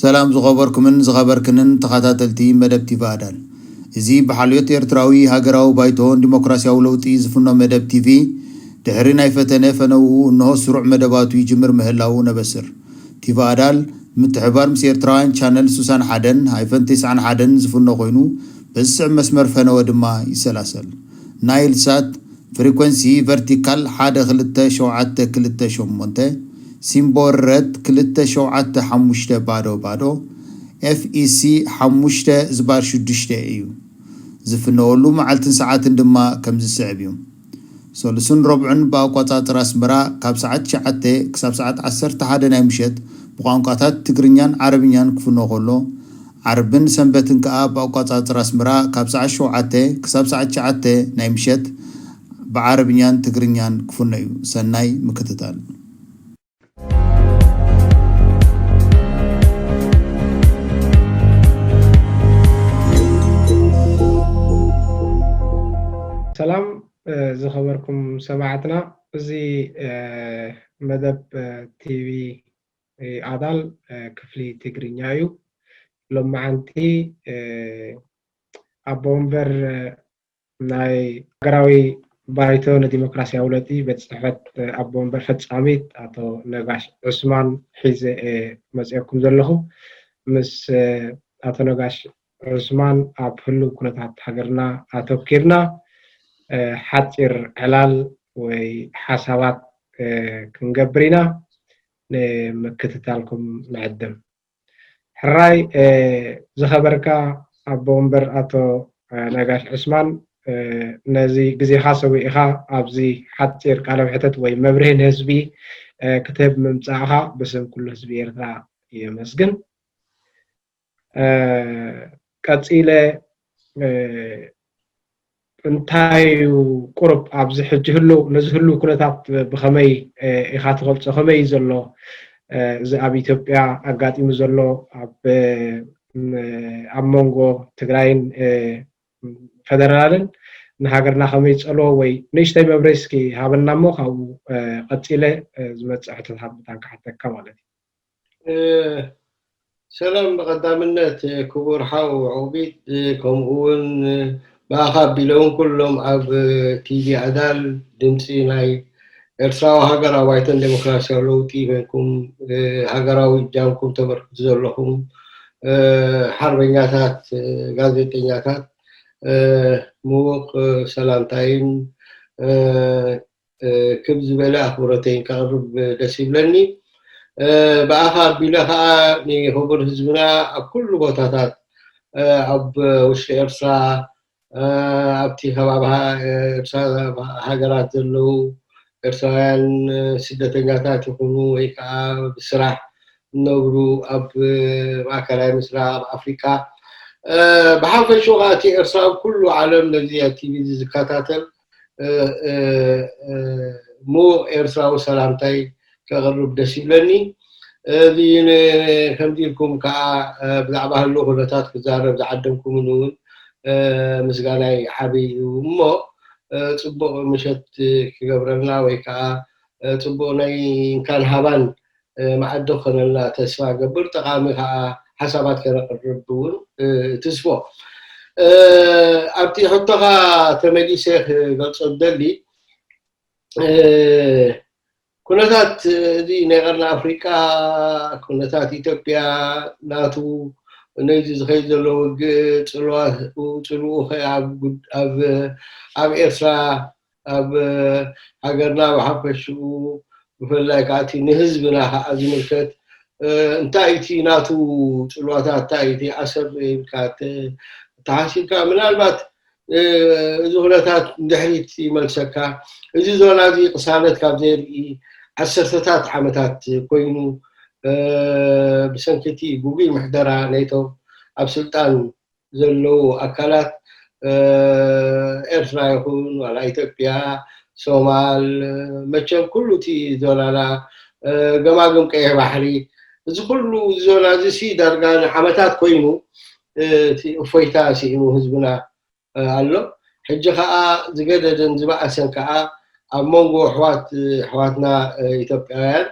ሰላም ዝኸበርኩምን ዝኸበርክንን ተኸታተልቲ መደብ ቲቪ ኣዳል። እዚ ብሓልዮት ኤርትራዊ ሃገራዊ ባይቶን ዲሞክራሲያዊ ለውጢ ዝፍኖ መደብ ቲቪ ድሕሪ ናይ ፈተነ ፈነውኡ እንሆ ስሩዕ መደባቱ ይጅምር ምህላዉ ነበስር። ቲቪ ኣዳል ምትሕባር ምስ ኤርትራውያን ቻነል ሱሳን ሓደን ሃይፈን ተስዓን ሓደን ዝፍኖ ኮይኑ በዚ ስዕብ መስመር ፈነወ ድማ ይሰላሰል። ናይል ሳት ፍሪኮንሲ ቨርቲካል ሓደ ክልተ ሸውዓተ ክልተ ሸሞንተ፣ ሲምቦል ረት ክልተ ሸውዓተ ሓሙሽተ ባዶ ባዶ፣ ኤፍ ኢ ሲ ሓሙሽተ ዝባር ሽዱሽተ እዩ። ዝፍነወሉ መዓልትን ሰዓትን ድማ ከምዚ ዝስዕብ እዩ። ሰሉስን ረቡዕን ብኣቋጻጽራ ኣስመራ ካብ ሰዓት ትሽዓተ ክሳብ ሰዓት ዓሰርተ ሓደ ናይ ምሸት ብቋንቋታት ትግርኛን ዓረብኛን ክፍኖ ከሎ፣ ዓርብን ሰንበትን ከኣ ብኣቋጻጽራ ኣስመራ ካብ ሰዓት ሸውዓተ ክሳብ ሰዓት ትሽዓተ ናይ ምሸት ብዓረብኛን ትግርኛን ክፍኖ እዩ። ሰናይ ምክትታል። ሰላም ዝኸበርኩም ሰማዕትና፣ እዚ መደብ ቲቪ ኣዳል ክፍሊ ትግርኛ እዩ። ሎማዓንቲ ኣቦ ወንበር ናይ ሃገራዊ ባይቶ ንዲሞክራሲያዊ ለውጢ ቤት ጽሕፈት ኣቦ ወንበር ፈጻሚት ኣቶ ነጋሽ ዑስማን ሒዘ እየ መጺኦኩም ዘለኹ። ምስ ኣቶ ነጋሽ ዑስማን ኣብ ህሉው ኩነታት ሃገርና ኣተኪርና ሓጺር ዕላል ወይ ሓሳባት ክንገብር ኢና። ንምክትታልኩም ንዕድም። ሕራይ ዝኸበርካ ኣቦ ወንበር ኣቶ ነጋሽ ዑስማን፣ ነዚ ግዜኻ ሰዊእኻ ኣብዚ ሓጺር ቃለ መሕተት ወይ መብርሂ ንህዝቢ ክትህብ ምምጻእኻ ብስም ኩሉ ህዝቢ ኤርትራ የመስግን። ቀጺለ እንታይ እዩ ቁሩብ ኣብዚ ሕጂ ህልው ነዚ ህልው ኩነታት ብኸመይ ኢኻ ትገልጾ? ከመይ እዩ ዘሎ እዚ ኣብ ኢትዮጵያ ኣጋጢሙ ዘሎ ኣብ ኣብ መንጎ ትግራይን ፈደራልን ንሃገርና ከመይ ጸልዎ ወይ ንእሽተይ መብረይ እስኪ ሃበና እሞ ካብኡ ቀጺለ ዝመጽእ ሕቶታት ብታን ክሓተካ ማለት እዩ። ሰላም ብቐዳምነት ክቡር ሓው ዑቕቢት፣ ከምኡ እውን ብኣኻ ኣቢለ እውን ኩሎም ኣብ ቲቪ ኣዳል ድምፂ ናይ ኤርትራዊ ሃገራዊ ባይቶን ዴሞክራሲያዊ ለውጢ ኮይንኩም ሃገራዊ እጃምኩም ተበርክቱ ዘለኹም ሓርበኛታት፣ ጋዜጠኛታት ምዉቕ ሰላምታይን ክብ ዝበለ ኣኽብሮተይን ከቕርብ ደስ ይብለኒ። ብኣኻ ኣቢለ ከዓ ንክቡር ህዝብና ኣብ ኩሉ ቦታታት ኣብ ውሽጢ ኤርትራ ኣብቲ ከባቢ ኤርትራ ሃገራት ዘለዉ ኤርትራውያን ስደተኛታት ይኹኑ ወይ ከዓ ብስራሕ እነብሩ ኣብ ማእከላይ ምስራቅ ኣብ ኣፍሪቃ ብሓፈሽኡ ከዓ እቲ ኤርትራ ኣብ ኩሉ ዓለም ነዚ ቲቪ እዚ ዝከታተል ምዉቕ ኤርትራዊ ሰላምታይ ከቕርብ ደስ ይብለኒ። እዚ ከምዚ ኢልኩም ከዓ ብዛዕባ ህልው ኩነታት ክዛረብ ዝዓደምኩምን እውን ምስጋናይ ዓብይ እዩ እሞ ፅቡቕ ምሸት ክገብረልና ወይ ከዓ ፅቡቕ ናይ እንካን ሃባን መዓዲ ክኾነልና ተስፋ ገብር። ጠቓሚ ከዓ ሓሳባት ከነቕርብ እውን ትስፎ። ኣብቲ ሕቶኻ ተመሊሰ ክገልጾ ዝደሊ ኩነታት እዚ ናይ ቀርኒ ኣፍሪቃ ኩነታት ኢትዮጵያ ናቱ ነዚ ዝኸይድ ዘሎ ውግእ ፅልዋ ፅልኡ ከ ኣብ ጉድ- ኣብ ኣብ ኤርትራ ኣብ ሃገርና ብሓፈሽኡ ብፍላይ ከዓ እቲ ንህዝብና ከዓ ዝምልከት እንታይ እቲ ናቱ ፅልዋታት እንታይ እቲ ኣሰር ኢልካ ተሓሲብካ ምናልባት እዚ ኩነታት ንድሕሪት ይመልሰካ። እዚ ዞና እዚ ቅሳነት ካብ ዘርኢ ዓሰርተታት ዓመታት ኮይኑ ብሰንኪ እቲ ጉጉይ ምሕደራ ናይቶም ኣብ ስልጣን ዘለዉ ኣካላት ኤርትራ ይኹን ዋላ ኢትዮጵያ፣ ሶማል፣ መቸም ኩሉ እቲ ዞናና ገማግም ቀይሕ ባሕሪ እዚ ኩሉ ዞና እዚ ሲ ዳርጋ ንዓመታት ኮይኑ እቲ እፎይታ ስኢኑ ህዝብና ኣሎ። ሕጂ ከዓ ዝገደደን ዝበኣሰን ከዓ ኣብ መንጎ ኣሕዋት ኣሕዋትና ኢትዮጵያውያን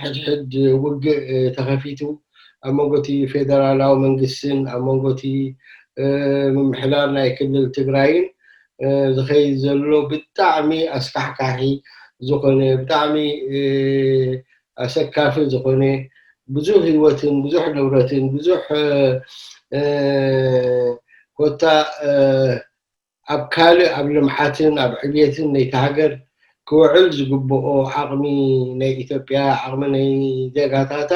ሕድሕድ ውግእ ተኸፊቱ ኣብ መንጎ እቲ ፌደራላዊ መንግስትን ኣብ መንጎ እቲ ምምሕዳር ናይ ክልል ትግራይን ዝኸይድ ዘሎ ብጣዕሚ ኣስካሕካሒ ዝኾነ፣ ብጣዕሚ ኣሰካፊ ዝኾነ፣ ብዙሕ ህይወትን ብዙሕ ንብረትን ብዙሕ ኮታ ኣብ ካልእ ኣብ ልምዓትን ኣብ ዕብየትን ናይቲ ሃገር ክውዕል ዝግብኦ ዓቕሚ ናይ ኢትዮጵያ፣ ዓቕሚ ናይ ዜጋታታ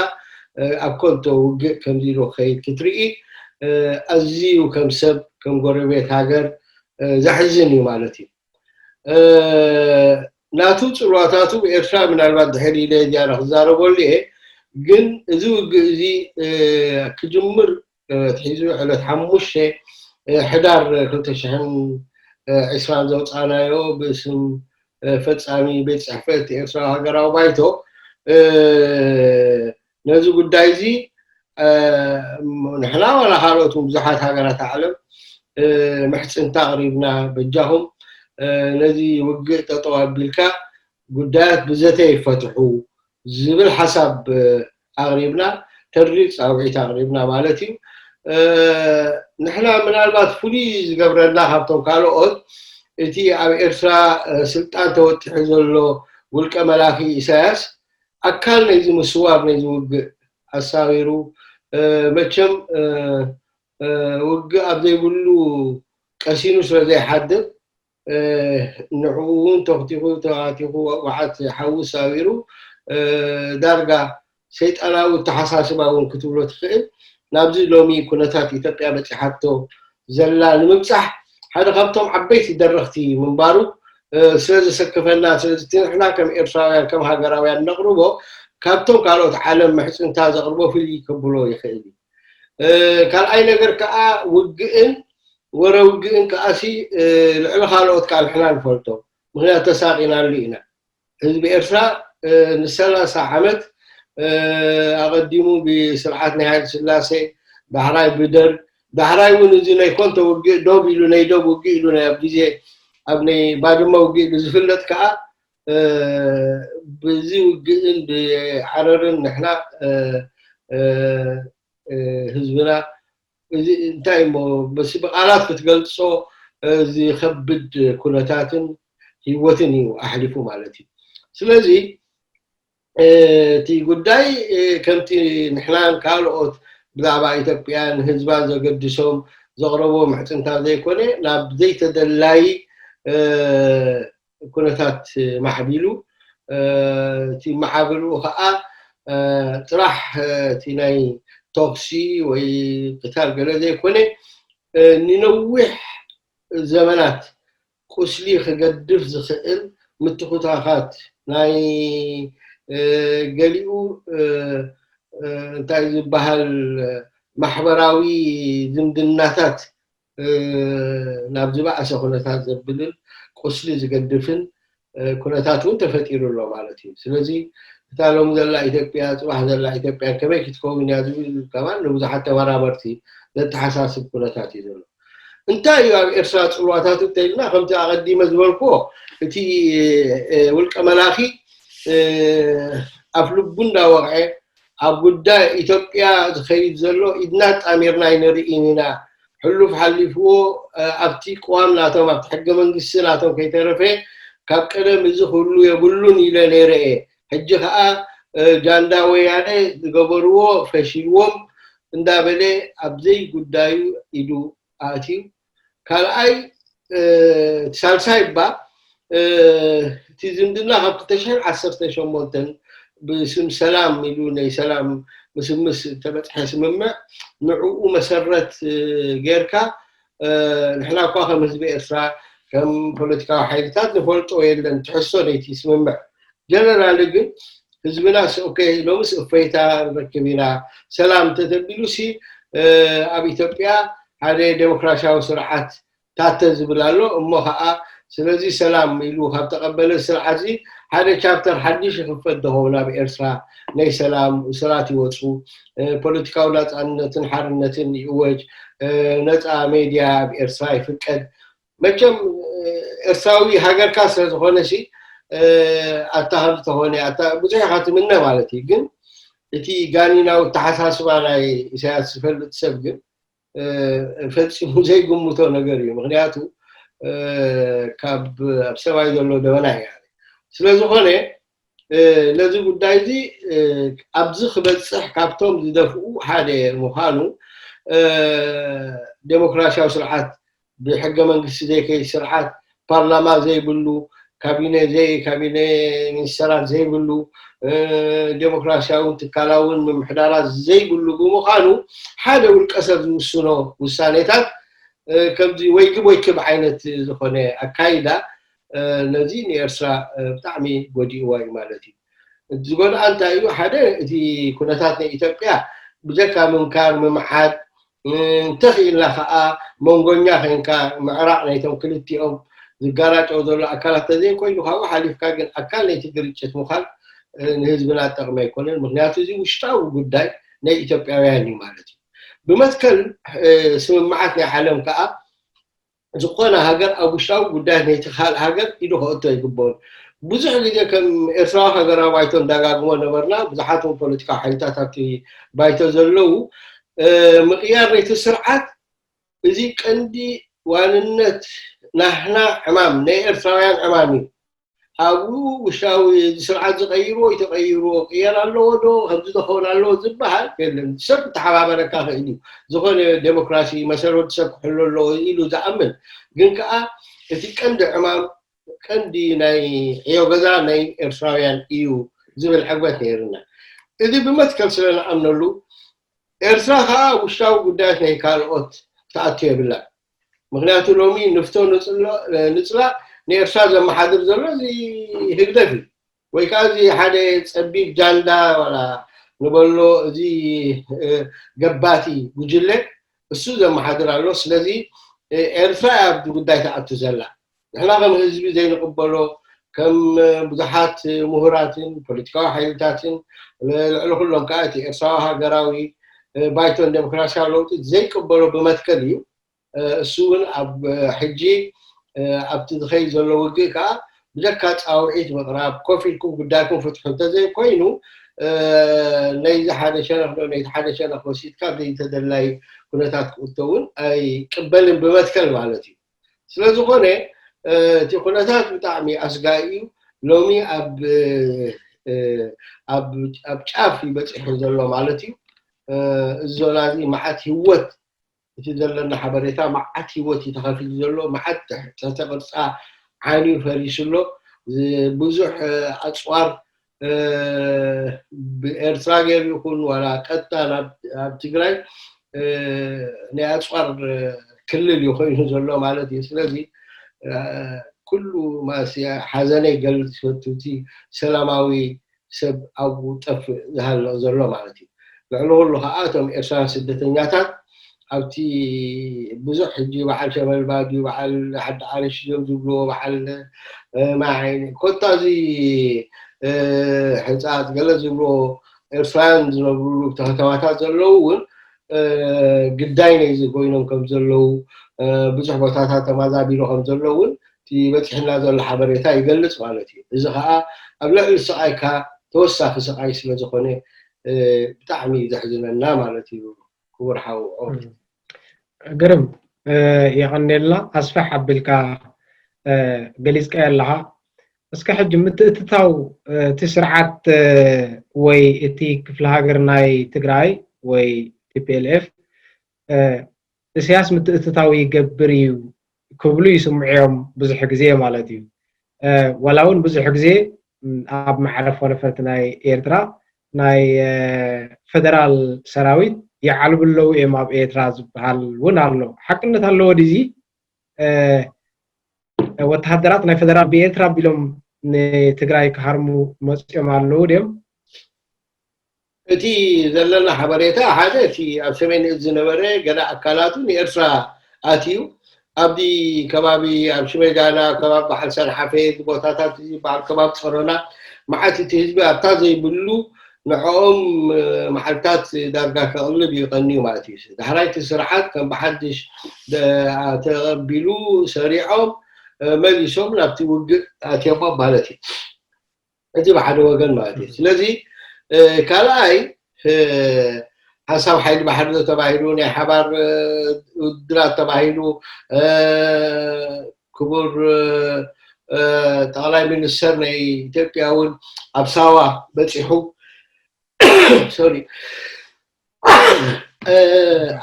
ኣብ ከንቶ ውግእ ከምዚ ኢሉ ክኸይድ ክትርኢ ኣዝዩ ከም ሰብ ከም ጎረቤት ሃገር ዘሕዝን እዩ ማለት እዩ። ናቱ ፅልዋታቱ ብኤርትራ ምናልባት ድሕር ኢለ ዝያዳ ክዛረበሉ እየ። ግን እዚ ውግእ እዚ ክጅምር ኣትሒዙ ዕለት ሓሙሽተ ሕዳር ክልተ ሽሕን ዕስራን ዘውፃእናዮ ብስም ፈፃሚ ቤት ፅሕፈት ኤርትራዊ ሃገራዊ ባይቶ ነዚ ጉዳይ እዚ ንሕና ዋላ ካልኦት ብዙሓት ሃገራት ዓለም ምሕፅንታ ኣቕሪብና በጃኹም ነዚ ውግእ ጠጠው ኣቢልካ ጉዳያት ብዘተ ይፈትሑ ዝብል ሓሳብ ኣቕሪብና፣ ተሪር ፃውዒት ኣቕሪብና ማለት እዩ። ንሕና ምናልባት ፍሉይ ዝገብረና ካብቶም ካልኦት እቲ ኣብ ኤርትራ ስልጣን ተወጢሑ ዘሎ ውልቀ መላኺ ኢሳያስ ኣካል ናይዚ ምስዋር ናይዚ ውግእ ኣሳዊሩ መቸም ውግእ ኣብ ዘይብሉ ቀሲኑ ስለ ዘይሓድር ንዕኡ እውን ተኽቲኹ ተባቲኹ ወዓት ሓዊ ሳቢሩ ዳርጋ ሰይጣናዊ ኣተሓሳስባ እውን ክትብሎ ትኽእል ናብዚ ሎሚ ኩነታት ኢትዮጵያ በፂሓቶ ዘላ ንምብፃሕ ሓደ ካብቶም ዓበይቲ ደረኽቲ ምንባሩ ስለ ዘሰክፈና ስለዚ ንሕና ከም ኤርትራውያን ከም ሃገራውያን ነቕርቦ ካብቶም ካልኦት ዓለም ምሕፅንታ ዘቕርቦ ፍልይ ከብሎ ይኽእል እዩ። ካልኣይ ነገር ከዓ ውግእን ወረ ውግእን ከዓሲ ልዕሊ ካልኦት ከዓ ንሕና ንፈልጦ ምክንያት ተሳቂናሉ ኢና። ህዝቢ ኤርትራ ንሰላሳ ዓመት ኣቐዲሙ ብስርዓት ናይ ሃይለ ስላሴ ዳሕራይ ብደርግ ዳሕራይ እውን እዚ ናይ ኮንቶ ውግእ ዶብ ኢሉ ናይ ዶብ ውግእ ኢሉ ናይ ኣብ ግዜ ኣብ ናይ ባድመ ውግእ ብዝፍለጥ ከዓ ብዚ ውግእን ብዓረርን ንሕና ህዝብና እዚ እንታይ እሞ በስ ብቃላት ክትገልጾ ዝኸብድ ኩነታትን ህይወትን እዩ ኣሕሊፉ ማለት እዩ። ስለዚ እቲ ጉዳይ ከምቲ ንሕናን ካልኦት ብዛዕባ ኢትዮጵያን ህዝባን ዘገድሶም ዘቕረቦ ምሕፅንታ ዘይኮነ ናብ ዘይተደላይ ኩነታት ማዕቢሉ እቲ መዓብልኡ ከዓ ጥራሕ እቲ ናይ ተኩሲ ወይ ቅታል ገለ ዘይኮነ ንነዊሕ ዘመናት ቁስሊ ክገድፍ ዝኽእል ምትኹታኻት ናይ ገሊኡ እንታይ ዝበሃል ማሕበራዊ ዝምድናታት ናብ ዝበኣሰ ኩነታት ዘብልን ቁስሊ ዝገድፍን ኩነታት እውን ተፈጢሩ ኣሎ ማለት እዩ። ስለዚ እታ ሎም ዘላ ኢትዮጵያ ፅባሕ ዘላ ኢትዮጵያ ከመይ ክትከውን እያ ዝብል ከማን ንብዙሓት ተመራመርቲ ዘተሓሳስብ ኩነታት እዩ ዘሎ። እንታይ እዩ ኣብ ኤርትራ ፅልዋታቱ እንተኢልና ከምቲ ኣቐዲመ ዝበልክዎ እቲ ውልቀ መላኺ ኣፍ ልቡ እንዳወቕዐ ኣብ ጉዳይ ኢትዮጵያ ዝኸይድ ዘሎ ኢድና ጣሚርና ኣይንርኢን ኢና ሕሉፍ ሓሊፍዎ ኣብቲ ቅዋም ናቶም ኣብቲ ሕገ መንግስቲ ናቶም ከይተረፈ ካብ ቀደም እዚ ክህሉ የብሉን ኢለ ነይረ እየ። ሕጂ ከዓ ጃንዳ ወያነ ዝገበርዎ ፈሺልዎም እንዳበለ ኣብዘይ ጉዳዩ ኢዱ ኣእትዩ። ካልኣይ ሳልሳይ እባ እቲ ዝምድና ካብ ክልተ ሽሕን ዓሰርተ ሸሞንተን ብስም ሰላም ኢሉ ናይ ሰላም ምስምስ ተበፅሐ ስምምዕ ንዕኡ መሰረት ጌርካ ንሕና እኳ ከም ህዝቢ ኤርትራ ከም ፖለቲካዊ ሓይልታት ንፈልጦ የለን ትሕዝቶ ነይቲ ስምምዕ ጀነራሊ ግን ህዝብና ኦኬ ሎምስ እፈይታ ንረክብ ኢና ሰላም ተተቢሉ ሲ ኣብ ኢትዮጵያ ሓደ ዴሞክራሲያዊ ስርዓት ታተ ዝብል ኣሎ እሞ ከዓ ስለዚ ሰላም ኢሉ ካብ ተቐበለ ስርዓት እዚ ሓደ ቻፕተር ሓድሽ ይኽፈት ዝኸውን ኣብ ኤርትራ ናይ ሰላም እሱራት ይወፁ ፖለቲካዊ ናፃነትን ሓርነትን ይእወጅ ነፃ ሜድያ ኣብ ኤርትራ ይፍቀድ መቸም ኤርትራዊ ሃገርካ ስለዝኾነ ሲ ኣታ ከም ዝተኾነ ኣታ ብዙሕ ኢኻ ትምነ ማለት እዩ ግን እቲ ጋኒናዊ ኣተሓሳስባ ናይ ኢሳያስ ዝፈልጥ ሰብ ግን ፈፂሙ ዘይግምቶ ነገር እዩ። ምክንያቱ ካብ ኣብ ሰማይ ዘሎ ደበና እዩ። ስለዝኾነ ነዚ ጉዳይ እዚ ኣብዚ ክበፅሕ ካብቶም ዝደፍኡ ሓደ ምዃኑ፣ ዴሞክራሲያዊ ስርዓት፣ ብሕገ መንግስቲ ዘይከይድ ስርዓት፣ ፓርላማ ዘይብሉ፣ ካቢነ ዘይ ካቢነ ሚኒስተራት ዘይብሉ፣ ዴሞክራሲያውን ትካላውን ምምሕዳራት ዘይብሉ ብምዃኑ፣ ሓደ ውልቀ ሰብ ዝውስኖ ውሳኔታት ከምዚ ወይ ግብ ወይ ክብ ዓይነት ዝኾነ ኣካይዳ፣ ነዚ ንኤርትራ ብጣዕሚ ጎዲእዋ እዩ ማለት እዩ። ዝጎድኣ እንታይ እዩ? ሓደ፣ እቲ ኩነታት ናይ ኢትዮጵያ ብጀካ ምምካር፣ ምምዓድ፣ እንተኽኢልና ከዓ መንጎኛ ኮይንካ ምዕራቕ ናይቶም ክልቲኦም ዝጋራጨው ዘሎ ኣካላት ተዘይኮይኑ፣ ካብኡ ሓሊፍካ ግን ኣካል ናይቲ ግርጭት ምዃን ንህዝብና ጠቕሚ ኣይኮነን። ምክንያቱ እዚ ውሽጣዊ ጉዳይ ናይ ኢትዮጵያውያን እዩ ማለት እዩ። ብመትከል ስምምዓት ናይ ዓለም ከዓ ዝኾነ ሃገር ኣብ ውሽጣዊ ጉዳያት ናይቲ ካልእ ሃገር ኢዱ ከእቶ ኣይግበኦን። ብዙሕ ግዜ ከም ኤርትራዊ ሃገራዊ ባይቶ እንዳጋግሞ ነበርና፣ ብዙሓት እውን ፖለቲካዊ ሓይልታት ኣብቲ ባይቶ ዘለዉ፣ ምቕያር ናይቲ ስርዓት እዚ ቀንዲ ዋንነት ናህና ዕማም፣ ናይ ኤርትራውያን ዕማም እዩ። ኣብኡ ውሽጣዊ እዚ ስርዓት ዝቐይርዎ ይተቐይርዎ፣ ቅየር ኣለዎ ዶ፣ ከምዚ ዶ ክኸውን ኣለዎ ዝበሃል የለን። ሰብ ክተሓባበረካ ክእል እዩ። ዝኾነ ዴሞክራሲ መሰል ወዲ ሰብ ክሕሎ ኣለዎ ኢሉ ዝኣምን፣ ግን ከኣ እቲ ቀንዲ ዕማም፣ ቀንዲ ናይ ዕዮ ገዛ ናይ ኤርትራውያን እዩ ዝብል ዕግበት ነይርና። እዚ ብመትከል ስለ ንኣምነሉ፣ ኤርትራ ከኣ ውሽጣዊ ጉዳያት ናይ ካልኦት ትኣቱ የብላን። ምክንያቱ ሎሚ ንፍቶ ንፅሎ-፣ ንፅላእ ንኤርትራ ዘመሓድር ዘሎ እዚ ህግደፍ እዩ። ወይ ከዓ እዚ ሓደ ፀቢብ ጃንዳ ዋላ ንበሎ እዚ ገባቲ ጉጅለ እሱ ዘመሓድር ኣሎ። ስለዚ ኤርትራ እያ ኣብዚ ጉዳይ ትኣቱ ዘላ። ንሕና ከም ህዝቢ ዘይንቕበሎ፣ ከም ብዙሓት ምሁራትን ፖለቲካዊ ሓይልታትን፣ ልዕሊ ኩሎም ከዓ እቲ ኤርትራዊ ሃገራዊ ባይቶን ዴሞክራሲያዊ ለውጢ ዘይቅበሎ ብመትከል እዩ። እሱ እውን ኣብ ሕጂ ኣብቲ ዝኸይድ ዘሎ ውግእ ከዓ ብጀካ ፃውዒት ምቕራብ፣ ኮፍ ኢልኩም ጉዳይኩም ፍትሑ እንተዘይኮይኑ፣ ነይዚ ሓደ ሸነኽ ዶ ነይቲ ሓደ ሸነኽ ወሲድካ ዘይተደላይ ኩነታት ክእቶ እውን ኣይቅበልን ብመትከል ማለት እዩ። ስለዝኾነ እቲ ኩነታት ብጣዕሚ ኣስጋኢ እዩ። ሎሚ ኣብ ኣብ ጫፍ እዩ በፂሑ ዘሎ ማለት እዩ። እዚ ዞና እዚ መዓት ህይወት፣ እቲ ዘለና ሓበሬታ መዓት ህይወት እዩ ተኸፊሉ ዘሎ። መዓት ትሕተ ቅርፃ ዓንዩ ፈሪሱ ኣሎ። ብዙሕ ኣፅዋር ብኤርትራ ገይሩ ይኹን ዋላ ቀጥታ ናብ ትግራይ ናይ ኣፅዋር ክልል እዩ ኮይኑ ዘሎ ማለት እዩ። ስለዚ ኩሉ ማሲ ሓዘነይ ገልፅ ይፈቱ። እቲ ሰላማዊ ሰብ ኣብኡ ጠፍእ ዝሃልቕ ዘሎ ማለት እዩ። ልዕሊ ኩሉ ከዓ እቶም ኤርትራውያን ስደተኛታት ኣብቲ ብዙሕ ሕጂ በዓል ሸመልባ ድዩ በዓል ሓዲ ዓርሽ እዮም ዝብልዎ፣ በዓል ማይ ዓይኒ ኮታ እዚ ሕንፃት ገለ ዝብልዎ ኤርትራውያን ዝነብሩሉ ከተማታት ዘለዉ እውን ግዳይ ነዚ ኮይኖም ከም ዘለዉ፣ ብዙሕ ቦታታት ተማዛቢሉ ከም ዘለዉ እውን እቲ በፂሕና ዘሎ ሓበሬታ ይገልፅ ማለት እዩ። እዚ ከዓ ኣብ ልዕሊ ስቃይካ ተወሳኺ ስቃይ ስለዝኾነ ብጣዕሚ እዩ ዘሕዝነና ማለት እዩ። ክቡር ሓው ኦር። ግርም፣ የቐኔልና ኣስፍሕ ኣቢልካ ገሊፅካዮ ኣለኻ። እስከ ሕጂ ምትእትታው እቲ ስርዓት ወይ እቲ ክፍለ ሃገር ናይ ትግራይ ወይ ቲ ፒ ኤል ኤፍ ኢሳያስ ምትእትታው ይገብር እዩ ክብሉ ይስምዑ እዮም ብዙሕ ግዜ ማለት እዩ። ዋላ እውን ብዙሕ ግዜ ኣብ መዕረፎ ነፈርቲ ናይ ኤርትራ ናይ ፈደራል ሰራዊት ይዓልቡ ኣለዉ እዮም ኣብ ኤርትራ ዝበሃል እውን ኣሎ። ሓቅነት ኣለዎ ድዚ? ወተሃደራት ናይ ፈደራል ብኤርትራ ኣቢሎም ንትግራይ ክሃርሙ መፅኦም ኣለዉ ድዮም? እቲ ዘለና ሓበሬታ ሓደ እቲ ኣብ ሰሜን እዝ ዝነበረ ገለ ኣካላቱ ንኤርትራ ኣትዩ ኣብቲ ከባቢ ኣብ ሽመጃና ከባቢ በዓል ሰንሓፈ ቦታታት ዝበሃል ከባቢ ፀሮና መዓት እቲ ህዝቢ ኣብታ ዘይብሉ ንዕኦም መዓልታት ዳርጋ ከቕልብ እዩ ቀንዩ ማለት እዩ። ዳሕራይ እቲ ስርዓት ከም ብሓድሽ ተቐቢሉ ሰሪዖም መሊሶም ናብቲ ውግእ ኣትዮም ማለት እዩ። እዚ ብሓደ ወገን ማለት እዩ። ስለዚ ካልኣይ ሓንሳብ ሓይሊ ባሕሪ ተባሂሉ ናይ ሓባር ውድድራት ተባሂሉ ክቡር ጠቕላይ ሚኒስተር ናይ ኢትዮጵያ እውን ኣብ ሳዋ በፂሑ። ሶሪ፣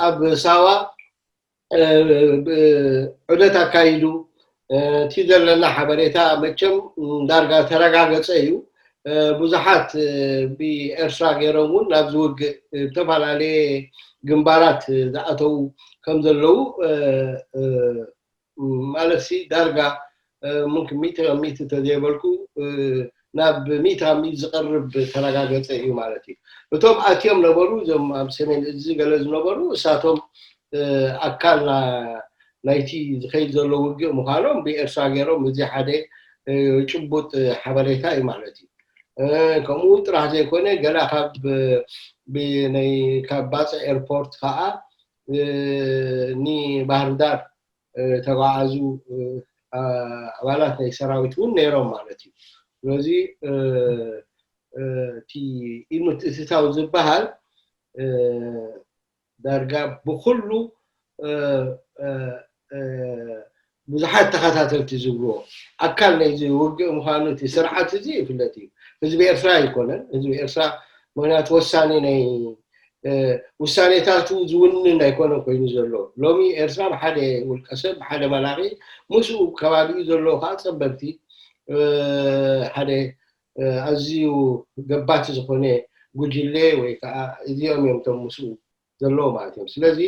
ኣብ ሳዋ ዑደት ኣካይዱ። እቲ ዘለና ሓበሬታ መቸም ዳርጋ ተረጋገፀ እዩ። ብዙሓት ብኤርትራ ገይሮም እውን ናብ ዝውግእ ዝተፈላለየ ግንባራት ዝኣተው ከም ዘለዉ ማለት ሲ ዳርጋ ምምክን ሚእቲ ካብ ሚእቲ ተዘይበልኩ ናብ ሚእቲ ካብ ሚእቲ ዝቐርብ ተረጋገፀ እዩ ማለት እዩ። እቶም ኣትዮም ነበሩ፣ እዞም ኣብ ሰሜን እዚ ገለ ዝነበሩ እሳቶም ኣካል ናይቲ ዝኸይድ ዘሎ ውግእ ምዃኖም ብኤርትራ ገይሮም እዚ ሓደ ጭቡጥ ሓበሬታ እዩ ማለት እዩ። ከምኡ እውን ጥራሕ ዘይኮነ ገላ ካብ ብናይ ካብ ባፅዕ ኤርፖርት ከዓ ንባህር ዳር ተጓዓዙ ኣባላት ናይ ሰራዊት እውን ነይሮም ማለት እዩ። ስለዚ እቲ ኢምትእትታው ዝበሃል ዳርጋ ብኩሉ ብዙሓት ተኸታተልቲ ዝብልዎ ኣካል ናይዚ ውግእ ምዃኑ እቲ ስርዓት እዚ ይፍለጥ እዩ። ህዝቢ ኤርትራ ኣይኮነን። ህዝቢ ኤርትራ ምክንያቱ ወሳኒ ናይ ውሳኔታቱ ዝውንን ኣይኮነን ኮይኑ ዘሎ። ሎሚ ኤርትራ ብሓደ ውልቀ ሰብ፣ ብሓደ መላኺ፣ ምስኡ ከባቢኡ ዘለዉ ከዓ ጸበብቲ ሓደ ኣዝዩ ገባቲ ዝኾነ ጉጅለ ወይ ከዓ እዚኦም እዮም እቶም ምስኡ ዘለዉ ማለት እዮም። ስለዚ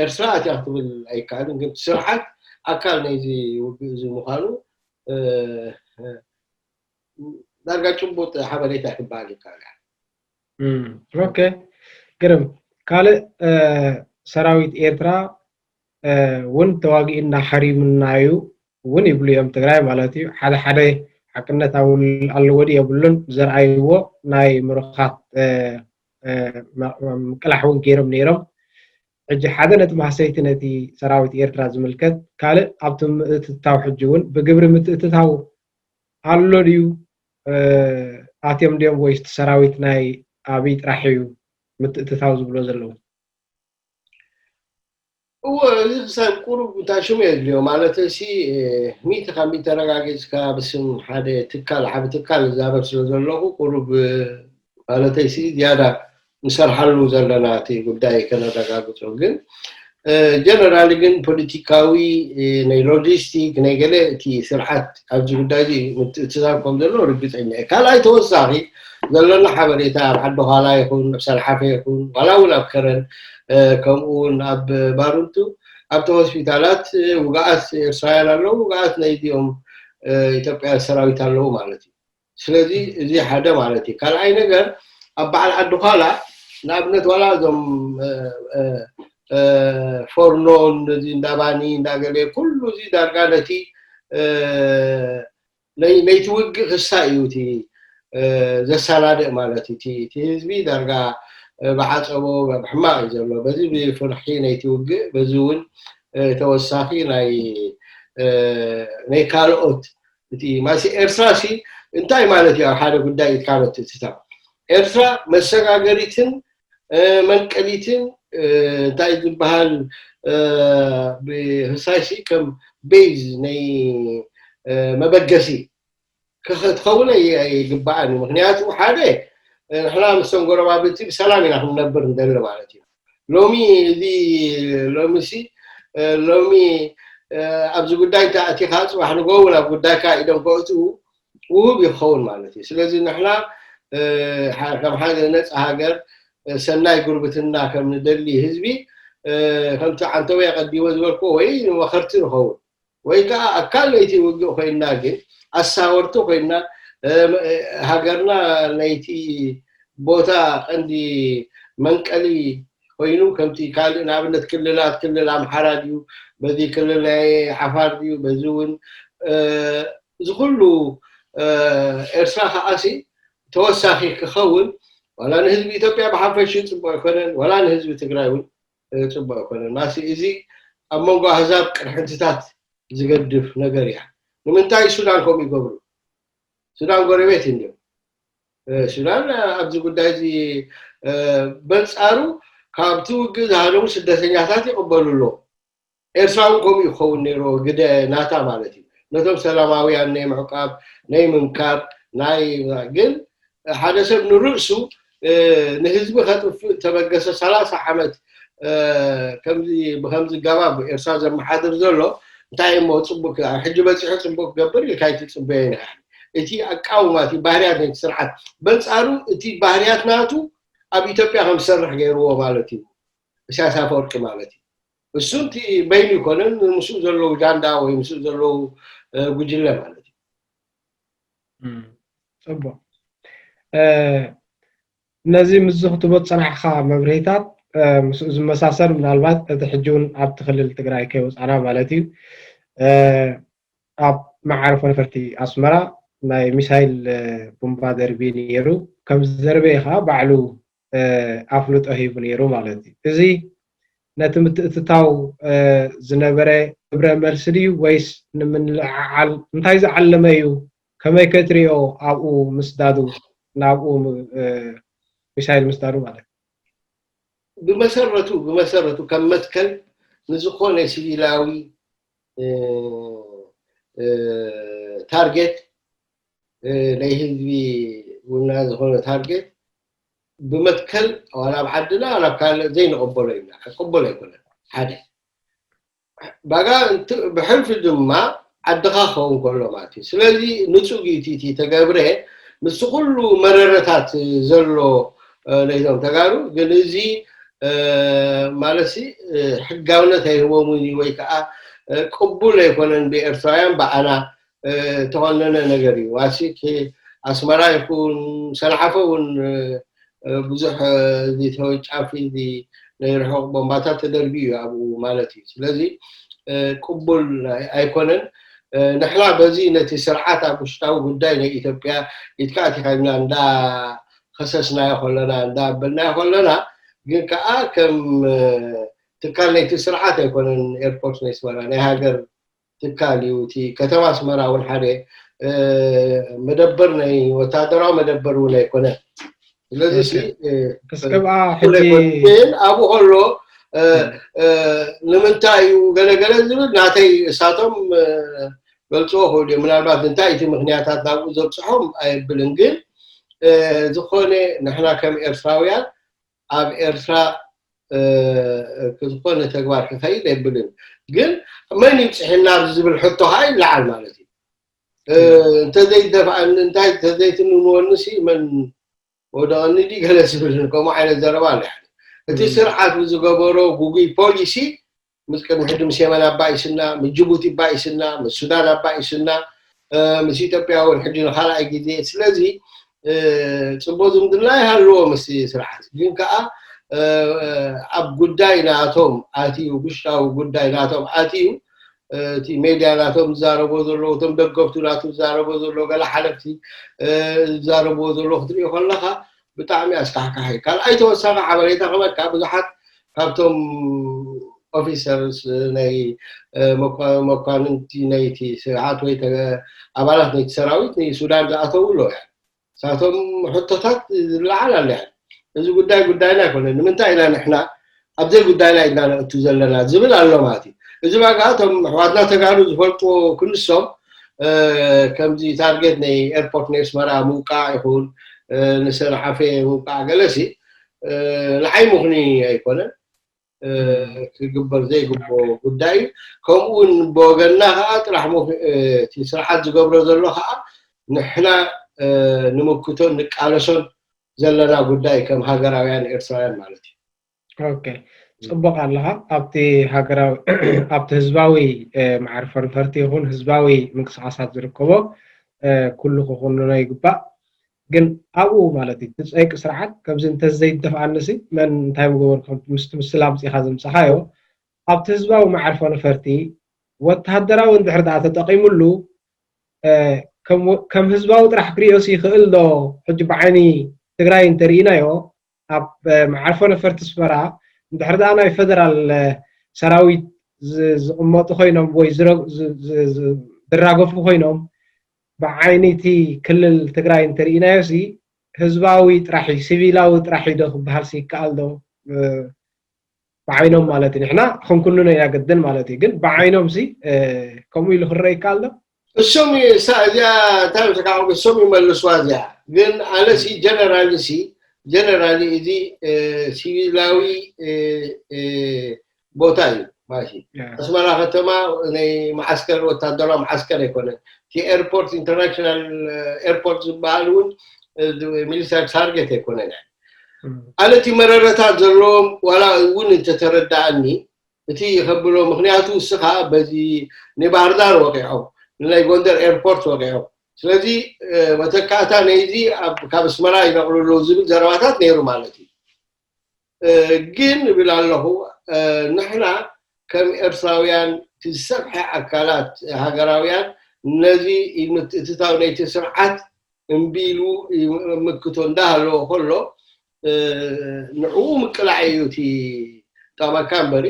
ኤርትራ እቲኣ ክትብል ኣይከኣልን፣ ግን ስርዓት ኣካል ናይዚ ውግእ እዚ ምዃኑ ዳርጋ ጭቡጥ ሓበሬታ ክበሃል ይከኣል። ኦኬ፣ ግርም። ካልእ ሰራዊት ኤርትራ እውን ተዋጊእና ሓሪምና እዩ እውን ይብሉ እዮም ትግራይ ማለት እዩ። ሓደ ሓደ ሓቅነት ኣለዎ ድዩ የብሉን ዘርኣይዎ ናይ ምሩኻት ምቅላሕ እውን ገይሮም ነይሮም። ሕጂ ሓደ ነጥቢ ሃሰይቲ ነቲ ሰራዊት ኤርትራ ዝምልከት ካልእ ኣብቲ ምእትታው ሕጂ እውን ብግብሪ ምትእትታው ኣሎ ድዩ? ኣትዮም ድዮም ወይስ እቲ ሰራዊት ናይ ኣብይ ጥራሕ እዩ ምትእትታው ዝብሎ ዘለዉ? እዎ፣ እዚ ክሳብ ቁሩብ እንታይ ሽሙ የድልዮ ማለት ሲ ሚእቲ ካብ ሚእቲ ተረጋጊፅካ ብስም ሓደ ትካል ዓቢ ትካል እዛረብ ስለ ዘለኹ ቁሩብ ማለተይ ሲ ዝያዳ ንሰርሓሉ ዘለና እቲ ጉዳይ ከነረጋግፆ። ግን ጀነራሊ ግን ፖለቲካዊ ናይ ሎጂስቲክ ናይ ገለ እቲ ስርዓት ኣብዚ ጉዳይ እዚ ምትእትታው ከም ዘሎ ርግፀኛ እየ። ካልኣይ ተወሳኺ ዘለና ሓበሬታ ኣብ ዓዲ ዃላ ይኹን ኣብ ሰልሓፈ ይኹን ዋላ እውን ኣብ ከረን ከምኡ እውን ኣብ ባሩንቱ ኣብቲ ሆስፒታላት ውግኣት ኤርትራውያን ኣለዉ፣ ውግኣት ናይዚኦም ኢትዮጵያ ሰራዊት ኣለዉ ማለት እዩ። ስለዚ እዚ ሓደ ማለት እዩ። ካልኣይ ነገር ኣብ በዓል ዓዲ ዃላ ንኣብነት ዋላ እዞም ፎርኖ ነዚ እንዳባኒ እንዳገለ ኩሉ እዚ ዳርጋ ነቲ ነይቲ ውግእ ክሳ እዩ እቲ ዘሰናድእ ማለት እዩ። እቲ ህዝቢ ዳርጋ ብዓፀቦ ብሕማቕ እዩ ዘሎ። በዚ ብፍርሒ ናይቲ ውግእ በዚ እውን ተወሳኺ ናይ ናይ ካልኦት እቲ ማሲ ኤርትራ ሲ እንታይ ማለት እዩ? ኣብ ሓደ ጉዳይ ኢልካ መትእትታ ኤርትራ መሰጋገሪትን መንቀሊትን እንታይ ዝበሃል ብህሳይሲ ከም ቤዝ ናይ መበገሲ ትኸውን ኣይግባኣን እዩ። ምክንያቱ ሓደ ንሕና ምስቶም ጎረባብቲ ብሰላም ኢና ክንነብር ንደሊ ማለት እዩ። ሎሚ እዚ ሎሚ ሲ ሎሚ ኣብዚ ጉዳይ እንታይ ኣቲኻ ፅባሕ ንጎ እውን ኣብ ጉዳይካ ኢዶም ከእትዉ ውሁብ ይኸውን ማለት እዩ። ስለዚ ንሕና ከም ሓደ ነፃ ሃገር ሰናይ ጉርብትና ከም ንደሊ ህዝቢ ከምቲ ዓንተወይ ኣቐዲሞ ዝበልኩ ወይ ንመኸርቲ ንኸውን ወይ ከዓ ኣካል ናይቲ ውግእ ኮይና ግን ኣሳወርቲ ኮይና ሃገርና ናይቲ ቦታ ቀንዲ መንቀሊ ኮይኑ ከምቲ ካልእ ንኣብነት ክልላት ክልል ኣምሓራ ድዩ በዚ ክልል ናይ ዓፋር ድዩ በዚ እውን እዚ ኩሉ ኤርትራ ከዓሲ ተወሳኺ ክኸውን ዋላ ንህዝቢ ኢትዮጵያ ብሓፈሽ ፅቡቅ ኣይኮነን ዋላ ንህዝቢ ትግራይ እውን ፅቡቅ ኣይኮነን። ማሲ እዚ ኣብ መንጎ ኣህዛብ ቅርሕንትታት ዝገድፍ ነገር እያ። ንምንታይ ሱዳን ከምኡ ይገብሩ? ሱዳን ጎረቤት እንዲዮም። ሱዳን ኣብዚ ጉዳይ እዚ በንጻሩ ካብቲ ውግእ ዝሃደሙ ስደተኛታት ይቕበሉ ኣለዉ። ኤርትራ እውን ከምኡ ይኸውን ነይሩ፣ ግደ ናታ ማለት እዩ። ነቶም ሰላማውያን ናይ ምዕቃብ ናይ ምምካር ናይ ግን ሓደ ሰብ ንርእሱ ንህዝቢ ከጥፍእ ተበገሰ ሰላሳ ዓመት ከምዚ ብከምዚ ገባብ ኤርትራ ዘመሓድር ዘሎ እንታይ እሞ ጽቡቅ ሕጂ በጺሑ ጽቡቅ ክገብር ኢልካ ኣይትጽበዮ ኢና። እቲ ኣቃውማ እቲ ባህርያት ናይቲ ስርዓት በንጻሩ እቲ ባህርያት ናቱ ኣብ ኢትዮጵያ ከም ዝሰርሕ ገይርዎ ማለት እዩ። ኢሳያስ ኣፈወርቂ ማለት እዩ። እሱ እቲ በይኑ ይኮነን ምስኡ ዘለዉ ጃንዳ ወይ ምስኡ ዘለዉ ጉጅለ ማለት እዩ። ጽቡቅ። ነዚ ምስ ክትቦ ዝጸናሕካ መብርሂታት ምስኡ ዝመሳሰል ምናልባት እቲ ሕጂ እውን ኣብቲ ክልል ትግራይ ከይወፃና ማለት እዩ ኣብ መዓርፎ ነፈርቲ ኣስመራ ናይ ሚሳይል ቡምባ ደርቢ ነይሩ ከም ዝደርበየ ከዓ ባዕሉ ኣፍልጦ ሂቡ ነይሩ ማለት እዩ። እዚ ነቲ ምትእትታው ዝነበረ ግብረ መልሲ ድዩ ወይስ ንምልዕዓል እንታይ ዝዓለመ እዩ? ከመይ ከትሪኦ ኣብኡ ምስዳዱ ናብኡ ሚሳይል ምስዳዱ ማለት ብመሰረቱ ብመሰረቱ ከም መትከል ንዝኾነ ሲቪላዊ ታርጌት ናይ ህዝቢ ውና ዝኾነ ታርጌት ብመትከል ዋላ ኣብ ዓድና ዋላ ኣብ ካልእ ዘይንቕበሎ ኢና። ክቕበሎ ኣይኮነን ሓደ ባጋ ብሕልፊ ድማ ዓድኻ ክኸውን ከሎ ማለት እዩ። ስለዚ ንጹግ እዩ እቲ ተገብረ ምስቲ ኩሉ መረረታት ዘሎ ናይዞም ተጋሩ ግን እዚ ማለት ሕጋውነት ኣይህቦምን እዩ ወይ ከዓ ቅቡል ኣይኮነን ብኤርትራውያን ብኣና ተቐነነ ነገር እዩ። ዋሲ ኣስመራ ይኹን ሰንዓፈ እውን ብዙሕ እዚ ተወጫፊ እዚ ናይ ርሑቕ ቦምባታት ተደርቢ እዩ ኣብኡ ማለት እዩ። ስለዚ ቅቡል ኣይኮነን። ንሕና በዚ ነቲ ስርዓት ኣብ ውሽጣዊ ጉዳይ ናይ ኢትዮጵያ ኢትካ ኣቲካ ኢልና እንዳ ከሰስናዮ ከለና እንዳ ኣበልናዮ ከለና ግን ከዓ ከም ትካል ናይቲ ስርዓት ኣይኮነን ኤርፖርት ናይ ኣስመራ ናይ ሃገር ትካል እዩ። እቲ ከተማ ኣስመራ እውን ሓደ መደበር ናይ ወታደራዊ መደበር እውን ኣይኮነን። ስለዚ ግን ኣብኡ ከሎ ንምንታይ እዩ ገለገለ ዝብል ናተይ እሳቶም ገልፅዎ ክእሉ እዮም። ምናልባት እንታይ እቲ ምክንያታት ናብኡ ዘብፅሖም ኣየብልን። ግን ዝኾነ ንሕና ከም ኤርትራውያን ኣብ ኤርትራ ዝኾነ ተግባር ክኸይድ የብልን። ግን መን ይብፅሕና ዝብል ሕቶ ከዓ ይለዓል ማለት እዩ። እንተዘይደፍኣኒ እንታይ እንተዘይትንንወኒ መን ወደቐኒ ዲ ገለ ዝብል ከምኡ ዓይነት ዘረባ ኣሎ። እቲ ስርዓት ብዝገበሮ ጉጉይ ፖሊሲ ምስ ቅድሚ ሕጂ ምስ የመን ኣባኢስና፣ ምስ ጅቡቲ ኣባኢስና፣ ምስ ሱዳን ኣባኢስና፣ ምስ ኢትዮጵያ እውን ሕጂ ንካልኣይ ግዜ። ስለዚ ፅቡቅ ዝምድና ይሃልዎ ምስ ስርዓት ግን ከዓ ኣብ ጉዳይ ናቶም ኣትዩ ውሽጣዊ ጉዳይ ናቶም ኣትዩ እቲ ሜድያ ናቶም ዝዛረቦ ዘለዉ እቶም ደገፍቱ ናቱ ዝዛረቦ ዘለዉ ገለ ሓለፍቲ ዝዛረብዎ ዘለዉ ክትሪኦ ከለካ ብጣዕሚ ኣስካሕካሒ። ካልኣይ ተወሳኺ ሓበሬታ ክበካ ብዙሓት ካብቶም ኦፊሰርስ ናይ መኳንንቲ ናይቲ ስርዓት ወይ ኣባላት ናይቲ ሰራዊት ንሱዳን ዝኣተው ኣሎ። ሳቶም ሕቶታት ዝለዓል ኣለ። እዚ ጉዳይ ጉዳይና ኣይኮነ። ንምንታይ ኢና ንሕና ኣብዘይ ጉዳይና ኢልና ንእቱ ዘለና ዝብል ኣሎ ማለት እዩ። እዚ ባጋ እቶም ኣሕዋትና ተጋሩ ዝፈልጥዎ ክንሶም ከምዚ ታርጌት ናይ ኤርፖርት ናይ ኣስመራ ምውቃዕ ይኹን ንሰንዓፈ ምውቃዕ ገለሲ ንዓይ ምኽኒ ኣይኮነን። ክግበር ዘይግብኦ ጉዳይ እዩ። ከምኡ እውን ብወገንና ከዓ ጥራሕ እቲ ስርዓት ዝገብሮ ዘሎ ከዓ ንሕና ንምክቶን ንቃለሶን ዘለና ጉዳይ ከም ሃገራውያን ኤርትራውያን ማለት እዩ። ኦኬ ጽቡቅ ኣለኻ። ኣብቲ ሃገራዊ ኣብቲ ህዝባዊ መዓርፎ ነፈርቲ ይኹን ህዝባዊ ምንቅስቃሳት ዝርከቦ ኩሉ ክኹንኖ ይግባእ። ግን ኣብኡ ማለት እዩ እቲ ጸይቂ ስርዓት ከምዚ እንተዘይደፍኣንሲ መን እንታይ ምገበርኩም ምስቲ ምስላ ኣምጺኻ ዘምጻኻዮ ኣብቲ ህዝባዊ መዓርፎ ነፈርቲ ወተሃደራዊ እንድሕር ደኣ ተጠቒሙሉ ከም ህዝባዊ ጥራሕ ክሪኦስ ይኽእል ዶ? ሕጂ ብዓይኒ ትግራይ እንተርኢናዮ ኣብ መዓርፎ ነፈርቲ ኣስመራ እንድሕር ደኣ ናይ ፈደራል ሰራዊት ዝቕመጡ ኮይኖም ወይ ዝራገፉ ኮይኖም ብዓይኒ እቲ ክልል ትግራይ እንተርኢናዮ ሲ ህዝባዊ ጥራሕ እዩ፣ ሲቪላዊ ጥራሕ እዩ ዶ ክበሃል ሲ ይከኣል ዶ? ብዓይኖም ማለት እዩ። ንሕና ክንኩንኖ ኢና ግድን ማለት እዩ። ግን ብዓይኖም ሲ ከምኡ ኢሉ ክረአ ይከኣል ዶ? እሶም እዚኣ እንታይ ምትካዕኩም እሶም ይመልስዋ እዚኣ። ግን ኣነ ሲ ጀነራሊ ሲ ጀነራሊ እዚ ሲቪላዊ ቦታ እዩ ማለት እዩ። ኣስመራ ከተማ ናይ መዓስከር ወታደራዊ መዓስከር ኣይኮነን። እቲ ኤርፖርት ኢንተርናሽናል ኤርፖርት ዝበሃል እውን ሚሊታሪ ታርጌት ኣይኮነን። ኣነ እቲ መረረታት ዘለዎም ዋላ እውን እንተተረዳእኒ እቲ ከብሎ ምክንያቱ እስኻ በዚ ናይ ባህርዳር ወቂዖም ናይ ጎንደር ኤርፖርት ወቂዖም ስለዚ መተካእታ ነይዚ ካብ ኣስመራ ይነቕሉ ኣለዉ ዝብል ዘረባታት ነይሩ ማለት እዩ። ግን እብል ኣለኹ ንሕና ከም ኤርትራውያን እቲ ዝሰፍሐ ኣካላት ሃገራውያን ነዚ ምትእትታው ናይቲ ስርዓት እምቢ ኢሉ ምክቶ እንዳሃለዎ ከሎ ንዕኡ ምቅላዕ እዩ እቲ ጠበካ እምበሪ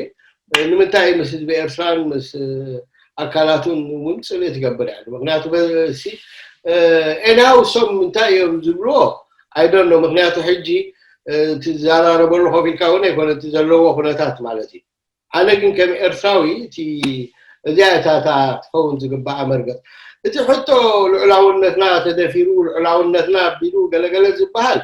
ንምንታይ ምስ ህዝቢ ኤርትራን ምስ ኣካላቱን እውን ፅልኢ ትገብር እያ ምክንያቱ ሲ ኤናው ሶም እንታይ እዮም ዝብልዎ ኣይደኖ ምክንያቱ ሕጂ ትዘራረበሉ ኮፍ ኢልካ እውን ኣይኮነ እቲ ዘለዎ ኩነታት ማለት እዩ ኣነ ግን ከም ኤርትራዊ እቲ እዚኣ እታ እታ ክትኸውን ዝግባኣ መርገፅ እቲ ሕቶ ልዑላውነትና ተደፊሩ ልዑላውነትና ኣቢሉ ገለገለ ዝበሃል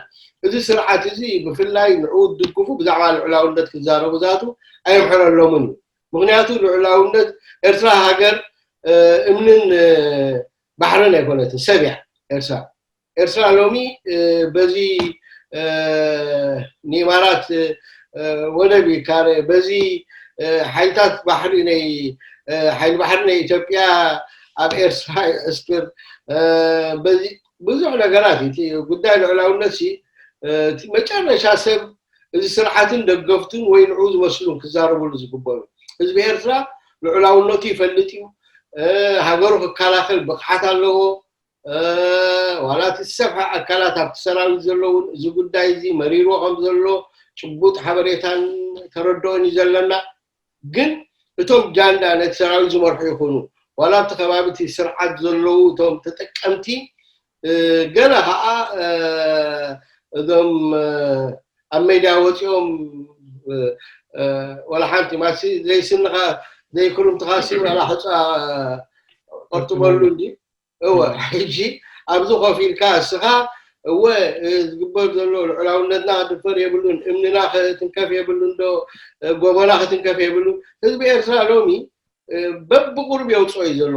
እዚ ስርዓት እዚ ብፍላይ ንዕኡ ድግፉ ብዛዕባ ልዑላውነት ክዛረቡ ዛቱ ኣየምሕረሎምን እዩ ምክንያቱ ልዑላውነት ኤርትራ ሃገር እምንን ባሕርን ኣይኮነትን ሰብ እያ ኤርትራ ኤርትራ ሎሚ በዚ ንኢማራት ወደብ ይካረ በዚ ሓይልታት ባሕሪ ናይ ሓይሊ ባሕሪ ናይ ኢትዮጵያ ኣብ ኤርትራ ይዕስክር በዚ ብዙሕ ነገራት እቲ ጉዳይ ልዑላውነት ሲ እቲ መጨረሻ ሰብ እዚ ስርዓትን ደገፍቱን ወይ ንዑ ዝመስሉን ክዛረብሉ ዝግበሩ ህዝቢ ኤርትራ ልዑላውነቱ ይፈልጥ እዩ ሃገሩ ክከላኸል ብቕዓት ኣለዎ ዋላ እቲ ዝሰፍሐ ኣካላት ኣብቲ ሰራዊት ዘለውን እዚ ጉዳይ እዚ መሪርዎ ከም ዘሎ ጭቡጥ ሓበሬታን ተረድኦን እዩ ዘለና ግን እቶም ጃንዳ ነቲ ሰራዊት ዝመርሑ ይኹኑ ዋላ ኣብቲ ከባቢ እቲ ስርዓት ዘለዉ እቶም ተጠቀምቲ ገለ ከዓ እዞም ኣብ ሜድያ ወፂኦም ወላ ሓንቲ ማሲ ዘይስንኻ ዘይክሩምትኻሲ ዋላ ሕፃ ቆርጥመሉ እንዲ እወ ሕጂ ኣብዚ ኮፍ ኢልካ እስኻ እወ ዝግበር ዘሎ ልዑላውነትና ክድፈር የብሉን እምንና ክትንከፍ የብሉን ዶ ጎቦና ክትንከፍ የብሉን ህዝቢ ኤርትራ ሎሚ በብቁሩብ የውፅኦ እዩ ዘሎ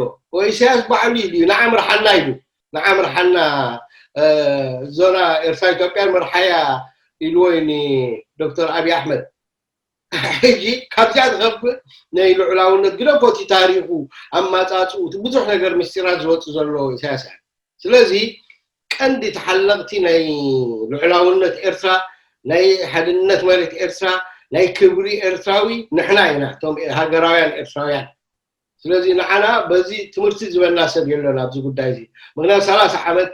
ኢሳያስ ባዕሉ ኢሉ እዩ ንዓ ምርሓና ኢሉ ንዓ ምርሓና ዞና ኤርትራ ኢትዮጵያን መርሓያ ኢልዎ እዩ ዶክተር ኣብይ ኣሕመድ ሕጂ ካብዚኣ ዝኸብእ ናይ ልዑላውነት ግደፎ እቲ ታሪኹ ኣማፃፅኡ እቲ ብዙሕ ነገር ምስጢራት ዝወፅ ዘሎ ኢሳያስ ስለዚ ቀንዲ ተሓለቕቲ ናይ ልዑላውነት ኤርትራ ናይ ሓድነት መሬት ኤርትራ ናይ ክብሪ ኤርትራዊ ንሕና ኢና እቶም ሃገራውያን ኤርትራውያን ስለዚ ንዓና በዚ ትምህርቲ ዝበና ሰብ የለን ኣብዚ ጉዳይ እዚ ምክንያቱ ሰላሳ ዓመት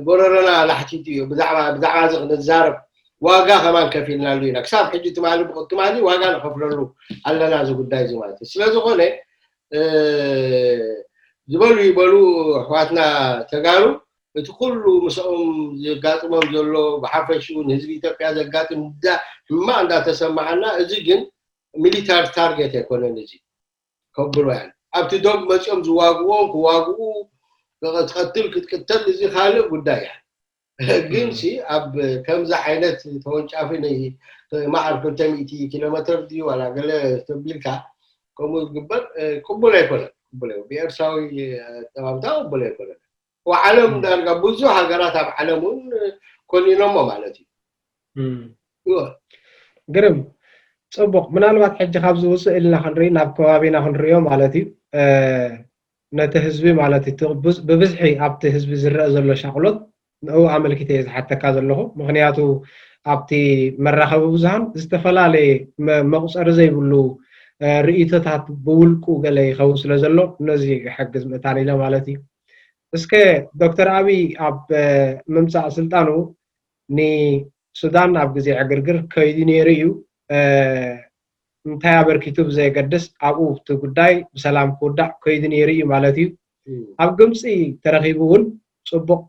ጎረረና ላሕቲቱ እዩ ብዛዕባ ብዛዕባ እዚ ክንዛረብ ዋጋ ከማን ከፊልናሉ ኢና ክሳብ ሕጂ ትማሊ ብቁ ትማሊ ዋጋ ንኸፍለሉ ኣለና እዚ ጉዳይ እዚ ማለት እዩ ስለዝኾነ ዝበሉ ይበሉ ኣሕዋትና ተጋሩ እቲ ኩሉ ምስኦም ዘጋጥሞም ዘሎ ብሓፈሽኡ ንህዝቢ ኢትዮጵያ ዘጋጥም ሕማቕ እንዳተሰማዓና እዚ ግን ሚሊታሪ ታርጌት ኣይኮነን እዚ ከብሎ ያ ኣብቲ ዶብ መፂኦም ዝዋግዎም ክዋግኡ ትቐትል ክትቅተል እዚ ካልእ ጉዳይ እያ ግን ሲ ኣብ ከምዚ ዓይነት ተወንጫፊ ማዕር ክልተ ሚእቲ ኪሎ ሜትር ድዩ ዋላ ገለ ተቢልካ ከምኡ ዝግበር ቅቡል ኣይኮነን ቅቡል ብኤርትራዊ ጠባብታ ቅቡል ኣይኮነን ዓለም ዳርጋ ብዙሕ ሃገራት ኣብ ዓለም እውን ኮኒኖሞ ማለት እዩ ግርም ፅቡቅ ምናልባት ሕጂ ካብዚ ውፅእ ኢልና ክንርኢ ናብ ከባቢና ክንሪኦ ማለት እዩ ነቲ ህዝቢ ማለት እዩ ብብዝሒ ኣብቲ ህዝቢ ዝረአ ዘሎ ሻቅሎት ንኡ ኣመልኪተ እየ ዝሓተካ ዘለኹ ምክንያቱ ኣብቲ መራኸቢ ብዙሃን ዝተፈላለየ መቁፀሪ ዘይብሉ ርእይቶታት ብውልቁ ገለ ይኸውን ስለ ዘሎ ነዚ ይሕግዝ ምእታን ኢለ ማለት እዩ እስከ ዶክተር ኣብይ ኣብ ምምፃእ ስልጣኑ ንሱዳን ኣብ ግዜ ዕግርግር ከይዱ ነይሩ እዩ እንታይ ኣበርኪቱ ብዘየገድስ ኣብኡ እቲ ጉዳይ ብሰላም ክውዳእ ከይዱ ነይሩ እዩ ማለት እዩ ኣብ ግብፂ ተረኺቡ እውን ጽቡቕ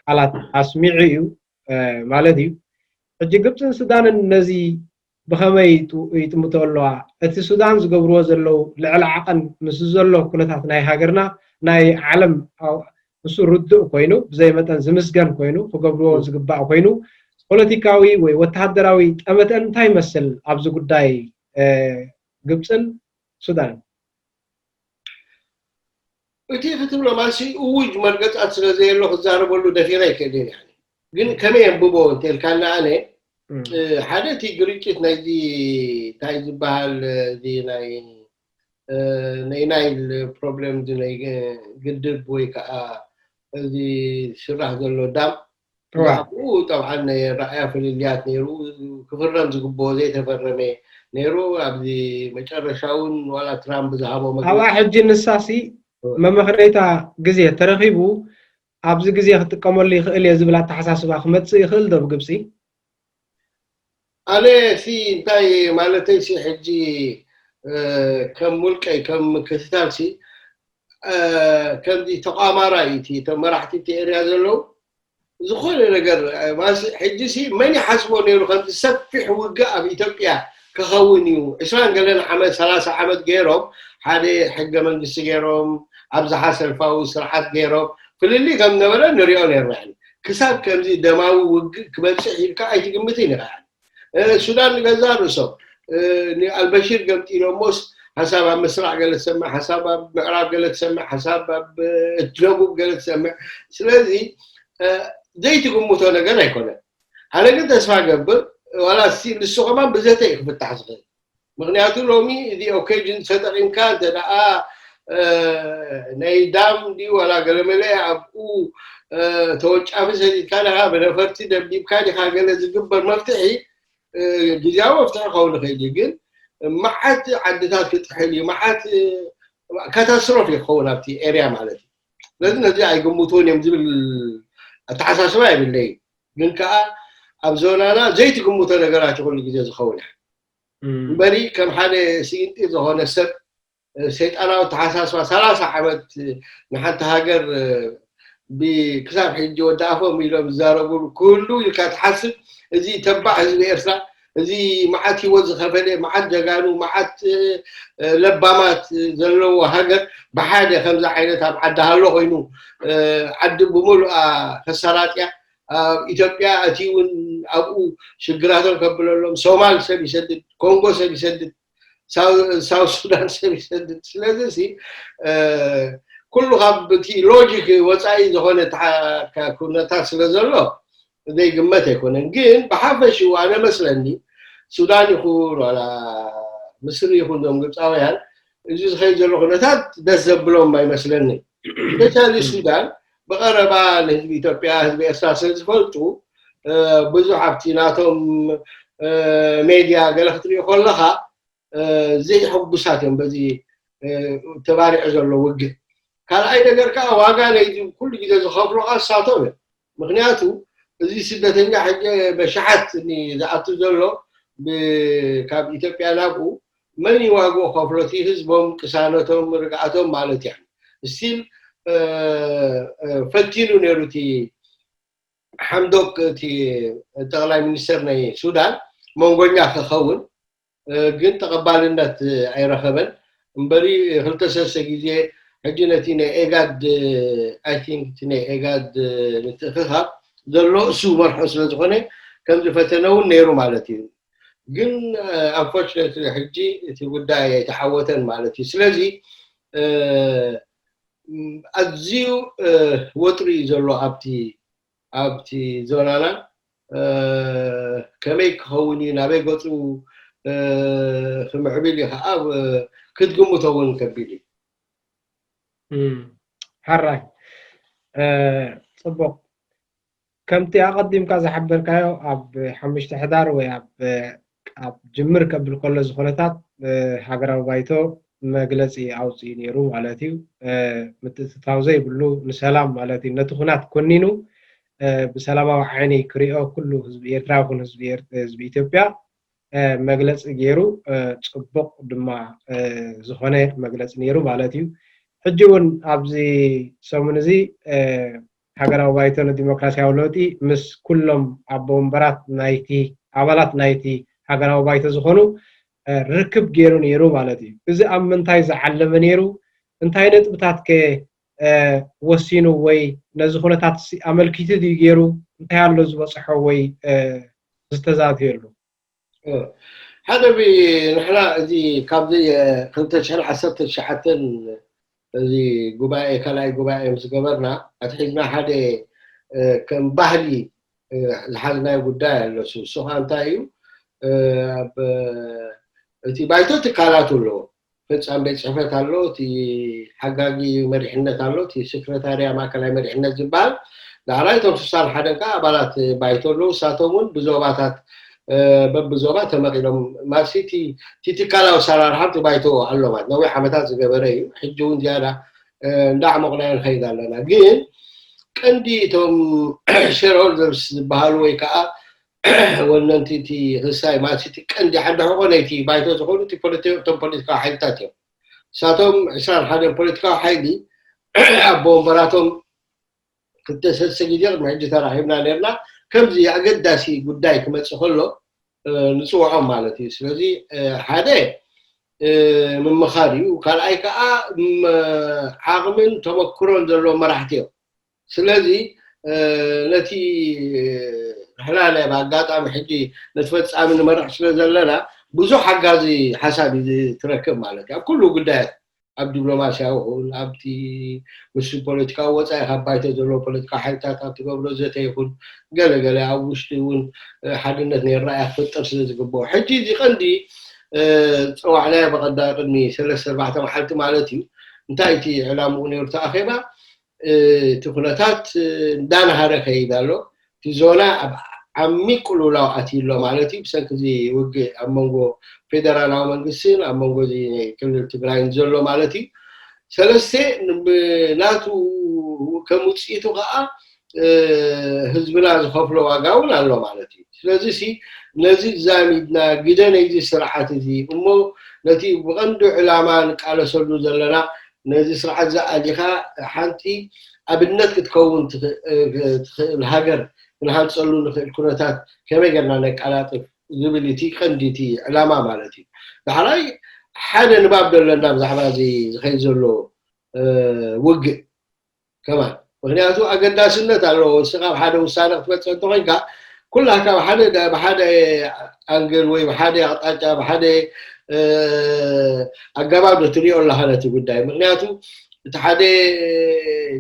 ቃላት ኣስሚዑ እዩ ማለት እዩ። ሕጂ ግብፅን ሱዳንን ነዚ ብኸመይ ይጥምቶ ኣለዋ? እቲ ሱዳን ዝገብርዎ ዘለዉ ልዕሊ ዓቐን ምስ ዘሎ ኩነታት ናይ ሃገርና ናይ ዓለም ንሱ ርዱእ ኮይኑ ብዘይ መጠን ዝምስገን ኮይኑ ክገብርዎ ዝግባእ ኮይኑ ፖለቲካዊ ወይ ወተሃደራዊ ጠመተን እንታይ ይመስል ኣብዚ ጉዳይ ግብፅን ሱዳንን? እቲ ክትብሎ ማሲ እውጅ መርገፃት ስለ ዘየሎ ክዛረበሉ ደፊረ ኣይክእልን እየ። ግን ከመይ የንብቦ እንተልካና ኣነ ሓደ እቲ ግርጭት ናይዚ እንታይ ዝበሃል እዚ ናይ ናይ ናይል ፕሮብለም እዚ ናይ ግድብ ወይ ከዓ እዚ ስራሕ ዘሎ ዳም ብኡ ጠብዓን ናይ ራእያ ፍልልያት ነይሩ። ክፍረም ዝግብኦ ዘይተፈረመ ነይሩ። ኣብዚ መጨረሻ እውን ዋላ ትራምፕ ዝሃቦ መግለፂ ኣብኣ ሕጂ ንሳሲ መመኽነይታ ግዜ ተረኺቡ ኣብዚ ግዜ ክጥቀመሉ ይኽእል እየ ዝብል ኣተሓሳስባ ክመፅእ ይኽእል ዶ ብግብፂ? ኣነ ሲ እንታይ ማለተይ ሲ ሕጂ ከም ውልቀይ ከም ምክትታል ሲ ከምዚ ተቋማራይ እቲ እቶም መራሕቲ እቲ ኤርያ ዘለዉ ዝኾነ ነገር ሕጂ ሲ መን ይሓስቦ ነይሩ ከምዚ ሰፊሕ ውግእ ኣብ ኢትዮጵያ ክኸውን እዩ። ዕስራን ገለን ዓመት ሰላሳ ዓመት ገይሮም ሓደ ሕገ መንግስቲ ገይሮም ኣብዝሓ ሰልፋዊ ስርዓት ገይሮም ፍልልይ ከም ነበረ ንሪኦ ነርና። ክሳብ ከምዚ ደማዊ ውግእ ክበፅሕ ኢልካ ኣይትግምትን ኢኻ። ሱዳን ንገዛ ርእሶም ንኣልበሽር ገምጢሎሞስ ሓንሳብ ኣብ ምስራቅ ገለ ትሰምዕ፣ ሓንሳብ ኣብ ምዕራብ ገለ ትሰምዕ፣ ሓንሳብ ኣብ ደቡብ ገለ ትሰምዕ። ስለዚ ዘይትግምቶ ነገር ኣይኮነን። ኣነ ግን ተስፋ ገብር ዋላ ንሱ ከማን ብዘተ እዩ ክፍታሕ ዝኽእል። ምክንያቱ ሎሚ እዚ ኦኬጅን ተጠቂምካ እንተ ደኣ ናይ ዳም ድዩ ዋላ ገለመለ ኣብኡ ተወንጫፊ ሰዲድካ ዲኻ ብነፈርቲ ደብዲብካ ዲኻ ገለ ዝግበር መፍትሒ ግዜያዊ መፍትሒ ክኸውን ይኽእል እዩ። ግን መዓት ዓድታት ክጥሕል እዩ፣ መዓት ካታስትሮፍ እዩ ክኸውን ኣብቲ ኤርያ ማለት እዩ። ስለዚ ነዚ ኣይግምቱን እዮም ዝብል ኣተሓሳስባ የብለይ። ግን ከዓ ኣብ ዞናና ዘይትግምቶ ነገራት እዩ ኩሉ ግዜ ዝኸውን። እምበሪ ከም ሓደ ስኢንጢ ዝኾነ ሰብ ሰይጣናዊ ተሓሳስባ ሰላሳ ዓመት ንሓንቲ ሃገር ክሳብ ሕጂ ወዳእፎም ኢሎም ዝዛረቡሉ ኩሉ ኢልካ ትሓስብ። እዚ ተባዕ ህዝቢ ኤርትራ፣ እዚ መዓት ህይወት ዝኸፈለ፣ መዓት ጀጋኑ፣ መዓት ለባማት ዘለዎ ሃገር ብሓደ ከምዚ ዓይነት ኣብ ዓዲ ሃሎ ኮይኑ ዓዲ ብምሉኣ ከሰራጥያ ኣብ ኢትዮጵያ ኣትዩ እውን ኣብኡ ሽግራቶም ከብለሎም፣ ሶማል ሰብ ይሰድድ፣ ኮንጎ ሰብ ይሰድድ፣ ሳውት ሱዳን ሰብ ይሰድድ። ስለዚ ሲ ኩሉ ካብ እቲ ሎጂክ ወፃኢ ዝኾነ ኩነታት ስለ ዘሎ ዘይግመት ኣይኮነን። ግን ብሓፈሽኡ ኣነ መስለኒ ሱዳን ይኹን ዋላ ምስሪ ይኹን ዞም ግብፃውያን እዚ ዝኸይድ ዘሎ ኩነታት ደስ ዘብሎም ኣይመስለኒ። ስፔሻሊ ሱዳን ብቐረባ ንህዝቢ ኢትዮጵያ ህዝቢ ኤርትራ ስለ ዝፈልጡ ብዙሕ ኣብቲ ናቶም ሜድያ ገለ ክትሪኦ ከለኻ ዘይሕጉሳት እዮም በዚ ተባሪዑ ዘሎ ውግእ። ካልኣይ ነገር ከዓ ዋጋ ናይ ኩሉ ግዜ ዝኸፍሉ ከዓ እሳቶም እዮም። ምክንያቱ እዚ ስደተኛ ሕጂ በሽሓት ዝኣቱ ዘሎ ካብ ኢትዮጵያ ናብኡ መን እዩ ዋግኡ ከፍሎ? እቲ ህዝቦም፣ ቅሳነቶም፣ ርግኣቶም ማለት እዩ። ስቲል ፈቲኑ ነይሩ እቲ ሓምዶክ እቲ ጠቕላይ ሚኒስተር ናይ ሱዳን መንጎኛ ክኸውን ግን ተቐባልነት ኣይረኸበን። እምበሪ ክልተ ሰለስተ ግዜ ሕጂ ነቲ ናይ ኤጋድ ኣይ ቲንክ እቲ ናይ ኤጋድ ምትእኽኻብ ዘሎ እሱ መርሖ ስለ ዝኾነ ከም ዝፈተነ እውን ነይሩ ማለት እዩ። ግን ኣንፎርችነትሊ ሕጂ እቲ ጉዳይ ኣይተዓወተን ማለት እዩ። ስለዚ ኣዝዩ ወጥሪ እዩ ዘሎ ኣብቲ ኣብቲ ዞናና ከመይ ክኸውን እዩ ናበይ ገፁ ክምዕብል እዩ ከዓ ክትግምቶ እውን ከቢድ እዩ። ሕራይ ፅቡቅ ከምቲ ኣቐዲምካ ዝሓበርካዮ ኣብ ሓሙሽተ ሕዳር ወይ ኣብ ኣብ ጅምር ከብል ከሎ ዝኾነታት ሃገራዊ ባይቶ መግለፂ ኣውፅኡ ነይሩ ማለት እዩ። ምትእትታው ዘይብሉ ንሰላም ማለት እዩ። ነቲ ኩናት ኮኒኑ ብሰላማዊ ዓይኒ ክሪኦ ኩሉ ህዝቢ ኤርትራ ይኹን ህዝቢ ኢትዮጵያ መግለፂ ገይሩ ፅቡቕ ድማ ዝኾነ መግለፂ ነይሩ ማለት እዩ። ሕጂ እውን ኣብዚ ሰሙን እዚ ሃገራዊ ባይቶ ንዲሞክራሲያዊ ለውጢ ምስ ኩሎም ኣቦ ወንበራት ናይቲ ኣባላት ናይቲ ሃገራዊ ባይቶ ዝኾኑ ርክብ ገይሩ ነይሩ ማለት እዩ። እዚ ኣብ ምንታይ ዝዓለመ ነይሩ? እንታይ ነጥብታት ከ ወሲኑ ወይ ነዚ ኩነታት ኣመልኪቱ ድዩ ገይሩ? እንታይ ኣሎ ዝበፅሖ ወይ ዝተዛተየሉ? ሓደ ንሕና እዚ ካብዚ ክልተ ሽሕን ዓሰርተ ትሽዓተን እዚ ጉባኤ ካልኣይ ጉባኤ ምስ ገበርና ኣትሒዝና ሓደ ከም ባህሊ ዝሓዝናዮ ጉዳይ ኣሎ። እሱ ከዓ እንታይ እዩ? እቲ ባይቶ ትካላቱ ኣለዎ። ፈፃም ቤት ፅሕፈት ኣሎ፣ እቲ ሓጋጊ መሪሕነት ኣሎ፣ እቲ ሴክረታርያ ማእከላይ መሪሕነት ዝበሃል። ዳሕራይ እቶም ስሳን ሓደን ከዓ ኣባላት ባይቶ ኣለዉ። ንሳቶም እውን ብዞባታት በብዞባ ተመቒሎም ማለትሲ እቲ ትካላዊ ኣሰራርሓ እቲ ባይቶ ኣሎ ማለት ነዊሕ ዓመታት ዝገበረ እዩ። ሕጂ እውን ዝያዳ እንዳዕሞቕናዮ ንኸይድ ኣለና። ግን ቀንዲ እቶም ሼርሆልደርስ ዝበሃሉ ወይ ከዓ ወነንቲ እቲ ክሳይ ማለት እቲ ቀንዲ ዓንዲ ሕቆ ናይቲ ባይቶ ዝኾኑ እቶም ፖለቲካዊ ሓይልታት እዮም። ንሳቶም ዕስራን ሓደን ፖለቲካዊ ሓይሊ ኣቦ ወንበራቶም ክልተ ሰለስተ ግዜ ቅድሚ ሕጂ ተራኺብና ነርና። ከምዚ ኣገዳሲ ጉዳይ ክመፅእ ከሎ ንፅውዖም ማለት እዩ። ስለዚ ሓደ ምምኻር እዩ። ካልኣይ ከዓ ዓቕምን ተመክሮን ዘለዎም መራሕቲ እዮም። ስለዚ ነቲ ንሕና ናይ ኣጋጣሚ ሕጂ ነቲ ፈፃሚ ንመርሕ ስለ ዘለና ብዙሕ ሓጋዚ ሓሳብ እዩ ትረክብ ማለት እዩ ኣብ ኩሉ ጉዳያት፣ ኣብ ዲፕሎማስያዊ ይኹን ኣብቲ ምስ ፖለቲካዊ ወፃኢ ካብ ባይቶ ዘለዎ ፖለቲካዊ ሓይልታት ኣብ ትገብሮ ዘተ ይኹን ገለ ገለ ኣብ ውሽጢ እውን ሓድነት ነይርና እያ ክፍጠር ስለ ዝግብኦ። ሕጂ እዚ ቀንዲ ፀዋዕናዮ ብቐዳሚ ቅድሚ ሰለስተ ኣርባዕተ መዓልቲ ማለት እዩ። እንታይ እቲ ዕላምኡ ነይሩ እቲ ኣኼባ? እቲ ኩነታት እንዳናሃረ ከይድ ኣሎ። እቲ ዞና ኣብ ዓሚቕ ቅልውላው ኣትዩ ኣሎ ማለት እዩ። ብሰንኪ እዚ ውግእ ኣብ መንጎ ፌደራላዊ መንግስትን ኣብ መንጎ እዚ ክልል ትግራይን ዘሎ ማለት እዩ። ሰለስተ ናቱ ከም ውፅኢቱ ከዓ ህዝብና ዝኸፍሎ ዋጋ እውን ኣሎ ማለት እዩ። ስለዚ ሲ ነዚ ዛሚድና ግደ ናይዚ ስርዓት እዚ እሞ ነቲ ብቐንዱ ዕላማ ንቃለሰሉ ዘለና ነዚ ስርዓት ዝኣሊኻ ሓንቲ ኣብነት ክትከውን ትኽእል ሃገር ክንሃንፀሉ ንኽእል ኩነታት ከመይ ገርና ነቀላጥፍ ዝብል እቲ ቀንዲ እቲ ዕላማ ማለት እዩ። ዳሕራይ ሓደ ንባብ ዘለና ብዛዕባ እዚ ዝኸይድ ዘሎ ውግእ ከማን ምክንያቱ ኣገዳስነት ኣለዎ። እስኻ ኣብ ሓደ ውሳነ ክትበፅሕ እንተኮይንካ ኩላካ ብሓደ ብሓደ ኣንግል ወይ ብሓደ ኣቅጣጫ ብሓደ ኣገባብ ዶ ትሪኦ ኣለካ ነቲ ጉዳይ? ምክንያቱ እቲ ሓደ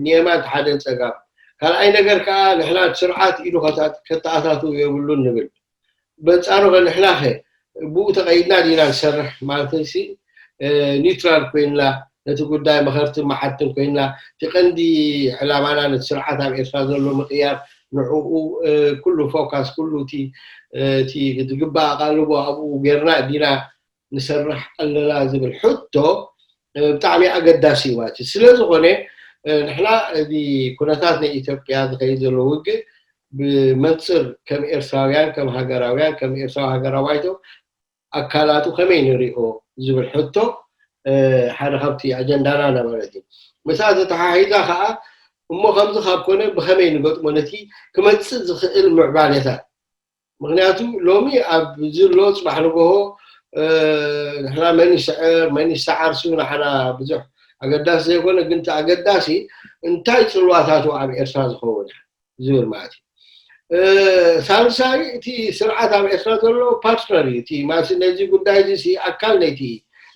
ንየማን እቲ ሓደ ንፀጋም ካልኣይ ነገር ከዓ ንሕና እቲ ስርዓት ኢዱ ከተኣታትው የብሉን ንብል። በንፃሩ ከ ንሕና ከ ብኡ ተቐይድና ዲና ንሰርሕ ማለት ሲ ኒውትራል ኮይንና ነቲ ጉዳይ መኸርትን መሓትን ኮይንና እቲ ቀንዲ ዕላማና ነቲ ስርዓት ኣብ ኤርትራ ዘሎ ምቅያር ንዕኡ ኩሉ ፎካስ ኩሉ እቲ ዝግባእ ኣቓልቦ ኣብኡ ጌርና ዲና ንሰርሕ ኣለና ዝብል ሕቶ ብጣዕሚ ኣገዳሲ እዩ ማለት እዩ። ስለ ዝኾነ ንሕና እዚ ኩነታት ናይ ኢትዮጵያ ዝኸይድ ዘሎ ውግእ ብመንፅር ከም ኤርትራውያን ከም ሃገራውያን ከም ኤርትራዊ ሃገራዊ ባይቶ ኣካላቱ ከመይ ንሪኦ ዝብል ሕቶ ሓደ ካብቲ ኣጀንዳና ነበረ። ምስኣ ተተሓሒዛ ከዓ እሞ ከምዚ ካብ ኮነ ብኸመይ ንገጥሞ ነቲ ክመፅእ ዝኽእል ምዕባሌታት ምክንያቱ ሎሚ ኣብዚ ኣሎ ፅባሕ ንግሆ ንሕና መን ይስዕር መን ይሰዓር ሱ ንሓና ብዙሕ ኣገዳሲ ዘይኮነ ግን እቲ ኣገዳሲ እንታይ ፅልዋታቱ ኣብ ኤርትራ ዝኸውን ዝብል ማለት እዩ። ሳልሳይ እቲ ስርዓት ኣብ ኤርትራ ዘሎ ፓርትነር እዩ። እቲ ማለት ነዚ ጉዳይ እዚ ኣካል ነይቲ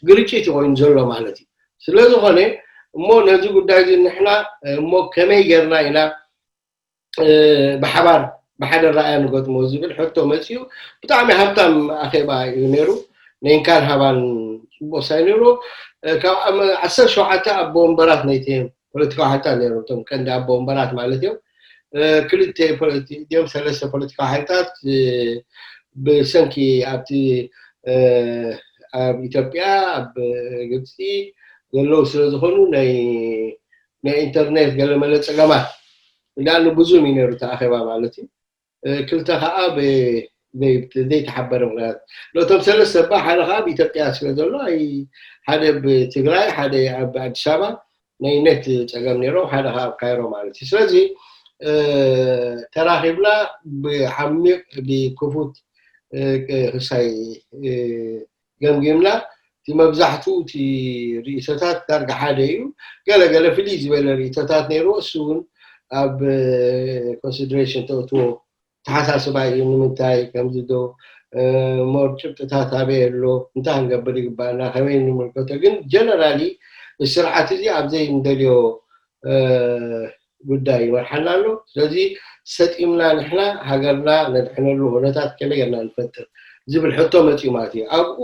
ግርጭት ኮይኑ ዘሎ ማለት እዩ። ስለዝኾነ እሞ ነዚ ጉዳይ እዚ ንሕና እሞ ከመይ ጌርና ኢና ብሓባር ብሓደ ረኣያ ንገጥሞ ዝብል ሕቶ መፅኡ። ብጣዕሚ ሃብታም ኣኼባ እዩ ነይሩ። ነንካን ሃባን ፅቡቅ ሳይ ነይሩ። ካብ ዓሰርተ ሸውዓተ ኣቦ ወንበራት ነይቲ ፖለቲካዊ ሓይልታት ነይሮም እቶም ቀንዲ ኣቦ ወንበራት ማለት እዮም። ክልተ ፖለቲ- ድዮም ሰለስተ ፖለቲካዊ ሓይልታት ብሰንኪ ኣብቲ ኣብ ኢትዮጵያ ኣብ ግብፂ ዘለዉ ስለዝኾኑ ናይ ናይ ኢንተርኔት ገለመለ ፀገማት እንዳኣሉ ብዙም እዩ ነይሩ እቲ ኣኼባ ማለት እዩ። ክልተ ከዓ ዘይተሓበረ ምክንያት ነቶም ሰለስተ ባ ሓደ ከዓ ኣብ ኢትዮጵያ ስለ ዘሎ ሓደ ብትግራይ ሓደ ኣብ ኣዲስ ኣበባ ናይ ኔት ፀገም ነይሮም ሓደ ከዓ ኣብ ካይሮ ማለት እዩ። ስለዚ ተራኺብና ብዓሚቕ ብክፉት ክሳይ ገምጊምና፣ እቲ መብዛሕትኡ እቲ ርእይቶታት ዳርጋ ሓደ እዩ። ገለ ገለ ፍልይ ዝበለ ርእይቶታት ነይርዎ፣ እሱ እውን ኣብ ኮንሲደሬሽን ተእትዎ ተሓሳስባ እዩ። ንምንታይ ከምዚ ዶ ሞር ጭብጥታት ኣበይ ኣሎ፣ እንታይ ክንገብር ይግባና፣ ከመይ ንምልከቶ። ግን ጀነራሊ ስርዓት እዚ ኣብዘይ እንደልዮ ጉዳይ ይመርሓና ኣሎ። ስለዚ ሰጢምና ንሕና ሃገርና ነድሕነሉ ኩነታት ከመይ ጌርና ንፈጥር ዝብል ሕቶ መፅኡ ማለት እዩ። ኣብኡ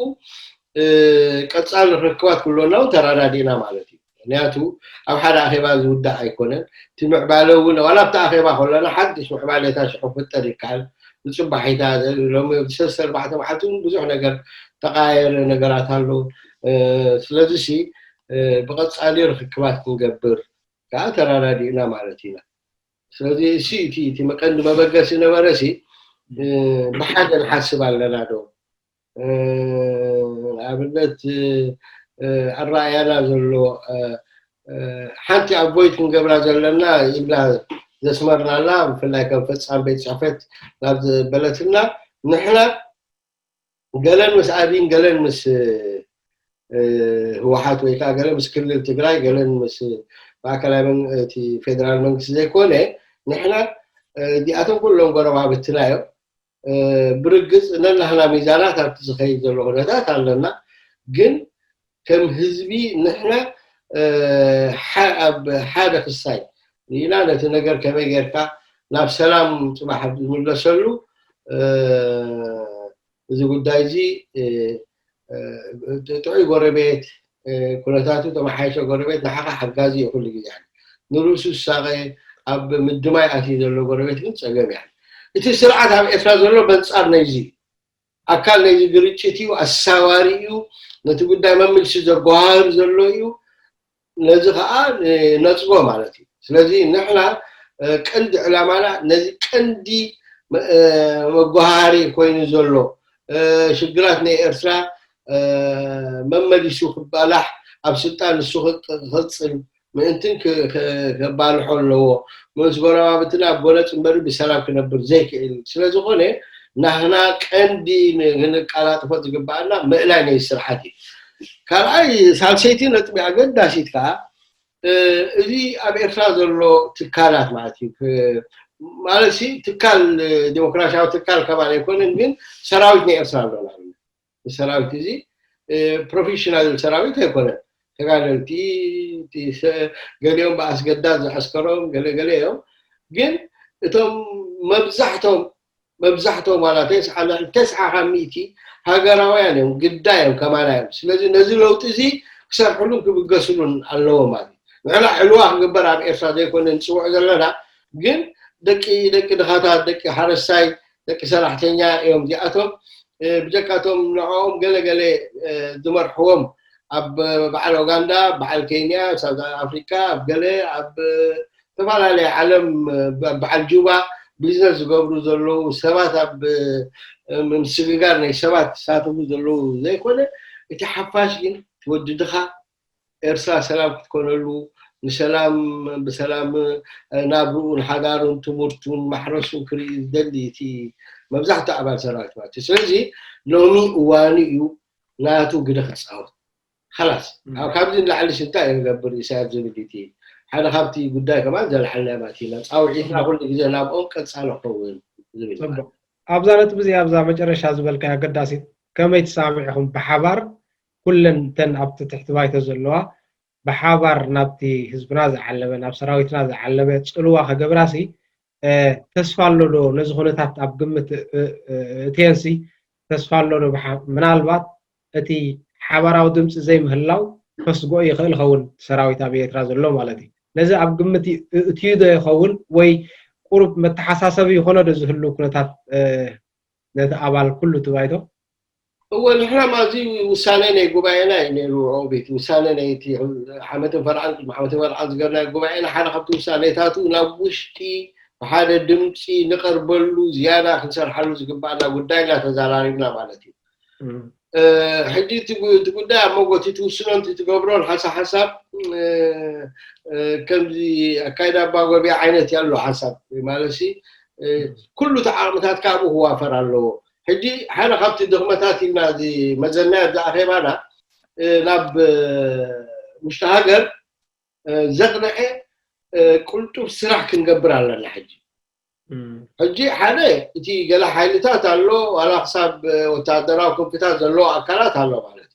ቀፃሊ ርክባት ክህልወና እውን ተራዳዲእና ማለት እዩ። ምክንያቱ ኣብ ሓደ ኣኼባ ዝውዳእ ኣይኮነን። እቲ ምዕባለ እውን ዋላ ኣብቲ ኣኼባ ከለና ሓድሽ ምዕባለታ ሽዑ ክፍጠር ይከኣል። ብፅባሒታ ሎሚ ሰለስተ ኣርባዕተ መዓልቲ እውን ብዙሕ ነገር ተቃየረ ነገራት ኣሎ። ስለዚ ሲ ብቐፃሊ ርክክባት ክንገብር ከዓ ተራዳዲእና ማለት ኢና። ስለዚ እሲ እቲ እቲ መቀንዲ መበገሲ ነበረ ሲ ብሓደ ንሓስብ ኣለና ዶ? ኣብነት ኣረኣያና ዘሎ ሓንቲ ኣቮይድ ክንገብራ ዘለና ኢልና ዘስመርናላ፣ ብፍላይ ከም ፈፃም ቤት ፅሕፈት ናብ ዝበለትና ንሕና ገለን ምስ ኣብይን ገለን ምስ ህወሓት ወይ ከዓ ገለ ምስ ክልል ትግራይ ገለን ምስ ማእከላይ እቲ ፌደራል መንግስቲ ዘይኮነ ንሕና እዚኣቶም ኩሎም ጎረባብትና እዮም። ብርግፅ ነናህና ሚዛናት ኣብቲ ዝኸይድ ዘሎ ኩነታት ኣለና። ግን ከም ህዝቢ ንሕና ኣብ ሓደ ክሳይ ርኢና ነቲ ነገር ከመይ ጌርካ ናብ ሰላም ፅባሕ ዝምለሰሉ እዚ ጉዳይ እዚ ጥዑይ ጎረቤት ኩነታቱ ተመሓየሸ ጎረቤት ንሓኻ ሓጋዚ እዩ ኩሉ ግዜ። ንርእሱ ዝሳቐ ኣብ ምድማይ ኣትዩ ዘሎ ጎረቤት ግን ጸገም እያ። እቲ ስርዓት ኣብ ኤርትራ ዘሎ በንጻር ነይዚ ኣካል ነይዚ ግርጭት እዩ፣ ኣሳዋሪ እዩ፣ ነቲ ጉዳይ መምልሲ ዘጓሃህር ዘሎ እዩ። ነዚ ከዓ ነፅጎ ማለት እዩ። ስለዚ ንሕና ቀንዲ ዕላማና ነዚ ቀንዲ መጓሃሪ ኮይኑ ዘሎ ሽግራት ናይ ኤርትራ መመሊሱ ክባላሕ ኣብ ስልጣን ንሱ ክቕፅል ምእንትን ከባልሖ ኣለዎ። ምስ ጎረባብትና ጎነፅ እምበሪ ብሰላም ክነብር ዘይክእል ስለዝኾነ ናህና ቀንዲ ክንቀላጥፎ ዝግባኣና ምእላይ ናይ ስርዓት እዩ። ካልኣይ ሳልሰይቲ ነጥቢ ኣገዳሲት ከዓ እዚ ኣብ ኤርትራ ዘሎ ትካላት ማለት እዩ። ማለት ትካል ዲሞክራሲያዊ ትካል ከማን ኣይኮነን፣ ግን ሰራዊት ናይ ኤርትራ ኣሎ። ሰራዊት እዚ ፕሮፌሽናል ሰራዊት ኣይኮነን። ተጋደልቲ ገሊኦም ብኣስገዳድ ዝዓስከሮም ገለ ገለ እዮም። ግን እቶም መብዛሕቶም መብዛሕቶም ዋላ ተስዓ ልዕሊ ተስዓ ካብ ሚእቲ ሃገራውያን እዮም፣ ግዳይ እዮም፣ ከማና እዮም። ስለዚ ነዚ ለውጢ እዚ ክሰርሕሉን ክብገስሉን ኣለዎም ማለት እዩ። ንሕና ዕልዋ ክግበር ኣብ ኤርትራ ዘይኮነ ንፅውዕ ዘለና፣ ግን ደቂ ደቂ ድኻታት፣ ደቂ ሓረስታይ፣ ደቂ ሰራሕተኛ እዮም እዚኣቶም። ብጀካቶም ንዕኦም ገለ ገለ ዝመርሕዎም ኣብ በዓል ኡጋንዳ፣ በዓል ኬንያ፣ ሳውዝ ኣፍሪካ፣ ኣብ ገለ ኣብ ዝተፈላለየ ዓለም በዓል ጁባ ቢዝነስ ዝገብሩ ዘለዉ ሰባት ኣብ ምስግጋር ናይ ሰባት ዝሳተፉ ዘለዉ ዘይኮነ እቲ ሓፋሽ ግን ትወድድኻ ኤርትራ ሰላም ክትኮነሉ ንሰላም ብሰላም ናብርኡ ንሓዳሩን ትምህርቱን ማሕረሱን ክርኢ ዝደሊ እቲ መብዛሕትኡ ኣባል ሰራዊት ማለት እዩ። ስለዚ ሎሚ እዋኑ እዩ ናቱ ግደ ክፃወት። ላስ ካብዚ ንላዕሊ ሽንታ እዩ ንገብር ኢሳያስ ዝብል እቲ ሓደ ካብቲ ጉዳይ ከማን ዘልዓልና ማለት ኢና። ፃውዒትና ኩሉ ግዜ ናብኦም ቀፃሊ ክኸውን ዝብል ማለት እዩ። ኣብዛ ነጥቢ እዚኣ ኣብዛ መጨረሻ ዝበልካያ ኣገዳሲት ከመይ ትሳምዕኹም ብሓባር ኩለን እተን ኣብቲ ትሕቲ ባይቶ ዘለዋ ብሓባር ናብቲ ህዝብና ዝዓለበ ናብ ሰራዊትና ዝዓለበ ፅልዋ ከገብራሲ ተስፋ ኣሎ ዶ? ነዚ ኩነታት ኣብ ግምት እትየንሲ ተስፋ ኣሎ ዶ? ምናልባት እቲ ሓባራዊ ድምፂ ዘይምህላው ከስግኦ ይኽእል ይኸውን ሰራዊት ኣብ ኤርትራ ዘሎ ማለት እዩ። ነዚ ኣብ ግምት እትዩ ዶ ይኸውን ወይ ቁሩብ መተሓሳሰቢ ይኾኖ ዶ ዝህሉ ኩነታት ነቲ ኣባል ኩሉ እቲ ባይቶ? እወ ንሕና ማዚ ውሳነ ናይ ጉባኤና እዩ ነይሩ። ኦቢት ውሳነ ናይ እቲ ዓመትን ፈርዓን ዓመትን ፈርዓን ዝገርና ጉባኤና ሓደ ካብቲ ውሳኔታቱ ናብ ውሽጢ ብሓደ ድምፂ ንቐርበሉ ዝያዳ ክንሰርሓሉ ዝግባኣና ጉዳይ እናተዘራሪብና ማለት እዩ። ሕጂ እቲ ጉዳይ ኣብ መንጎ እቲ ትውስኖን እቲ ትገብሮን ሓሳ ሓሳብ ከምዚ ኣካይዳ ኣባጎቢያ ዓይነት ያሎ ሓሳብ ማለት ኩሉ ተዓቕምታት ካብኡ ክዋፈር ኣለዎ። ሕጂ ሓደ ካብቲ ድኽመታት ኢልና እዚ መዘናያ እዚ ኣኼባና ናብ ውሽጢ ሃገር ዘቕንዐ ቅልጡፍ ስራሕ ክንገብር ኣለና። ሕጂ ሕጂ ሓደ እቲ ገለ ሓይልታት ኣሎ ዋላ ክሳብ ወታደራዊ ክንፍታት ዘለዎ ኣካላት ኣሎ ማለት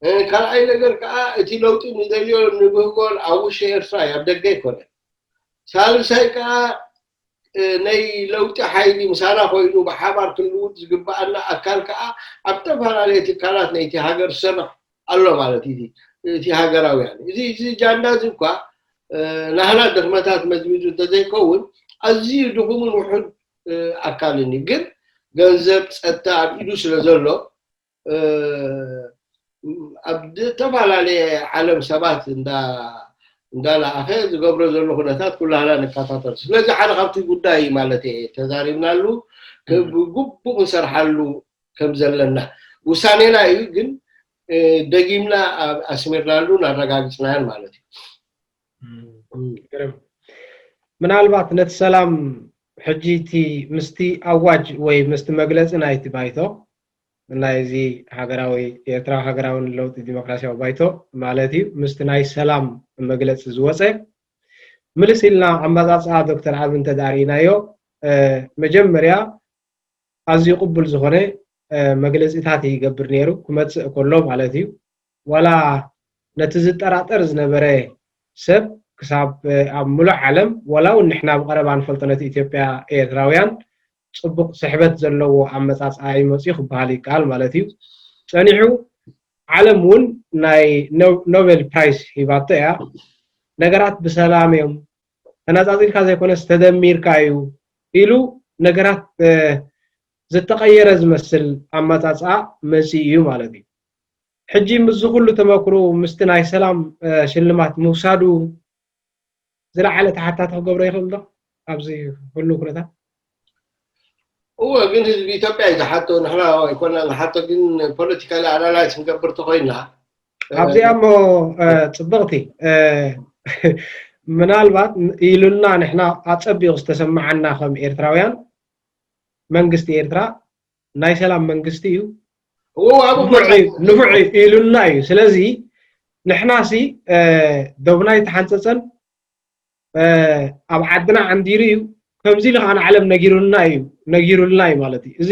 እዩ። ካልኣይ ነገር ከዓ እቲ ለውጢ ንደልዮ ንብህጎን ኣብ ውሽጢ ኤርትራ እዩ፣ ኣብ ደገ ኣይኮነ። ሳልሳይ ከዓ ናይ ለውጢ ሓይሊ ምሳና ኮይኑ ብሓባር ክንልውጥ ዝግበኣና ኣካል ከዓ ኣብ ዝተፈላለየ ትካላት ናይቲ ሃገር ዝሰርሕ ኣሎ ማለት እዩ። እቲ ሃገራውያን እዚ እዚ ጃንዳ እዚ እኳ ናህና ድኽመታት መዝሚዙ እንተዘይከውን ኣዝዩ ድኹምን ውሑድ ኣካልን እዩ። ግን ገንዘብ ጸጥታ ኣብ ኢዱ ስለ ዘሎ ኣብ ዝተፈላለየ ዓለም ሰባት እንዳ እንዳለኣኸ ዝገብሮ ዘሎ ኩነታት ኩላህና ንከታተል። ስለዚ ሓደ ካብቲ ጉዳይ ማለት እየ ተዛሪብናሉ ብግቡእ ክንሰርሓሉ ከም ዘለና ውሳኔና እዩ። ግን ደጊምና ኣስሚርናሉን ኣረጋግፅናዮን ማለት እዩ። ምናልባት ነቲ ሰላም ሕጂ እቲ ምስቲ ኣዋጅ ወይ ምስቲ መግለፂ ናይቲ ባይቶ ናይዚ ሃገራዊ ኤርትራዊ ሃገራዊ ለውጢ ዲሞክራሲያዊ ባይቶ ማለት እዩ ምስቲ ናይ ሰላም መግለፂ ዝወፀ ምልስ ኢልና ኣመፃፅኣ ዶክተር ኣብ እንተዳርኢናዮ መጀመርያ ኣዝዩ ቅቡል ዝኾነ መግለፂታት ይገብር ነይሩ ክመፅእ ከሎ ማለት እዩ። ዋላ ነቲ ዝጠራጠር ዝነበረ ሰብ ክሳብ ኣብ ሙሉእ ዓለም ዋላ እውን ንሕና ብቐረባ ንፈልጦ ነቲ ኢትዮጵያ ኤርትራውያን ፅቡቕ ስሕበት ዘለዎ ኣመፃፅኣ ይመፅኡ ክበሃል ይከኣል ማለት እዩ። ፀኒሑ ዓለም እውን ናይ ኖቤል ፕራይስ ሂባቶ እያ። ነገራት ብሰላም እዮም ተነፃፂልካ ዘይኮነስ ተደሚርካ እዩ ኢሉ ነገራት ዝተቐየረ ዝመስል ኣመፃፅኣ መፂኡ እዩ ማለት እዩ። ሕጂ ምስዚ ኩሉ ተመክሮ ምስቲ ናይ ሰላም ሽልማት ምውሳዱ ዝለዓለ ተሓታቲ ክገብሮ ይኽእል ዶ ኣብዚ ኩሉ ኩነታት? እወ ግን ህዝቢ ኢትዮጵያ እዩ ዝሓቶ ንሕና ኣይኮና ንሓቶ ግን ፖለቲካሊ ኣናላይዝ ክንገብር ተኮይና ኣብዚኣ እሞ ፅብቕቲ ምናልባት ኢሉና ንሕና ኣፀቢቑ ዝተሰማዓና ከም ኤርትራውያን መንግስቲ ኤርትራ ናይ ሰላም መንግስቲ እዩ ንፉዕ ኢሉና እዩ። ስለዚ ንሕና ሲ ዶብና ኣይተሓንፀፀን ኣብ ዓድና ዓንዲሩ እዩ ከምዚ ኢሉ ከዓ ንዓለም ነጊሩልና እዩ ነጊሩልና እዩ ማለት እዩ። እዚ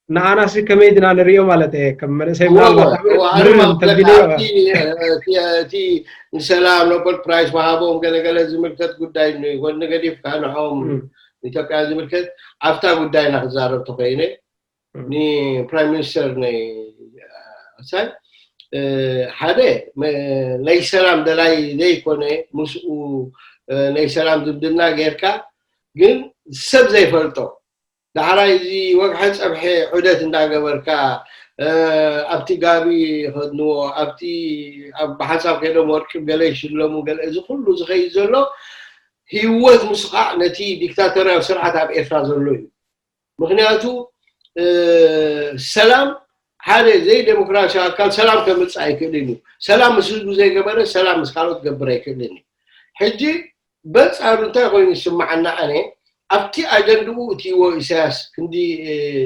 ንኣናሲ ከመይ ድና ንሪኦ ማለት እየ ከም መንእሰይ ምናልባት እቲ ንሰላም ኖበል ፕራይስ ወሃቦም ገለገለ ዝምልከት ጉዳይ ጎኒ ገዲፍካ ንዖም ኢትዮጵያ ዝምልከት ኣብታ ጉዳይና ክዛረብ ተኮይነ ንፕራይም ሚኒስተር ናይ ሳይ ሓደ ናይ ሰላም ደላይ ዘይኮነ ምስኡ ናይ ሰላም ዝምድና ጌርካ ግን ሰብ ዘይፈልጦ ዳሕራይ እዚ ወግሐ ፀብሐ ዑደት እንዳገበርካ ኣብቲ ጋቢ ይኸድንዎ ኣብቲ ብሓንሳብ ከይዶም ወርቂ ገለ ይሽለሙ ገለ እዚ ኩሉ ዝኸይድ ዘሎ ህይወት ምስኻዕ ነቲ ዲክታቶርያዊ ስርዓት ኣብ ኤርትራ ዘሎ እዩ። ምክንያቱ ሰላም ሓደ ዘይዴሞክራሲያዊ ኣካል ሰላም ከምፅእ ኣይክእልን እዩ። ሰላም ምስ ህዝቡ ዘይገበረ ሰላም ምስ ካልኦት ክገብር ኣይክእልን እዩ። ሕጂ በንፃሩ እንታይ ኮይኑ ይስማዓና ኣነ ኣብቲ ኣጀንድኡ እትይዎ ኢሳያስ ክንዲ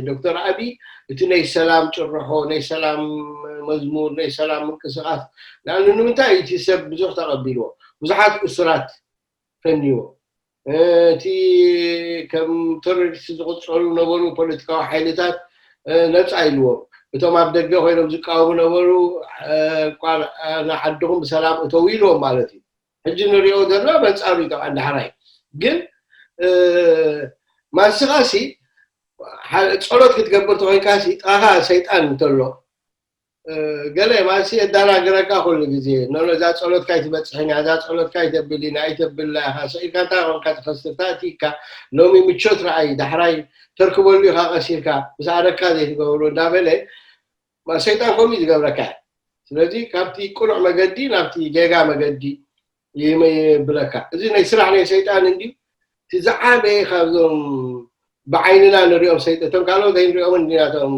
ዶክተር ኣብይ እቲ ናይ ሰላም ጭርሖ ናይ ሰላም መዝሙር ናይ ሰላም ምንቅስቃስ ንኣሉ ንምንታይ እቲ ሰብ ብዙሕ ተቐቢልዎ ብዙሓት እሱራት ፈንይዎ እቲ ከም ቴሮሪስት ዝቕፀሉ ነበሩ ፖለቲካዊ ሓይልታት ነፃ ኢልዎም እቶም ኣብ ደገ ኮይኖም ዝቃወሙ ነበሩ ንዓድኹም ብሰላም እተው ኢልዎም ማለት እዩ። ሕጂ ንሪኦ ዘለና በንፃሩ እዩ ጠብዓ ዳሕራይ ግን ማንስኻ ሲ ጸሎት ክትገብር ተኮይንካ ሲ ጥቓኻ ሰይጣን እንተሎ ገለ ማለት የዳናግረካ ኩሉ ግዜ ኖኖ እዛ ጸሎትካ ኣይትበጽሕን እያ እዛ ጸሎትካ ኣይተብልን እያ ኣይተብላ ኢኻ ስኢልካ እንታይ ኮንካ ትኸስር ታእቲካ ሎሚ ምቾት ረኣይ ዳሕራይ ተርክበሉ ኢኻ ቀሲልካ ምስ ኣረካ ዘይትገብሮ እንዳበለ ሰይጣን ከምኡ ዝገብረካ ስለዚ ካብቲ ቅኑዕ መገዲ ናብቲ ጌጋ መገዲ ይብለካ እዚ ናይ ስራሕ ናይ ሰይጣን እንዲ እቲ ዝዓበየ ካብዞም ብዓይንና ንሪኦም ሰይጣን እቶም ካልኦት ኣይንሪኦምን እንዲና እቶም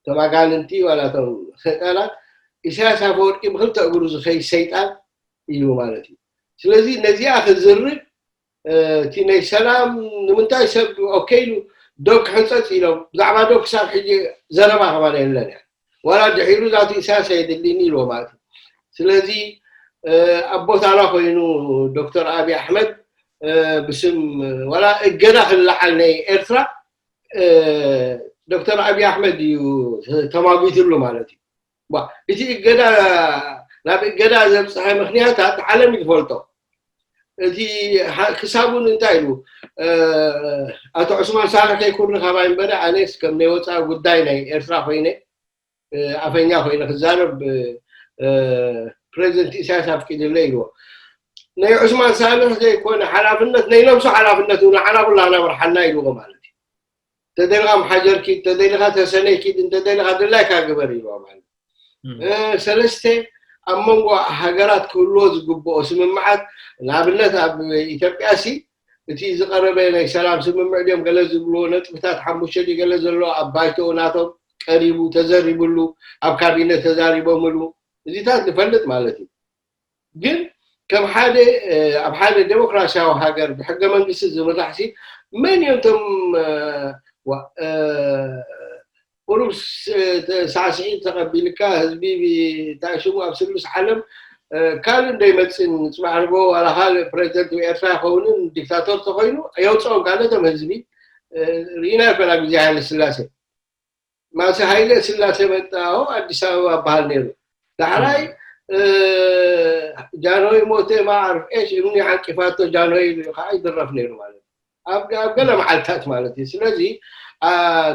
ከም ኣጋንንቲ ዋላ እቶም ሰይጣናት፣ ኢሳያስ ኣፈወርቂ ብክልተ እግሩ ዝኸይድ ሰይጣን እዩ ማለት እዩ። ስለዚ ነዚኣ ክዝርግ እቲ ናይ ሰላም ንምንታይ ሰብ ኦኬ ኢሉ ዶብ ክሕንፀፅ ኢሎም ብዛዕባ ዶብ ክሳብ ሕጂ ዘረባ ከማን የለን እያ። ዋላ ድሒሩ ዛቱ ኢሳያስ ኣየድልይኒ ኢልዎ ማለት እዩ። ስለዚ ኣብ ቦታና ኮይኑ ዶክተር ኣብይ ኣሕመድ ብስም ዋላ እገዳ ክልዓል ናይ ኤርትራ ዶክተር ኣብይ ኣሕመድ እዩ ተማጒትሉ ማለት እዩ። እቲ እገዳ ናብ እገዳ ዘብፅሐ ምክንያታት ዓለም እዩ ዝፈልጦ። እቲ ክሳቡ እንታይ ኢሉ ኣቶ ዑስማን ሳልሕ ከይኩርኒ ካባይ እምበረ ኣነስ ከም ናይ ወፃኢ ጉዳይ ናይ ኤርትራ ኮይነ ኣፈኛ ኮይነ ክዛረብ ፕሬዚደንት ኢሳያስ ኣፍቂድለ ኢልዎ። ናይ ዑስማን ሳልሕ ዘይኮነ ሓላፍነት ናይ ነብሱ ሓላፍነት እዩ፣ ንዓና ኩላና መርሓና ኢልዎ ማለት እዩ። እንተደሊኻ መሓጀር ኪድ፣ እንተደሊኻ ተሰነይ ኪድ፣ እንተደሊኻ ድላይካ ግበር ኢልዎ ማለት እዩ። ሰለስተ ኣብ መንጎ ሃገራት ክህልዎ ዝግብኦ ስምምዓት ንኣብነት ኣብ ኢትዮጵያ ሲ እቲ ዝቀረበ ናይ ሰላም ስምምዕ ድዮም ገለ ዝብልዎ ነጥብታት ሓሙሽተ ድዩ ገለ ዘሎ ኣብ ባይቶ ናቶም ቀሪቡ ተዘሪብሉ ኣብ ካቢነ ተዛሪቦምሉ እዚታት ንፈልጥ ማለት እዩ። ግን ከም ሓደ ኣብ ሓደ ዴሞክራሲያዊ ሃገር ብሕገ መንግስቲ ዝምራሕ ሲ መን እዮም እቶም ቁሩብ ሳዕስዒት ተቐቢልካ ህዝቢ እንታይ ሽሙ ኣብ ስሉስ ዓለም ካልእ እንደይመፅን ፅባሕ ንጎ ዋላ ካልእ ፕሬዚደንት ኤርትራ ይኸውንን ዲክታቶር ተኮይኑ የውፅኦም ካልእ እቶም ህዝቢ ርኢና ይኮና ግዜ ሃይለ ስላሴ ማሲ ሃይለ ስላሴ መጣ ኣዲስ ኣበባ በሃል ነይሩ። ዳሕራይ ጃንሆይ ሞተ ማዕርፍ ኤሽ እምኒ ዓቂፋቶ ጃንሆይ ከዓ ይድረፍ ነይሩ ማለት እዩ። ኣብ ገለ መዓልታት ማለት እዩ። ስለዚ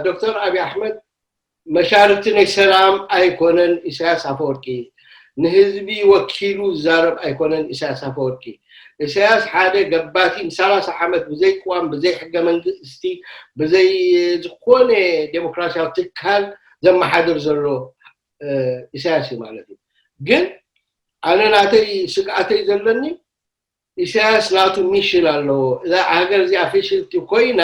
ዶክተር ኣብይ ኣሕመድ መሻርክቲ ናይ ሰላም ኣይኮነን ኢሳያስ ኣፈወርቂ። ንህዝቢ ወኪሉ ዝዛረብ ኣይኮነን ኢሳያስ ኣፈወርቂ። ኢሳያስ ሓደ ገባቲ ንሰላሳ ዓመት ብዘይ ቅዋም ብዘይ ሕገ መንግስቲ ብዘይ ዝኾነ ዴሞክራሲያዊ ትካል ዘመሓድር ዘሎ ኢሳያስ እዩ ማለት እዩ። ግን ኣነ ናተይ ስግኣተይ ዘለኒ ኢሳያስ ናቱ ሚሽን ኣለዎ። እዛ ሃገር እዚኣ ፍሽልቲ ኮይና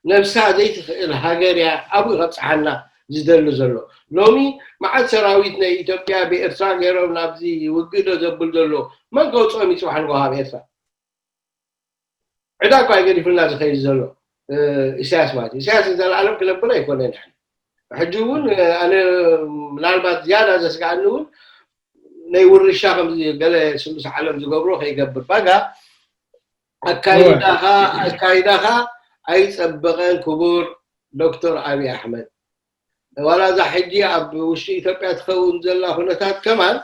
ነብሳ ዘይትኽእል ሃገር እያ ኣብኡ ከብፅሓና ዝደሊ ዘሎ። ሎሚ መዓት ሰራዊት ናይ ኢትዮጵያ ብኤርትራ ገይሮም ናብዚ ውግእ ዶ ዘብል ዘሎ መን ከውፅኦም ይፅባሕ ንጎ ካብ ኤርትራ ዕዳ እኳ ገዲፍልና ዝኸይድ ዘሎ ኢሳያስ ማለት እዩ። ኢሳያስ ንዘለኣለም ክነብር ኣይኮነን። ሕጂ እውን ኣነ ምናልባት ዝያዳ ዘስጋኣኒ እውን ናይ ውርሻ ከምዚ ገለ ስሉስ ዓለም ዝገብሮ ከይገብር ባጋ ኣካይዳኻ ኣካይዳኻ ኣይፀበቐን ክቡር ዶክተር ኣብይ ኣሕመድ። ዋላ እዛ ሕጂ ኣብ ውሽጢ ኢትዮጵያ ትኸውን ዘላ ኩነታት ከማን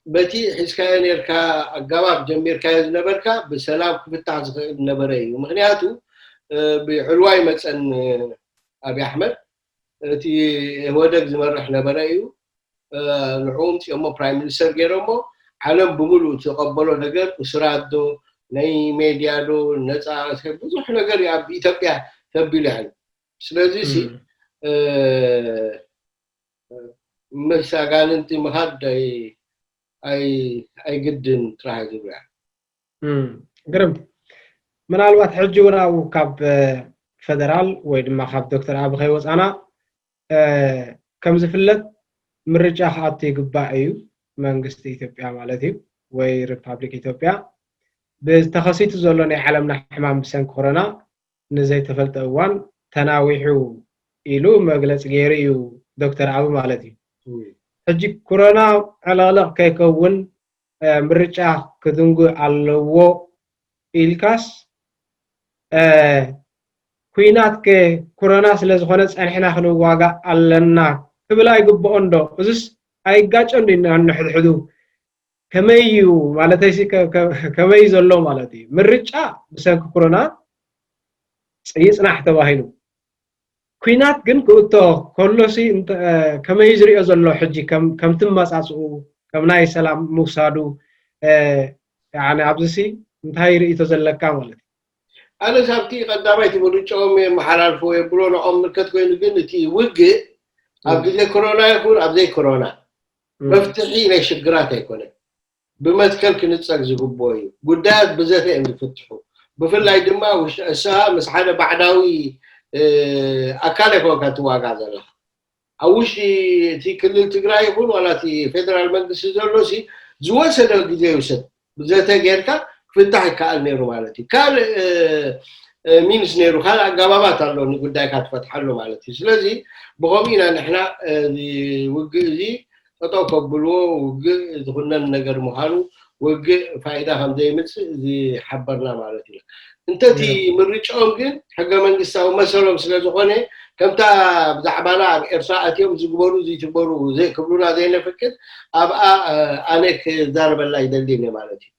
በቲ ሒዝካዮ ነርካ ኣጋባብ ጀሚርካዮ ዝነበርካ ብሰላም ክፍታሕ ዝኽእል ነበረ እዩ። ምክንያቱ ብዕልዋ ይመፀን ኣብይ ኣሕመድ እቲ ኢህወደግ ዝመርሕ ነበረ እዩ። ንዕኡ ምፅኦሞ ፕራይም ሚኒስተር ገይሮሞ ዓለም ብምሉእ ዝተቐበሎ ነገር እስራት ዶ ናይ ሜድያ ዶ ነፃ ብዙሕ ነገር ኣብ ኢትዮጵያ ተቢሉ ያለ ስለዚ ሲ ምስ ኣጋንንቲ ምኻድ ኣይግድን ጥራሕ ዝብሉ ግርም ምናልባት ሕጂ እውን ኣብኡ ካብ ፈደራል ወይ ድማ ካብ ዶክተር ኣብ ከይወፃና ከም ዝፍለጥ ምርጫ ክኣቱ ይግባእ እዩ መንግስቲ ኢትዮጵያ ማለት እዩ ወይ ሪፓብሊክ ኢትዮጵያ ብተኸሲቱ ዘሎ ናይ ዓለምና ሕማም ብሰንኪ ኮሮና ንዘይተፈልጠ እዋን ተናዊሑ ኢሉ መግለፂ ገይሩ እዩ ዶክተር ኣብ ማለት እዩ ሕጂ ኮሮና ዕለቕለቕ ከይከውን ምርጫ ክድንጉ ኣለዎ ኢልካስ ኩናት ኮሮና ስለ ዝኾነ ፀኒሕና ክንዋጋእ ኣለና ክብል ኣይግብኦን ዶ እዚስ ኣይጋጨን ዶ ነሕድሕዱ ከመይ እዩ ማለተይ ከመይ ዘሎ ማለት እዩ ምርጫ ብሰንኪ ኮሮና ይፅናሕ ተባሂሉ ኩናት ግን ክእቶ ከሎሲ ከመይ ዝሪኦ ዘሎ ሕጂ ከምቲ መፃፅኡ ከም ናይ ሰላም ምውሳዱ ኣብዚሲ እንታይ ርእቶ ዘለካ ማለት እዩ ኣነስ ኣብቲ ቀዳማይ እቲ ምርጫኦም የመሓላልፎ የብሎ ንኦም ምልከት ኮይኑ ግን እቲ ውግእ ኣብ ግዜ ኮሮና ይኹን ኣብ ዘይ ኮሮና መፍትሒ ናይ ሽግራት ኣይኮነን ብመትከል ክንፀግ ዝግብኦ እዩ ጉዳያት ብዘተ እዮም ዝፍትሑ ብፍላይ ድማ እስኻ ምስ ሓደ ባዕዳዊ ኣካል ኣይኮንካ ትዋጋ ዘለካ ኣብ ውሽጢ እቲ ክልል ትግራይ ይኹን ዋላ እቲ ፌደራል መንግስቲ ዘሎ ሲ ዝወሰደ ግዜ ይውሰድ ብዘተ ጌርካ ክፍታሕ ይከኣል ነይሩ ማለት እዩ። ካልእ ሚንስ ነይሩ፣ ካልእ ኣጋባባት ኣሎ ንጉዳይካ ትፈትሓሉ ማለት እዩ። ስለዚ ብኸምኡ ኢና ንሕና እዚ ውግእ እዚ ጠጠው ከብልዎ ውግእ ዝኹነን ነገር ምዃኑ ውግእ ፋይዳ ከም ዘይምፅእ ዝሓበርና ማለት እዩ። እንተቲ ምርጫኦም ግን ሕገ መንግስታዊ መሰሎም ስለ ዝኾነ ከምታ ብዛዕባና ኣብ ኤርትራ ኣትዮም ዝግበሩ ዝይትግበሩ ክብሉና ዘይነፍቅድ ኣብኣ ኣነ ክዛረበላ ይደሊ እየ ማለት እዩ።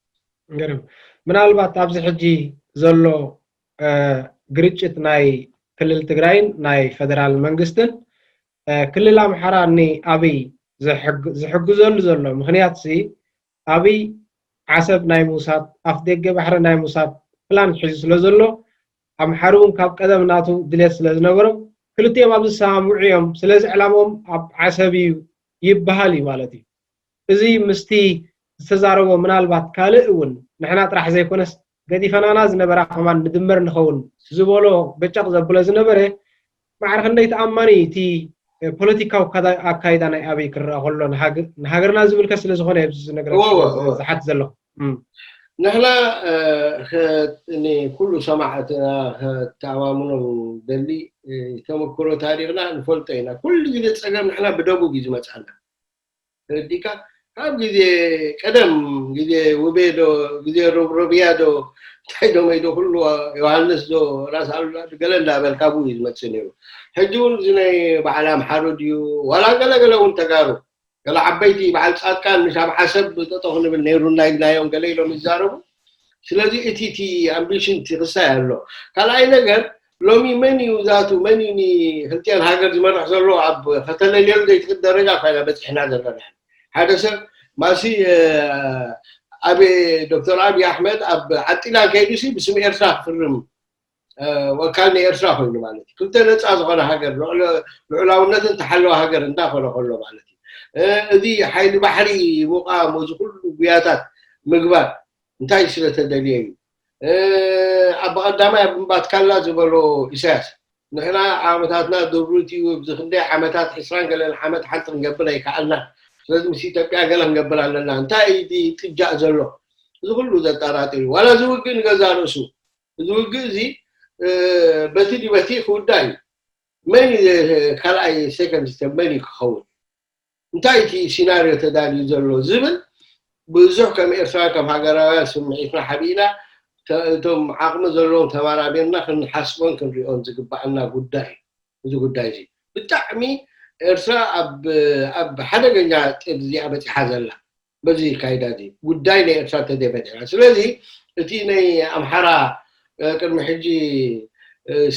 ገርም ምናልባት ኣብዚ ሕጂ ዘሎ ግርጭት ናይ ክልል ትግራይን ናይ ፈደራል መንግስትን ክልል ኣምሓራ ንኣብይ ዝሕግዘሉ ዘሎ ምክንያት ሲ ኣብይ ዓሰብ ናይ ምውሳድ ኣፍ ደገ ባሕሪ ናይ ምውሳድ ፕላን ሒዙ ስለ ዘሎ ኣምሓሩ እውን ካብ ቀደም ናቱ ድሌት ስለ ዝነበሮም ክልቲኦም ኣብ ዝሰማምዑ እዮም። ስለዚ ዕላሞም ኣብ ዓሰብ እዩ ይበሃል እዩ ማለት እዩ። እዚ ምስቲ ዝተዛረቦ ምናልባት ካልእ እውን ንሕና ጥራሕ ዘይኮነስ ገዲፈናና ዝነበራ ከማን ንድመር ንኸውን ዝበሎ በጨቕ ዘብሎ ዝነበረ ማዕረ ክንደይ ተኣማኒ እቲ ፖለቲካዊ ኣካይዳ ናይ ኣብይ ክረኣ ከሎ ንሃገርና ዝብል ከ ስለ ዝኾነ ኣብዚ ዝነግረካ ዝሓት ዘለኹ ንሕና ንኩሉ ሰማዕትና ከተኣማምኖም ደሊ ተመክሮ ታሪክና ንፈልጦ ኢና። ኩሉ ግዜ ፀገም ንሕና ብደቡብ እዩ ዝመፅኣና። ተረዲካ ካብ ግዜ ቀደም ግዜ ውቤ ዶ ግዜ ሮብሮብያ ዶ እንታይ ዶ መይዶ ኩሉ ዮሃንስ ዶ ራስ ኣሉላ ገለ እንዳበልካ ብኡ እዩ ዝመፅእ ነይሩ። ሕጂ እውን እዚ ናይ በዓል ኣምሓሩ ድዩ ዋላ ገለገለ እውን ተጋሩ ገለ ዓበይቲ በዓል ፃድቃን ምሽ ኣብ ዓሰብ ጠጠ ክንብል ነይሩና ኢልናዮም ገለ ኢሎም ይዛረቡ። ስለዚ እቲ እቲ ኣምቢሽን እቲ ክሳይ ኣሎ። ካልኣይ ነገር ሎሚ መን እዩ ዛቱ መን እዩ ንክልቲኣን ሃገር ዝመርሕ ዘሎ ኣብ ከተለልየሉ ዘይትኽእል ደረጃ ኮይና በፂሕና ዘለና። ሓደ ሰብ ማሲ ኣብ ዶክተር ኣብይ ኣሕመድ ኣብ ዓጢላ ከይዱ ሲ ብስም ኤርትራ ክፍርም ወካል ንኤርትራ ኮይኑ ማለት እዩ። ክልተ ነፃ ዝኾነ ሃገር ልዑላውነትን ተሓለወ ሃገር እንዳኾነ ከሎ ማለት እዩ። እዚ ሓይሊ ባሕሪ ምቋም እዚ ኩሉ ጉያታት ምግባር እንታይ ስለተደልየ እዩ? ኣብ ቀዳማይ ኣብ ምንባትካላ ዝበሎ ኢሳያስ ንሕና ዓመታትና ድሩት እዩ፣ ኣብዚ ክንደይ ዓመታት ዕስራን ገለን ዓመት ሓንቲ ክንገብር ኣይከኣልና። ስለዚ ምስ ኢትዮጵያ ገለ ክንገብር ኣለና። እንታይ እዩ ጥጃእ ዘሎ? እዚ ኩሉ ዘጠራጥር እዩ። ዋላ እዚ ውግእ ንገዛ ርእሱ እዚ ውግእ እዚ በቲ ድበቲ ክውዳ እዩ። መን ካልኣይ ሴኮንድ ስቴፕ መን እዩ ክኸውን? እንታይ እቲ ሲናርዮ ተዳልዩ ዘሎ ዝብል ብዙሕ ከም ኤርትራውያን ከም ሃገራውያን ስምዒትና ሓቢእና እቶም ዓቕሚ ዘለዎም ተባራቢርና ክንሓስቦን ክንሪኦን ዝግባኣና ጉዳይ እዩ። እዚ ጉዳይ እዚ ብጣዕሚ ኤርትራ ኣብ ሓደገኛ ጥብ እዚኣ በፂሓ ዘላ በዚ ካይዳ እዚ ጉዳይ ናይ ኤርትራ ተዘይፈቲሕና። ስለዚ እቲ ናይ ኣምሓራ ቅድሚ ሕጂ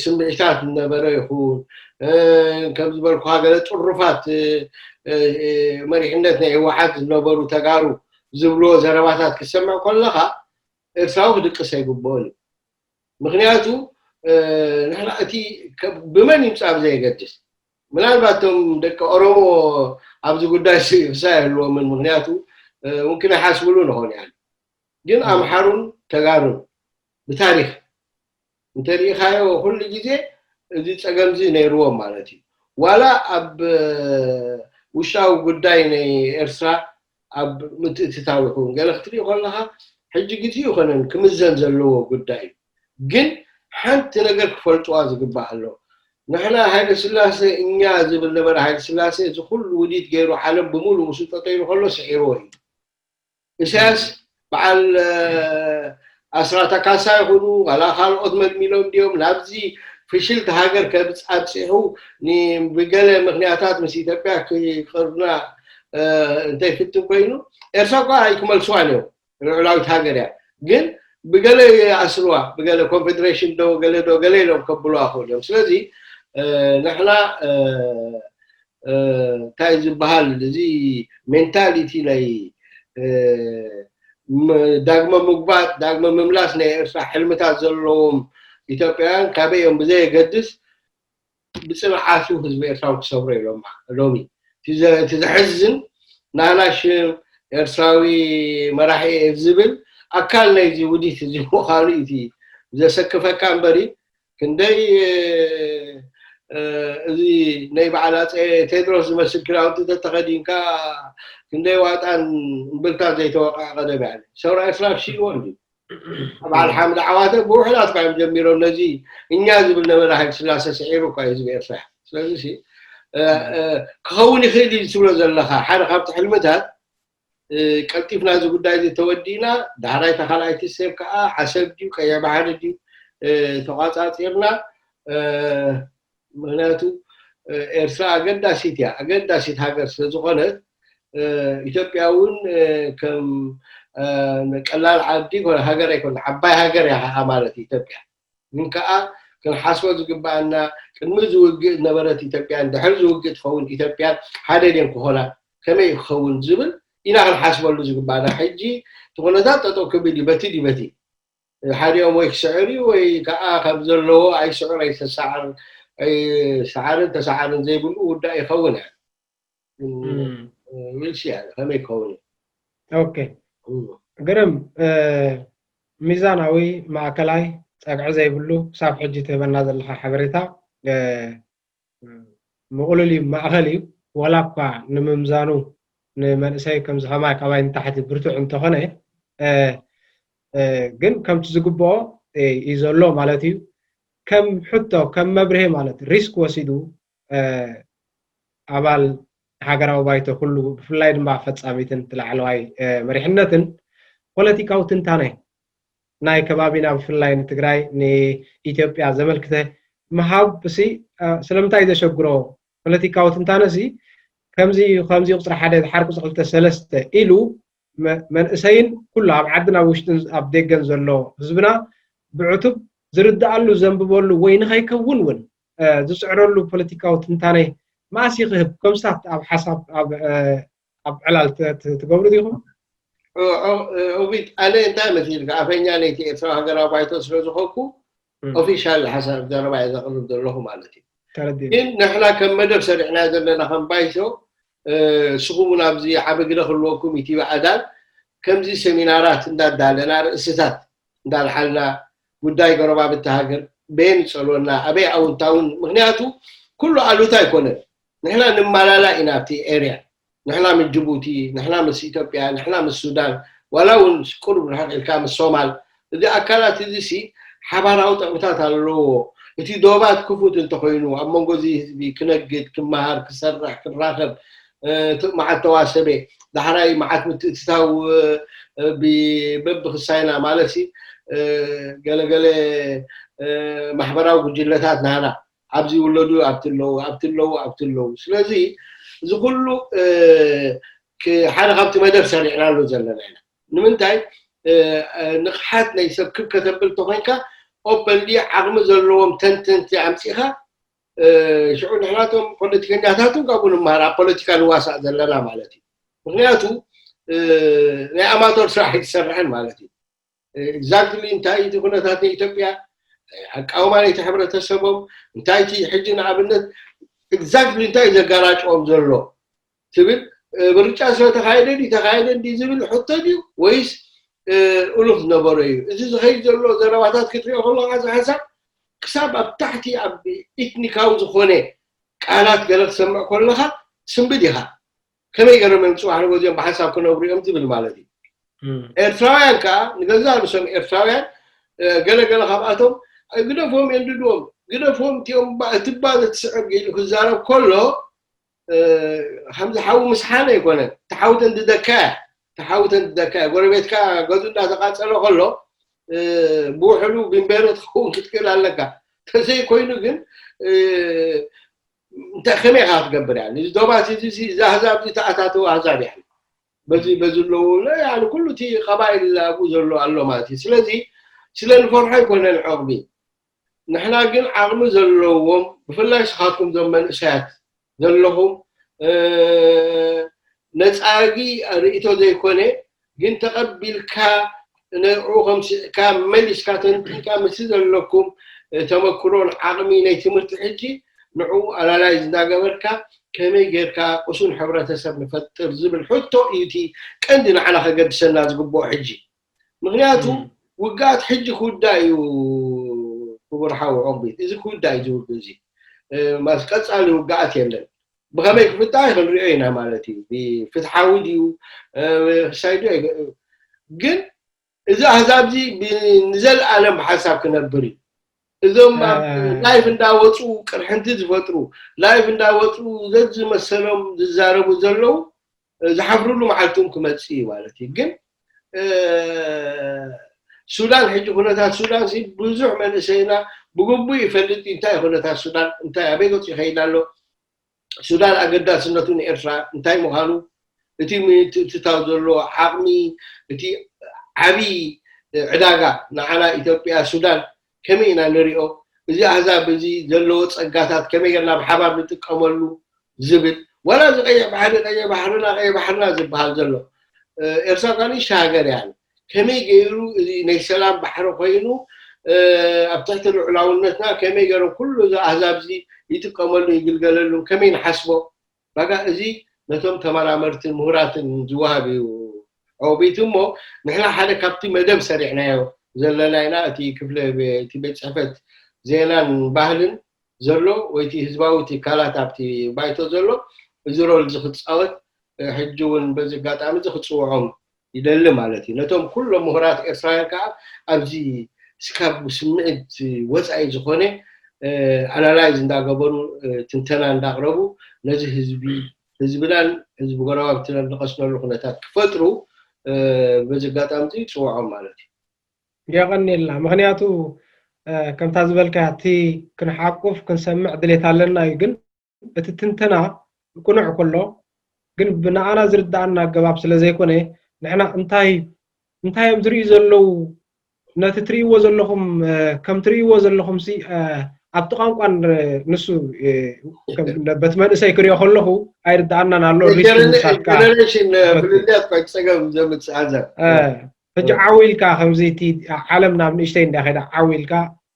ስምዒታት ዝነበረ ይኹን ከም ዝበልኩኻ ገለ ጥሩፋት መሪሕነት ናይ ህወሓት ዝነበሩ ተጋሩ ዝብልዎ ዘረባታት ክትሰምዕ ከለኻ ኤርትራዊ ክድቅስ ኣይግብኦን እዩ። ምክንያቱ ንሕና እቲ ብመን ይምፃእ ብዘየገድስ ምናልባት እቶም ደቂ ኦሮሞ ኣብዚ ጉዳይ ክሳ የህልዎምን ምክንያቱ ምምክን ኣይሓስብሉ ንኾን ያ ግን ኣምሓሩን ተጋሩን ብታሪክ እንተሪኢኻዮ ኩሉ ግዜ እዚ ፀገም እዚ ነይርዎም ማለት እዩ። ዋላ ኣብ ውሽጣዊ ጉዳይ ናይ ኤርትራ ኣብ ምትእትታው ይኸውን ገለ ክትርኢ ከለኻ ሕጂ ግዜ ይኮነን ክምዘን ዘለዎ ጉዳይ እዩ። ግን ሓንቲ ነገር ክፈልጥዋ ዝግባእ ኣሎ። ንሕና ሃይለ ስላሴ እኛ ዝብል ነበረ። ሃይለ ስላሴ እዚ ኩሉ ውዲት ገይሩ ዓለም ብምሉ ምስ ጠጠይሉ ከሎ ስዒርዎ እዩ። ኢሳያስ በዓል ኣስራታ ካሳ ይኹኑ ዋላ ካልኦት መልሚሎም ድዮም ናብዚ ፍሽልቲ ሃገር ከብፅ ኣብፂሑ ብገለ ምክንያታት ምስ ኢትዮጵያ ክቅርና እንተይፍትን ኮይኑ ኤርትራ እኳ ኣይክመልስዋን እዮም። ልዑላዊት ሃገር እያ ግን ብገለ ይኣስርዋ ብገለ ኮንፌደሬሽን ዶ ገለ ዶ ገለ ኢሎም ከብልዋ ክእሉ እዮም። ስለዚ ንሕና እንታይ ዝበሃል እዚ ሜንታሊቲ ናይ ዳግመ ምግባጥ ዳግመ ምምላስ ናይ ኤርትራ ሕልምታት ዘለዎም ኢትዮጵያውያን ካበይ እዮም ብዘየገድስ ብፅንዓቱ ህዝቢ ኤርትራዊ ክሰብሮ ኢሎማ። ሎሚ እቲ ዘሕዝን ናና ሽም ኤርትራዊ መራሒ እየ ዝብል ኣካል ናይዚ ውዲት እዚ ምዃኑ እዩ ዘሰክፈካ እምበሪ ክንደይ እዚ ናይ በዓል ኣፀ ቴድሮስ ዝመስል ክዳውንቲ ተተኸዲንካ ክንደይ ዋጣን እምብልታን ዘይተወቕዐ ቀደም ያለ ሰውራ ኤርትራ ፍሽልዎ እንዲ በዓል ሓምድ ዓዋተ ብውሕዳት እኳ እዮም ጀሚሮም ነዚ እኛ ዝብል ነበረ ሃይለ ስላሴ ስዒሩ እኳ እዩ ህዝቢ ኤርትራ ስለዚ ክኸውን ይኽእል እዩ ትብሎ ዘለኻ ሓደ ካብቲ ሕልምታት ቀልጢፍና እዚ ጉዳይ እዚ ተወዲእና ዳሕራይ ተኻልኣይቲ ሰብ ከዓ ዓሰብ ድዩ ቀይሕ ባሕሪ ድዩ ተቋፃፂርና ምክንያቱ ኤርትራ ኣገዳሲት እያ ኣገዳሲት ሃገር ስለዝኾነት ኢትዮጵያ እውን ከም ቀላል ዓዲ ሃገር ኣይኮነ ዓባይ ሃገር እያ ከዓ ማለት ኢትዮጵያ ግን ከዓ ክንሓስቦ ዝግባኣና ቅድሚ ዝውግእ ነበረት ኢትዮጵያን ድሕሪ ዝውግእ ትኸውን ኢትዮጵያን ሓደ ድን ክኾና ከመይ ክኸውን ዝብል ኢና ክንሓስበሉ ዝግባኣና ሕጂ እቲ ኩነታት ጠጠው ክብል እዩ በቲ ድዩ በቲ ሓዲኦም ወይ ክስዕር እዩ ወይ ከዓ ከም ዘለዎ ኣይስዕር ኣይተሰዓር ሰዓርን ተሰዓርን ዘይብሉ ውዳእ ይኸውን እያ ዊልሲ ከመይ ክኸውን እዩ ኦኬ ግርም ሚዛናዊ ማእከላይ ፀግዒ ዘይብሉ ክሳብ ሕጂ ትህበና ዘለካ ሓበሬታ ምቕሉል እዩ ማእኸል እዩ ዋላ እኳ ንምምዛኑ ንመንእሰይ ከምዚ ከማይ ካባይ ንታሕቲ ብርቱዕ እንተኾነ ግን ከምቲ ዝግብኦ እዩ ዘሎ ማለት እዩ ከም ሕቶ ከም መብርሄ ማለት ሪስክ ወሲዱ ኣባል ሃገራዊ ባይቶ ኩሉ ብፍላይ ድማ ፈፃሚትን ትላዕለዋይ መሪሕነትን ፖለቲካዊ ትንታነ ናይ ከባቢና ብፍላይ ንትግራይ ንኢትዮጵያ ዘመልክተ ምሃብ ሲ ስለምንታይ ዘሸግሮ ፖለቲካዊ ትንታነ ሲ ከምዚ ከምዚ ቁፅሪ ሓደ ድሓር ቁፅሪ ክልተ ሰለስተ ኢሉ መንእሰይን ኩሉ ኣብ ዓድን ኣብ ውሽጥን ኣብ ደገን ዘሎ ህዝብና ብዕቱብ ዝርድኣሉ ዘንብበሉ ወይ ንኸይከውን እውን ዝፅዕረሉ ፖለቲካዊ ትንታነ መኣስ ይክህብ ከምስታት ኣብ ሓሳብ ኣብ ዕላል ትገብሩ ዲኹም ኦቢት ኣነ እንታይ መሲልካ ኣፈኛ ነይቲ ኤርትራዊ ሃገራዊ ባይቶ ስለ ዝኾንኩ ኦፊሻል ሓሳብ ዘረባ እየ ዘቕርብ ዘለኹ ማለት እዩ ግን ንሕና ከም መደብ ሰሪዕና ዘለና ከም ባይቶ ንስኹም እውን ኣብዚ ዓበ ግደ ክህልወኩም ኢቲቪ ኣዳል ከምዚ ሰሚናራት እንዳዳለና ርእስታት እንዳልሓልና ጉዳይ ጎረባብቲ ሃገር በየን ይፀልወና ኣበይ ኣውንታውን ምክንያቱ ኩሉ ኣሉታ ኣይኮነን ንሕና ንማላላ ኢና ኣብቲ ኤርያ ንሕና ምስ ጅቡቲ ንሕና ምስ ኢትዮጵያ ንሕና ምስ ሱዳን ዋላ እውን ቁሩብ ርሕቅ ኢልካ ምስ ሶማል እዚ ኣካላት እዚ ሲ ሓባራዊ ጠቕምታት ኣለዎ እቲ ዶባት ክፉት እንተኮይኑ ኣብ መንጎ እዚ ህዝቢ ክነግድ ክመሃር ክሰርሕ ክራኸብ እቲ መዓት ተዋሰበ ዳሕራይ መዓት ምትእትታው በብክሳይና ማለት ገለገለ ማሕበራዊ ጉጅለታት ናና ኣብዚ ይውለዱ ኣብቲ ኣለዉ ኣብቲ ኣለዉ ኣብቲ ኣለዉ ስለዚ እዚ ኩሉ ሓደ ካብቲ መደብ ሰሪዕናሉ ዘለና ኢና ንምንታይ ንቕሓት ናይ ሰብ ክብ ከተብል ተኮይንካ ኦፐንሊ ዓቕሚ ዘለዎም ተንተንቲ ኣምፂኻ ሽዑ ንሕናቶም ፖለቲከኛታትን ካብኡ ንመሃር ኣብ ፖለቲካ ንዋሳእ ዘለና ማለት እዩ ምክንያቱ ናይ ኣማቶር ስራሕ ኣይትሰርሐን ማለት እዩ exactly እንታይ እቲ ኩነታት ናይ ኢትዮጵያ ኣቃውማ ናይቲ ሕብረተሰቦም እንታይ እቲ ሕጂ ንኣብነት exactly እንታይ ዘጋራጭዎም ዘሎ ትብል ምርጫ ስለተካየደ ድዩ ተካየደ እንዲ ዝብል ሕቶ ድዩ ወይስ እሉፍ ዝነበሮ እዩ እዚ ዝኸይድ ዘሎ ዘረባታት ክትሪኦ ከለካ እዚ ሓሳብ ክሳብ ኣብ ታሕቲ ኣብ ኢትኒካዊ ዝኾነ ቃላት ገለ ክሰምዕ ከለካ ትስንብድ ኢኻ ከመይ ገይሮም እዮም ፅባሕ ንጎ እዚኦም ብሓንሳብ ክነብሩ እዮም ዝብል ማለት እዩ ኤርትራውያን ከዓ ንገዛ ርእሶም ኤርትራውያን ገለገለ ካብኣቶም ግደፎም የንድድዎም ግደፎም እቲኦም እትባ ዘትስዕር ኢሉ ክዛረብ ከሎ ከምዚ ሓዊ ምስሓነ ኣይኮነን ተሓውተን ድደካ እያ ተሓውተን ድደካ እያ ጎረቤትካ ገዙ እንዳተቃፀሎ ከሎ ብውሕሉ ቢንቤሮ ትኸውን ክትክእል ኣለካ ተዘይኮይኑ ግን እንታይ ከመይ ኢኻ ክትገብር እያ እዚ ዶባት እዚ እዚ እዛ ኣህዛብ እዚ ተኣታተው ኣህዛብ እያ በዚ በዚ ኣለዉ ያ ኩሉ እቲ ቀባይል ኣብኡ ዘሎ ኣሎ ማለት እዩ ስለዚ ስለ ንፈርሖ ኣይኮነን ዕቕቢ ንሕና ግን ዓቕሚ ዘለዎም ብፍላይ ስኻትኩም ዞም መንእሰያት ዘለኹም ነፃጊ ርእቶ ዘይኮነ ግን ተቐቢልካ ንዕኡ ከም ስዕካ መሊስካ ተንቲንካ ምስቲ ዘለኩም ተመክሮን ዓቕሚ ናይ ትምህርቲ ሕጂ ንዕኡ ኣናላይዝ እንዳገበርካ ከመይ ጌርካ ቁሱን ሕብረተሰብ ንፈጥር ዝብል ሕቶ እዩ እቲ ቀንዲ ንዓና ከገድሰና ዝግብኦ ሕጂ ምክንያቱ ውግኣት ሕጂ ክውዳእ እዩ ክቡር ሓው ዖቢት እዚ ክውዳእ እዩ ዝውግእ እዚ ማለት ቀጻሊ ውግኣት የለን። ብኸመይ ክፍታሕ ክንሪኦ ኢና ማለት እዩ። ፍትሓዊ ድዩ ክሳይ ድዩ? ግን እዚ ኣህዛብ እዚ ንዘለኣለም ብሓንሳብ ክነብር እዩ። እዞም ኣብ ላይፍ እንዳወፁ ቅርሕንቲ ዝፈጥሩ፣ ላይፍ እንዳወፁ ዘዝመሰሎም ዝዛረቡ ዘለዉ ዝሓፍርሉ መዓልቲ እውን ክመፅእ እዩ ማለት እዩ። ግን ሱዳን ሕጂ ኩነታት ሱዳን ብዙሕ መንእሰይና ብግቡእ ይፈልጥ እዩ። እንታይ ኩነታት ሱዳን እንታይ ኣበይ ገፁ ይኸይድ ኣሎ? ሱዳን ኣገዳስነቱ ንኤርትራ እንታይ ምዃኑ፣ እቲ ምትእትታው ዘሎ ዓቕሚ፣ እቲ ዓብዪ ዕዳጋ ንዓና ኢትዮጵያ ሱዳን ከመይ ኢና ንሪኦ? እዚ ኣህዛብ እዚ ዘለዎ ፀጋታት ከመይ ጌርና ብሓባር ንጥቀመሉ ዝብል፣ ዋላ እዚ ቀይሕ ባሕሪ ቀይሕ ባሕርና ቀይሕ ባሕርና ዝበሃል ዘሎ ኤርትራ እኳ ንእሽተ ሃገር እያ። ከመይ ገይሩ እዚ ናይ ሰላም ባሕሪ ኮይኑ ኣብ ትሕቲ ልዑላውነትና ከመይ ገይሮም ኩሉ እዚ ኣህዛብ እዚ ይጥቀመሉ ይግልገለሉ ከመይ ንሓስቦ? ባጋ እዚ ነቶም ተመራመርትን ምሁራትን ዝወሃብ እዩ። ኦቢት እሞ ንሕና ሓደ ካብቲ መደብ ሰሪዕናዮ ዘለና ኢና። እቲ ክፍለ እቲ ቤት ፅሕፈት ዜናን ባህልን ዘሎ ወይ እቲ ህዝባዊ ትካላት ኣብቲ ባይቶ ዘሎ እዚ ሮል እዚ ክፃወት ሕጂ እውን በዚ ኣጋጣሚ እዚ ክፅውዖም ይደሊ ማለት እዩ። ነቶም ኩሎም ምሁራት ኤርትራውያን ከዓ ኣብዚ ስካብ ስምዒት ወፃኢ ዝኾነ ኣናላይዝ እንዳገበሩ ትንተና እንዳቕረቡ ነዚ ህዝቢ ህዝብናን ህዝቢ ጎረባብትናን ዝቐስነሉ ኩነታት ክፈጥሩ በዚ ኣጋጣሚ እዚ ይፅውዖም ማለት እዩ። የቐንየልና። ምክንያቱ ከምታ ዝበልካ እቲ ክንሓቁፍ ክንሰምዕ ድሌት ኣለና እዩ። ግን እቲ ትንተና ቅኑዕ ከሎ ግን ብንኣና ዝርዳኣና ኣገባብ ስለ ዘይኮነ ንሕና እንታይ እንታይ እዮም ዝርእዩ ዘለዉ ነቲ ትርእይዎ ዘለኹም ከም ትርእይዎ ዘለኹም ሲ ኣብቲ ቋንቋን ንሱ በቲ መንእሰይ ክሪኦ ከለኹ ኣይርዳኣናን ኣሎ። ሪስክ ምውሳድካ ጀነሬሽን ፍልልያት ቆይ ፀገም ዘምፅእ ኣዘር ሕጂ ዓው ኢልካ ከምዚ እቲ ዓለም ናብ ንእሽተይ እንዳ ከይዳ ዓው ኢልካ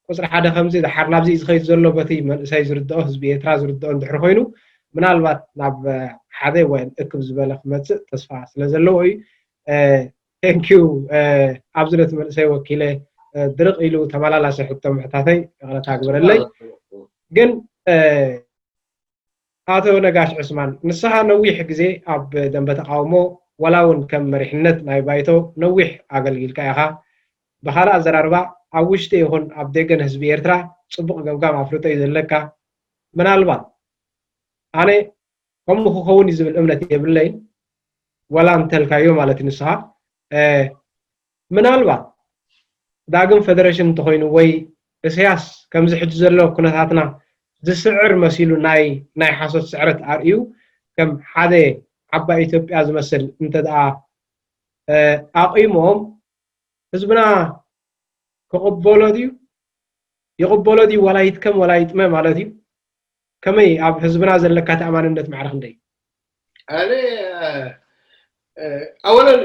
ቁፅሪ ሓደ ከምዚ ድሓር ናብዚ ዝኸይድ ዘሎ በቲ መንእሰይ ዝርድኦ ህዝቢ ኤርትራ ዝርድኦ እንድሕር ኮይኑ ምናልባት ናብ ሓደ ወይ እክብ ዝበለ ክመፅእ ተስፋ ስለ ዘለዎ እዩ። ቴንኪዩ ኣብዚ ነቲ መንእሰይ ወኪለ ድርቕ ኢሉ ተመላላሲ ሕቶ ምሕታተይ ይቕረታ ግበረለይ። ግን ኣቶ ነጋሽ ዑስማን ንስኻ ነዊሕ ግዜ ኣብ ደንበ ተቃውሞ ዋላ እውን ከም መሪሕነት ናይ ባይቶ ነዊሕ ኣገልጊልካ ኢኻ። ብኻልእ ኣዘራርባ ኣብ ውሽጢ ይኹን ኣብ ደገ ንህዝቢ ኤርትራ ፅቡቕ ገምጋም ኣፍልጦ እዩ ዘለካ። ምናልባት ኣነ ከምኡ ክኸውን እዩ ዝብል እምነት የብለይን ዋላ እንተልካዮ ማለት እዩ ንስኻ ምናልባት ዳግም ፈደረሽን እንተኾይኑ ወይ እስያስ ከምዚ ሕጂ ዘሎ ኩነታትና ዝስዕር መሲሉ ናይ ናይ ሓሶት ስዕረት ኣርእዩ ከም ሓደ ዓባይ ኢትዮጵያ ዝመስል እንተ ደኣ ኣቂሞም ህዝብና ክቕበሎ ድዩ ይቕበሎ ድዩ ዋላ ይትከም ዋላ ይጥመ ማለት እዩ። ከመይ ኣብ ህዝብና ዘለካ ተኣማንነት ማዕረ ክንደይ? ኣነ ኣወለን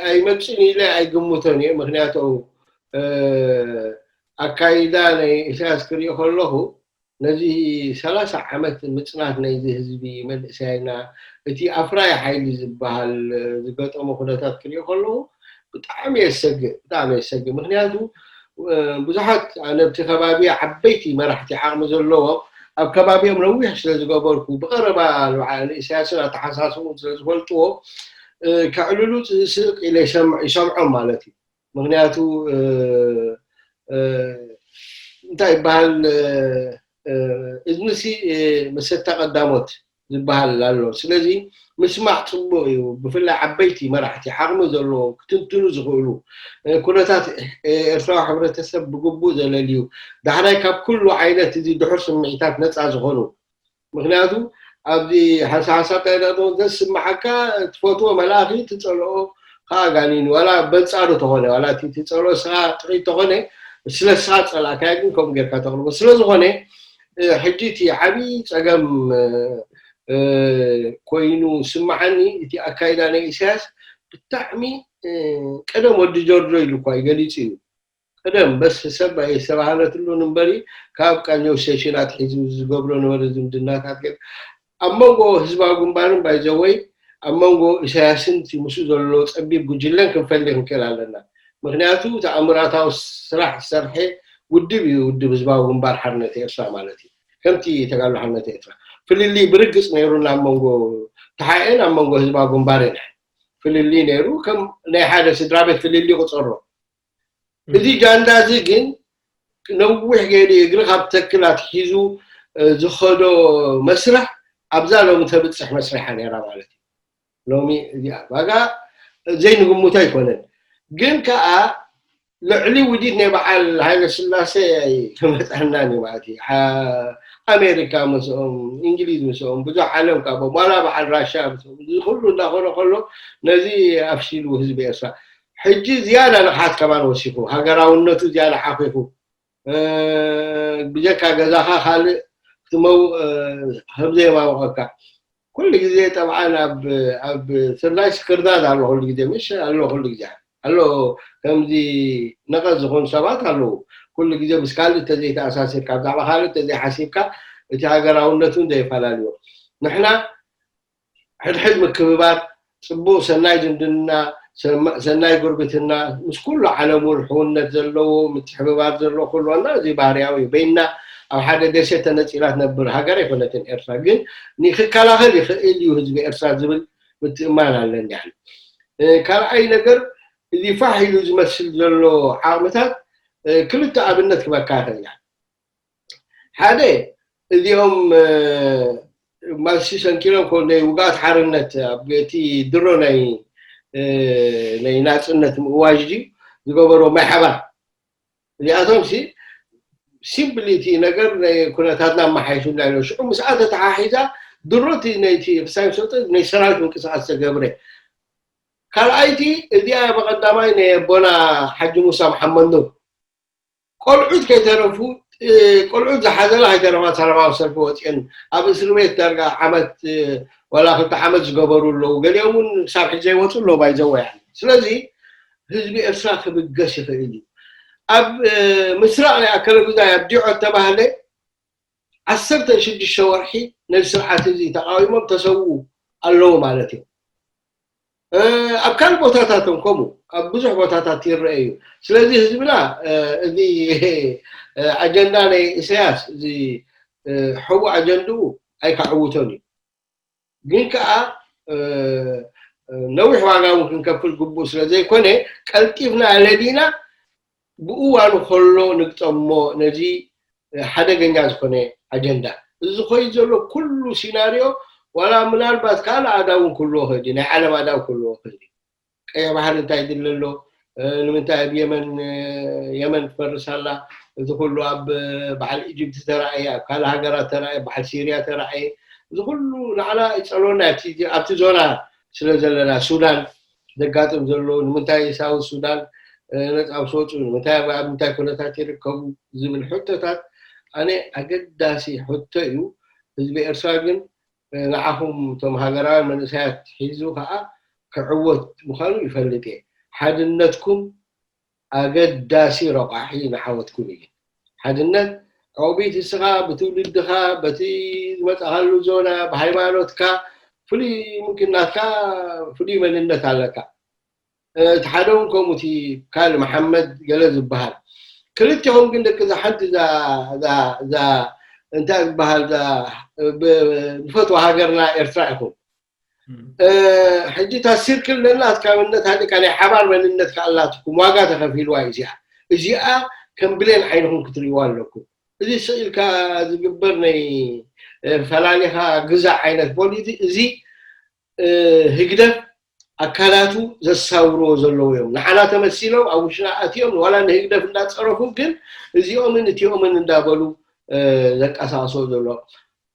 ኣይመፅን ኢለ ኣይግምቶን እየ። ምክንያቱ ኣካይዳ ናይ ኢሳያስ ክሪኦ ከለኹ ነዚ ሰላሳ ዓመት ምፅናት ናይዚ ህዝቢ መንእሰያይና እቲ ኣፍራይ ሓይሊ ዝበሃል ዝገጠሞ ኩነታት ክሪኦ ከለኹ ብጣዕሚ የሰግእ ብጣዕሚ የሰግእ። ምክንያቱ ብዙሓት ነብቲ ከባቢ ዓበይቲ መራሕቲ ዓቕሚ ዘለዎም ኣብ ከባቢኦም ነዊሕ ስለ ዝገበርኩ ብቐረባ ንበዓል ኢሳያስን ኣተሓሳስብኡን ስለ ዝፈልጥዎ ከዕልሉ ዝስእቅ ኢለ ይሰምዖም ማለት እዩ። ምክንያቱ እንታይ ይበሃል እዝንሲ መሰታ ቀዳሞት ዝበሃል ኣሎ። ስለዚ ምስማዕ ፅቡቅ እዩ። ብፍላይ ዓበይቲ መራሕቲ ዓቅሚ ዘለዎም ክትንትኑ ዝኽእሉ ኩነታት ኤርትራዊ ሕብረተሰብ ብግቡእ ዘለልዩ ዳሕራይ ካብ ኩሉ ዓይነት እዚ ድሑር ስምዒታት ነፃ ዝኾኑ ምክንያቱ ኣብዚ ሓንሳብ ሓንሳብ እንታይ ደኣ ዘስምዓካ ትፈትዎ መልኣኺ ትፀልኦ ከዓ ጋኒን ዋላ በንፃሩ ተኾነ ዋላ እቲ ትፀልኦ ስኻ ጥሪት ተኾነ ስለ ስኻ ፀላእካዮ ግን ከምኡ ጌርካ ተቕርቦ ስለ ዝኾነ ሕጂ እቲ ዓብዪ ፀገም ኮይኑ ስምዓኒ እቲ ኣካይዳ ናይ ኢሳያስ ብጣዕሚ ቀደም ወዲ ጆርጆ ኢሉ እኳ እዩ ገሊፁ እዩ። ቀደም በስ ሰብ ኣይስተባሃለትሉን እምበሪ ካብ ቃኘው ሴሽን ኣትሒዙ ዝገብሮ ነበረ ዝምድናታት ግን ኣብ መንጎ ህዝባዊ ግንባርን ባይዘወይ ኣብ መንጎ ኢሳያስን ምስኡ ዘሎ ፀቢብ ጉጅለን ክንፈሊ ክንክእል ኣለና። ምክንያቱ ተኣምራታዊ ስራሕ ዝሰርሐ ውድብ እዩ ውድብ ህዝባዊ ግንባር ሓርነት ኤርትራ ማለት እዩ። ከምቲ ተጋድሎ ሓርነት ኤርትራ ፍልልይ ብርግጽ ነይሩና ኣብ መንጎ ተሓኤን ኣብ መንጎ ህዝባዊ ግንባርን ፍልልይ ነይሩ። ከም ናይ ሓደ ስድራ ቤት ፍልልይ ቁጸሮ። እዚ ጃንዳ እዚ ግን ነዊሕ ገይሩ እግሪ ካብ ተክል ኣትሒዙ ዝኸዶ መስርሕ ኣብዛ ሎሚ ተብፅሕ መስርሓ ነይራ ማለት እዩ። ሎሚ እዚኣ ዋጋ ዘይንግምቶ ኣይኮነን። ግን ከዓ ልዕሊ ውዲት ናይ በዓል ሃይለ ስላሴ ኣይመፀናን እዩ ማለት እዩ። ኣሜሪካ ምስኦም፣ እንግሊዝ ምስኦም፣ ብዙሕ ዓለም ካብኦም ዋላ በዓል ራሻ ምስኦም እዚ ኩሉ እንዳኾነ ከሎ ነዚ ኣፍሽሉ ህዝቢ ኤርትራ። ሕጂ ዝያዳ ንቕሓት ከማን ወሲኹ፣ ሃገራውነቱ ዝያዳ ሓኺኹ፣ ብጀካ ገዛኻ ካልእ ክትመው ከም ዘየማወቐካ ኩሉ ግዜ ጠብዓን ኣብ ስርናይ ስክርዳድ ኣሎ። ኩሉ ግዜ ምሽ ኣሎ። ኩሉ ግዜ ኣሎ። ከምዚ ነቐዝ ዝኾኑ ሰባት ኣለዉ። ኩሉ ግዜ ምስ ካልእ ተዘይተኣሳሲርካ፣ ብዛዕባ ካልእ ተዘይሓሲብካ እቲ ሃገራውነት እውን ዘየፈላለዮ። ንሕና ሕድሕድ ምክብባር፣ ፅቡቕ ሰናይ ዝምድና፣ ሰናይ ጉርብትና፣ ምስ ኩሉ ዓለም እውን ሕውነት ዘለዎ ምትሕብባር ዘለዎ ኩሉ ዋና እዚ ባህርያዊ እዩ። በይና ኣብ ሓደ ደሴት ተነፂላ ትነብር ሃገር ኣይኮነትን ኤርትራ። ግን ንክከላኸል ይኽእል እዩ ህዝቢ ኤርትራ ዝብል ምትእማን ኣለኒ። ካልኣይ ነገር፣ እዚ ፋሕ ኢሉ ዝመስል ዘሎ ዓቕምታት ክልተ ኣብነት ክበካ ይኽእል። ሓደ፣ እዚኦም ማሲ ሰንኪሎም ኮ ናይ ውግኣት ሓርነት ኣብ እቲ ድሮ ናይ ናይ ናፅነት ምእዋጅ ድዩ ዝገበሮ ማይ ሓባር። እዚኣቶም ሲ ሲምፕሊ እቲ ነገር ናይ ኩነታትና ኣመሓይሹ እንዳይሎ ሽዑ ምስኣ ተተሓሒዛ ድሮ እቲ ናይቲ ክሳይ ሰጠ ናይ ሰራዊት ምንቅስቃስ ተገብረ። ካልኣይቲ እዚኣ በቐዳማይ ናይ ኣቦና ሓጂ ሙሳ መሓመድ ኑር ቆልዑት ከይተረፉ ቆልዑት ዝሓዘላ ከይተረፋ ሰላማዊ ሰልፊ ወፅአን ኣብ እስር ቤት ዳርጋ ዓመት ዋላ ክልተ ዓመት ዝገበሩ ኣለዉ። ገሊኦም እውን ክሳብ ሕጂ ዘይወፁ ኣለዉ ባይዘወ። ስለዚ ህዝቢ ኤርትራ ክብገስ ይኽእል እዩ። ኣብ ምስራቕ ናይ ኣከለ ጉዛይ ኣብ ዲዖ ተባህለ ዓሰርተ ሽዱሽተ ወርሒ ነዚ ስርዓት እዚ ተቃዊሞም ተሰውኡ ኣለዉ ማለት እዩ። ኣብ ካልእ ቦታታትን ከምኡ ኣብ ብዙሕ ቦታታት ይረአ እዩ። ስለዚ ህዝብና እዚ ኣጀንዳ ናይ ኢሳያስ እዚ ሕቡእ ኣጀንድኡ ኣይካዕውቶን እዩ። ግን ከዓ ነዊሕ ዋጋ እውን ክንከፍል ግቡእ ስለ ዘይኮነ ቀልጢፍና ለዲና ብእዋኑ ከሎ ንግጠሞ ነዚ ሓደገኛ ዝኾነ ኣጀንዳ። እዚ ኮይኑ ዘሎ ኩሉ ሲናሪዮ ዋላ ምናልባት ካልእ ኣዳው እውን ክህልዎ ክእል እዩ፣ ናይ ዓለም ኣዳው ክህልዎ ክእል እዩ። ቀይሕ ባሕሪ እንታይ ድለ ኣሎ? ንምንታይ ኣብ የመን የመን ትፈርስ ኣላ? እዚ ኩሉ ኣብ በዓል ኢጅፕት ተራእየ፣ ኣብ ካልእ ሃገራት ተራእየ፣ በዓል ሲርያ ተራእየ። እዚ ኩሉ ንዓና ይፀልወና ኣብቲ ዞና ስለ ዘለና ሱዳን ዘጋጥም ዘሎ ንምንታይ ሳውት ሱዳን ነፃ ምስ ወፁ ንምንታይ ኣብ ምንታይ ኩነታት ይርከቡ ዝብል ሕቶታት ኣነ ኣገዳሲ ሕቶ እዩ። ህዝቢ ኤርትራ ግን ንዓኹም እቶም ሃገራውያን መንእሰያት ሒዙ ከዓ ክዕወት ምዃኑ ይፈልጥ እየ። ሓድነትኩም ኣገዳሲ ረቋሒ ንዓወትኩም እዩ። ሓድነት ዕቑቢት እስኻ ብትውልድኻ በቲ ዝመፃኻሉ ዞና ብሃይማኖትካ ፍሉይ ምምክናትካ ፍሉይ መንነት ኣለካ። እቲ ሓደ እውን ከምኡ እቲ ካልእ መሓመድ ገለ ዝበሃል ክልቲኹም ግን ደቂ እዛ ሓንቲ እዛ እንታይ ዝበሃል ዝፈትዋ ሃገርና ኤርትራ ኢኹም። ሕጂ እታ ሲርክል ነናትካ መንነት ሃሊካ ናይ ሓባር መንነት ከኣላትኩም ዋጋ ተኸፊልዋ እዩ እዚኣ። እዚኣ ከም ብሌን ዓይንኹም ክትርእይዋ ኣለኩም። እዚ ስኢልካ ዝግበር ናይ ፈላሊኻ ግዛ ዓይነት ፖሊሲ እዚ ህግደፍ ኣካላቱ ዘሳውርዎ ዘለዉ እዮም። ንዓና ተመሲሎም ኣብ ውሽና ኣትዮም ዋላ ንህግደፍ እንዳፀረፉ ግን እዚኦምን እቲኦምን እንዳበሉ ዘንቀሳቅስዎ ዘሎ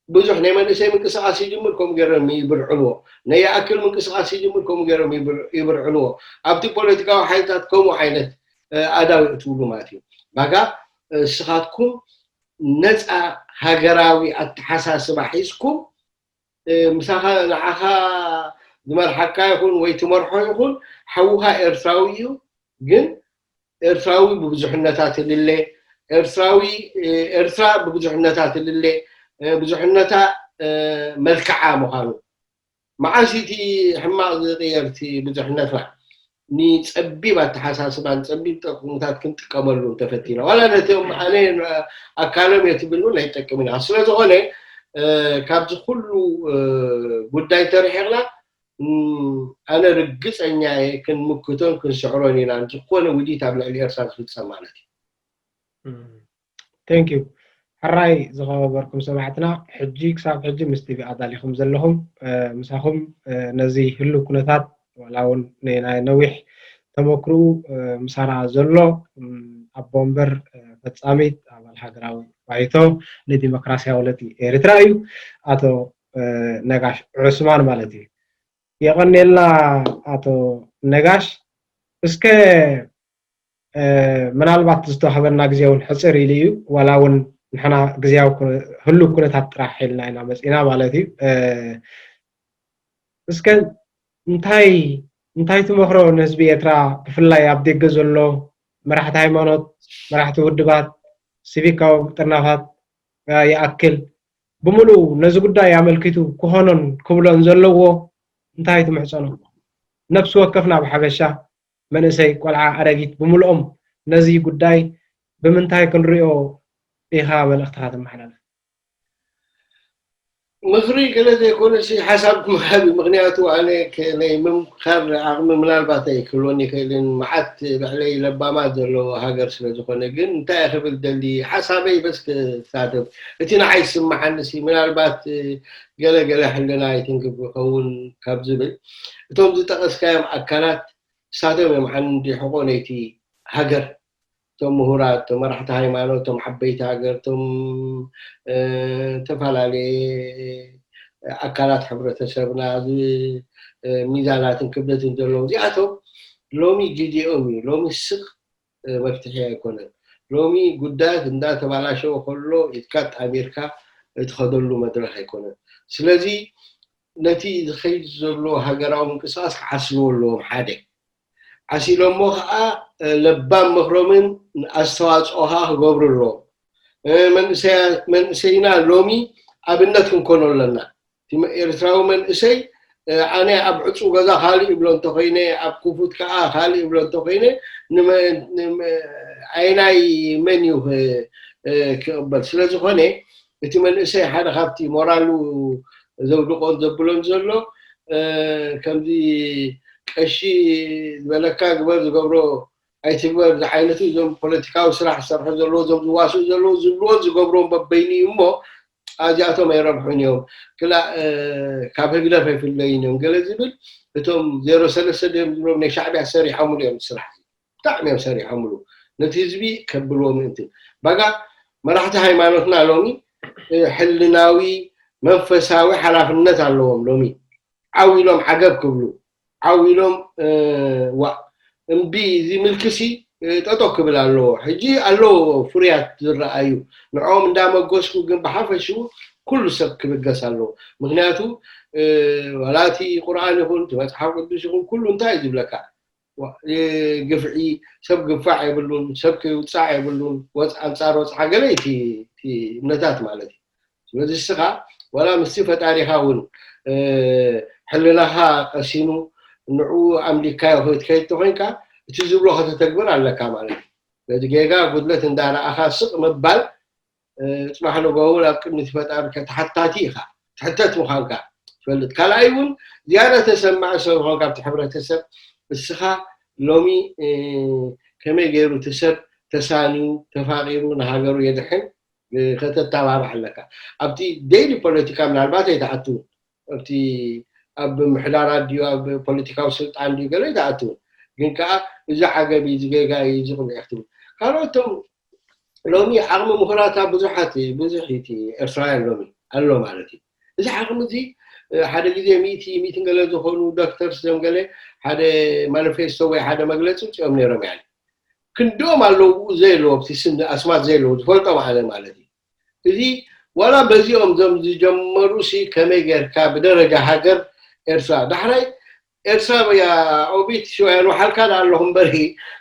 ብዙሕ ናይ መንእሰይ ምንቅስቃስ ይጅምር ከምኡ ገይሮም ይብርዕንዎ። ናይ ይኣክል ምንቅስቃስ ይጅምር ከምኡ ገይሮም ይብርዕንዎ። ኣብቲ ፖለቲካዊ ሓይልታት ከምኡ ዓይነት ኣዳዊ እትብሉ ማለት እዩ። ባጋ እስኻትኩም ነፃ ሃገራዊ ኣተሓሳስባ ሒዝኩም ምሳኻ ንዓኻ ዝመርሓካ ይኹን ወይ ትመርሖ ይኹን ሓውኻ ኤርትራዊ እዩ። ግን ኤርትራዊ ብብዙሕነታ ትልለ፣ ኤርትራዊ ኤርትራ ብብዙሕነታ ትልለ፣ ብዙሕነታ መልክዓ ምዃኑ። መዓስ እቲ ሕማቕ ዝቕየር እቲ ብዙሕነትና? ንጸቢብ ኣተሓሳስባ ንጸቢብ ጠቕምታት ክንጥቀመሉ እንተፈቲና ዋላ ነቶም ኣነ ኣካሎም እየ ትብል እውን ኣይጠቅምን እያ። ስለዝኾነ ካብዚ ኩሉ ጉዳይ ተርሒቕና ኣነ ርግጸኛ እየ ክንምክቶን ክንስዕሮን ኢና ዝኾነ ውዲት ኣብ ልዕሊ ኤርትራ ዝፍጸም ማለት እዩ። Thank you። ሕራይ ዝኸበርኩም ሰማዕትና፣ ሕጂ ክሳብ ሕጂ ምስ ቲቪ ኣዳሊኹም ዘለኹም ምሳኹም ነዚ ህሉ ኩነታት ዋላ እውን ናይ ነዊሕ ተመክርኡ ምሳና ዘሎ ኣቦ ወንበር ፈጻሚት ኣባል ሃገራዊ ባይቶ ንዲሞክራሲያዊ ለውጢ ኤርትራ እዩ ኣቶ ነጋሽ ዑስማን ማለት እዩ። የቐኔልና ኣቶ ነጋሽ። እስከ ምናልባት ዝተዋህበና ግዜ እውን ሕፅር ኢሉ እዩ ዋላ እውን ንሕና ግዜያዊ ህሉ ኩነታት ጥራሕ ኢልና ኢና መፂና ማለት እዩ። እስከ እንታይ እንታይ ትመኽሮ ንህዝቢ ኤርትራ ብፍላይ ኣብ ደገ ዘሎ መራሕቲ ሃይማኖት፣ መራሕቲ ውድባት፣ ሲቪካዊ ጥርናፋት ይኣክል ብምሉኡ ነዚ ጉዳይ ኣመልኪቱ ክኾኖን ክብሎን ዘለዎ እንታይ ትምሕፀኖ? ነፍሲ ወከፍና ብሓፈሻ መንእሰይ፣ ቆልዓ፣ ኣረጊት ብምልኦም ነዚ ጉዳይ ብምንታይ ክንሪኦ ኢኻ መልእኽትኻ ተመሓላልፍ? ምኽሪ ገለ ዘይኮነሲ ሓሳብ ምሃብ እዩ። ምኽንያቱ ኣነ ናይ ምምካር ዓቕሚ ምናልባት ኣይክህልወኒ ይኽእልን፣ መዓት ልዕለይ ለባማት ዘለዎ ሃገር ስለ ዝኾነ። ግን እንታይ እየ ክብል ደሊ ሓሳበይ በስ ክሳተፍ እቲ ንዓይ ዝስምዓኒ ሲ ምናልባት ገለ ገለ ሕልና ኣይትንክፍ ይኸውን ካብ ዝብል እቶም ዝጠቐስካዮም ኣካላት ንሳቶም እዮም ዓንዲ ሕቖ ናይቲ ሃገር። እቶም ምሁራት፣ እቶም መራሕቲ ሃይማኖት፣ እቶም ዓበይቲ ሃገር፣ እቶም ዝተፈላለየ ኣካላት ሕብረተሰብና ሚዛናትን ክብደትን ዘለዎም እዚኣቶም ሎሚ ግዜኦም እዩ። ሎሚ ስቕ መፍትሒ ኣይኮነን። ሎሚ ጉዳያት እንዳተባላሸወ ከሎ ኢድካ ጣሚርካ እትኸደሉ መድረኽ ኣይኮነን። ስለዚ ነቲ ዝኸይድ ዘሎ ሃገራዊ ምንቅስቃስ ክዓስልዎ ኣለዎም። ሓደ ዓሲሎሞ ከዓ ለባም ምኽሮምን ኣስተዋፅኦ ከዓ ክገብሩ ኣለዎም። መንእሰይና ሎሚ ኣብነት ክንኮኖ ኣለና። ኤርትራዊ መንእሰይ ኣነ ኣብ ዕፁ ገዛ ካልእ ይብሎ እንተኮይነ ኣብ ክፉት ከዓ ካልእ ይብሎ እንተኮይነ ኣይናይ መን እዩ ክቕበል? ስለዝኾነ እቲ መንእሰይ ሓደ ካብቲ ሞራሉ ዘውድቆን ዘብሎን ዘሎ ከምዚ ቀሺ ዝበለካ ግበር ዝገብሮ ኣይትግበር ዝዓይነቱ እዞም ፖለቲካዊ ስራሕ ዝሰርሑ ዘለዎ እዞም ዝዋስኡ ዘለዉ ዝብልዎን ዝገብርዎን በበይኑ እዩ እሞ ኣዚኣቶም ኣይረብሑን እዮም። ክላእ ካብ ህግደፍ ኣይፍለዩን እዮም ገለ ዝብል እቶም ዜሮ ሰለስተ ድዮም ዝብሎም ናይ ሻዕቢያ ሰሪሖምሉ እዮም ስራሕ ብጣዕሚ እዮም ሰሪሖምሉ ነቲ ህዝቢ ከብልዎ ምእንቲ ባጋ መራሕቲ ሃይማኖትና ሎሚ ሕልናዊ መንፈሳዊ ሓላፍነት ኣለዎም ሎሚ ዓው ኢሎም ዓገብ ክብሉ ዓው ኢሎም ዋ እምቢ እዚ ምልክሲ ጠጦ ክብል ኣለዎ ሕጂ ኣለዎ ፍርያት ዝረኣዩ ንዕኦም እንዳመገስኩ ግን ብሓፈሽኡ ኩሉ ሰብ ክብገስ ኣለዎ ምክንያቱ ዋላ እቲ ቁርኣን ይኹን እቲ መፅሓፍ ቅዱስ ይኹን ኩሉ እንታይ እዩ ዝብለካ ግፍዒ ሰብ ግፋዕ የብሉን ሰብ ክውፃዕ የብሉን ወፅ ኣንፃር ወፅዓ ገለ እቲ እምነታት ማለት እዩ ስለዚ እስኻ ዋላ ምስቲ ፈጣሪኻ እውን ሕልናኻ ቀሲኑ ንዕኡ ኣምሊካዮ ክትከይድ ተኮይንካ እቲ ዝብሎ ከተተግብር ኣለካ ማለት እዩ በዚ ጌጋ ጉድለት እንዳረኣኻ ስቕ ምባል ፅባሕ ንጎ እውን ኣብ ቅድሚ እቲ ፈጣሪ ከተሓታቲ ኢኻ ትሕተት ምዃንካ ትፈልጥ ካልኣይ እውን ዝያዳ ተሰማዒ ሰብ ዝኾንካ ኣብቲ ሕብረተሰብ እስኻ ሎሚ ከመይ ገይሩ እቲ ሰብ ተሳንዩ ተፋቒሩ ንሃገሩ የድሕን ከተተባብዕ ኣለካ ኣብቲ ዴይሊ ፖለቲካ ምናልባት ኣይትኣትውን ኣብቲ ኣብ ምሕዳራት ድዩ ኣብ ፖለቲካዊ ስልጣን ድዩ ገለ ኣይትኣትውን ግን ከዓ እዚ ዓገብ እዩ ዝገጋ እዩ ዝቕንዕ ክትብል ካልኦቶም ሎሚ ዓቕሚ ምሁራታ ብዙሓት ብዙሕ እቲ ኤርትራውያን ሎሚ ኣሎ ማለት እዩ እዚ ዓቕሚ እዚ ሓደ ግዜ ሚእቲ ሚእትን ገለ ዝኾኑ ዶክተርስ ዞም ገለ ሓደ ማኒፌስቶ ወይ ሓደ መግለፂ ውፅኦም ነይሮም ያለ ክንድኦም ኣለዉ ብኡ ዘየለዎ ኣብቲ ስም ኣስማት ዘየለዉ ዝፈልጦም ኣነ ማለት እዩ እዚ ዋላ በዚኦም ዞም ዝጀመሩ ሲ ከመይ ጌርካ ብደረጃ ሃገር ኤርትራ ዳሕራይ ኤርትራ ያ ኦቢት ሽውያን ወሓልካ ዳ ኣለኹም በርሂ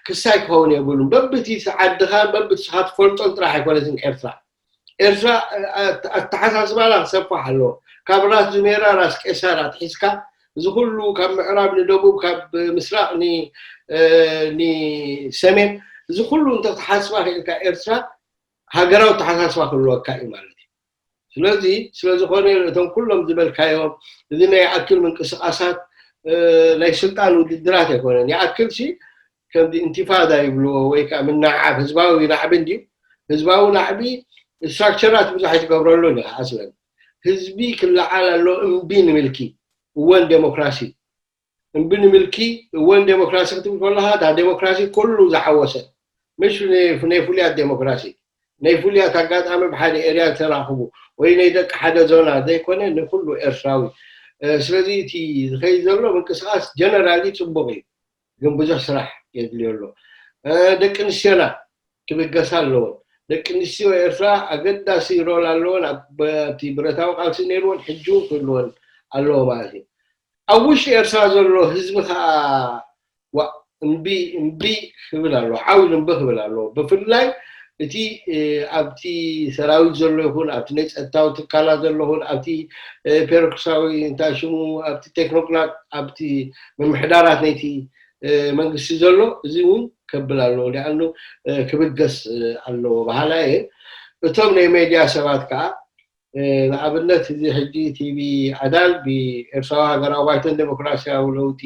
ክሳይ ክኸውን የብሉን በብቲ ዓድኻ በብቲ ስኻ ትፈልጦን ጥራሕ ኣይኮነትን ኤርትራ ኤርትራ ኣተሓሳስባና ክሰፋሕ ኣለዎ ካብ ራስ ዙሜራ ራስ ቄሳር ኣትሒዝካ እዚ ኩሉ ካብ ምዕራብ ንደቡብ ካብ ምስራቅ ን ንሰሜን፣ እዚ ኩሉ እንተተሓስባ ክኢልካ ኤርትራ ሃገራዊ ተሓሳስባ ክህልወካ እዩ ማለት እዩ። ስለዚ ስለዝኾነ እቶም ኩሎም ዝበልካዮም እዚ ናይ ኣክል ምንቅስቃሳት ናይ ስልጣን ውድድራት ኣይኮነን። ይኣክል ሲ ከምዚ ኢንቲፋዳ ይብልዎ ወይ ከዓ ምናዓብ ህዝባዊ ናዕቢ እንድዩ። ህዝባዊ ናዕቢ ስትራክቸራት ብዙሕ ኣይትገብረሉን ኢኻ። ኣስለን ህዝቢ ክለዓል ኣሎ። እምቢ ንምልኪ እወን ዴሞክራሲ እምቢ ንምልኪ እወን ዴሞክራሲ ክትብል ከለካ እታ ዴሞክራሲ ኩሉ ዝሓወሰ ምሽ ናይ ፍሉያት ዴሞክራሲ ናይ ፍሉያት ኣጋጣሚ ብሓደ ኤርያ ዝተራኽቡ ወይ ናይ ደቂ ሓደ ዞና ዘይኮነ ንኩሉ ኤርትራዊ። ስለዚ እቲ ዝኸይድ ዘሎ ምንቅስቃስ ጀነራሊ ፅቡቅ እዩ፣ ግን ብዙሕ ስራሕ የድልዮ ኣሎ። ደቂ ኣንስትዮና ክብገሳ ኣለዎን። ደቂ ኣንስትዮ ኤርትራ ኣገዳሲ ሮል ኣለዎን ኣብቲ ብረታዊ ቃልሲ ነይርዎን ሕጂ እውን ክህልዎን ኣለዎ ማለት እዩ። ኣብ ውሽጢ ኤርትራ ዘሎ ህዝቢ ከዓ እምቢ እምቢ ክብል ኣለዎ፣ ዓው እምቢ ክብል ኣለዎ። ብፍላይ እቲ ኣብቲ ሰራዊት ዘሎ ይኹን ኣብቲ ናይ ፀጥታዊ ትካላት ዘሎ ይኹን ኣብቲ ፔሮክሳዊ እንታይ ሽሙ ኣብቲ ቴክኖክራት ኣብቲ ምምሕዳራት ናይቲ መንግስቲ ዘሎ እዚ እውን ከብል ኣለዎ። ሊኣኑ ክብገስ ኣለዎ በሃላ እየ። እቶም ናይ ሜድያ ሰባት ከዓ ንኣብነት እዚ ሕጂ ቲቪ ኣዳል ብኤርትራዊ ሃገራዊ ባይቶን ዴሞክራሲያዊ ለውጢ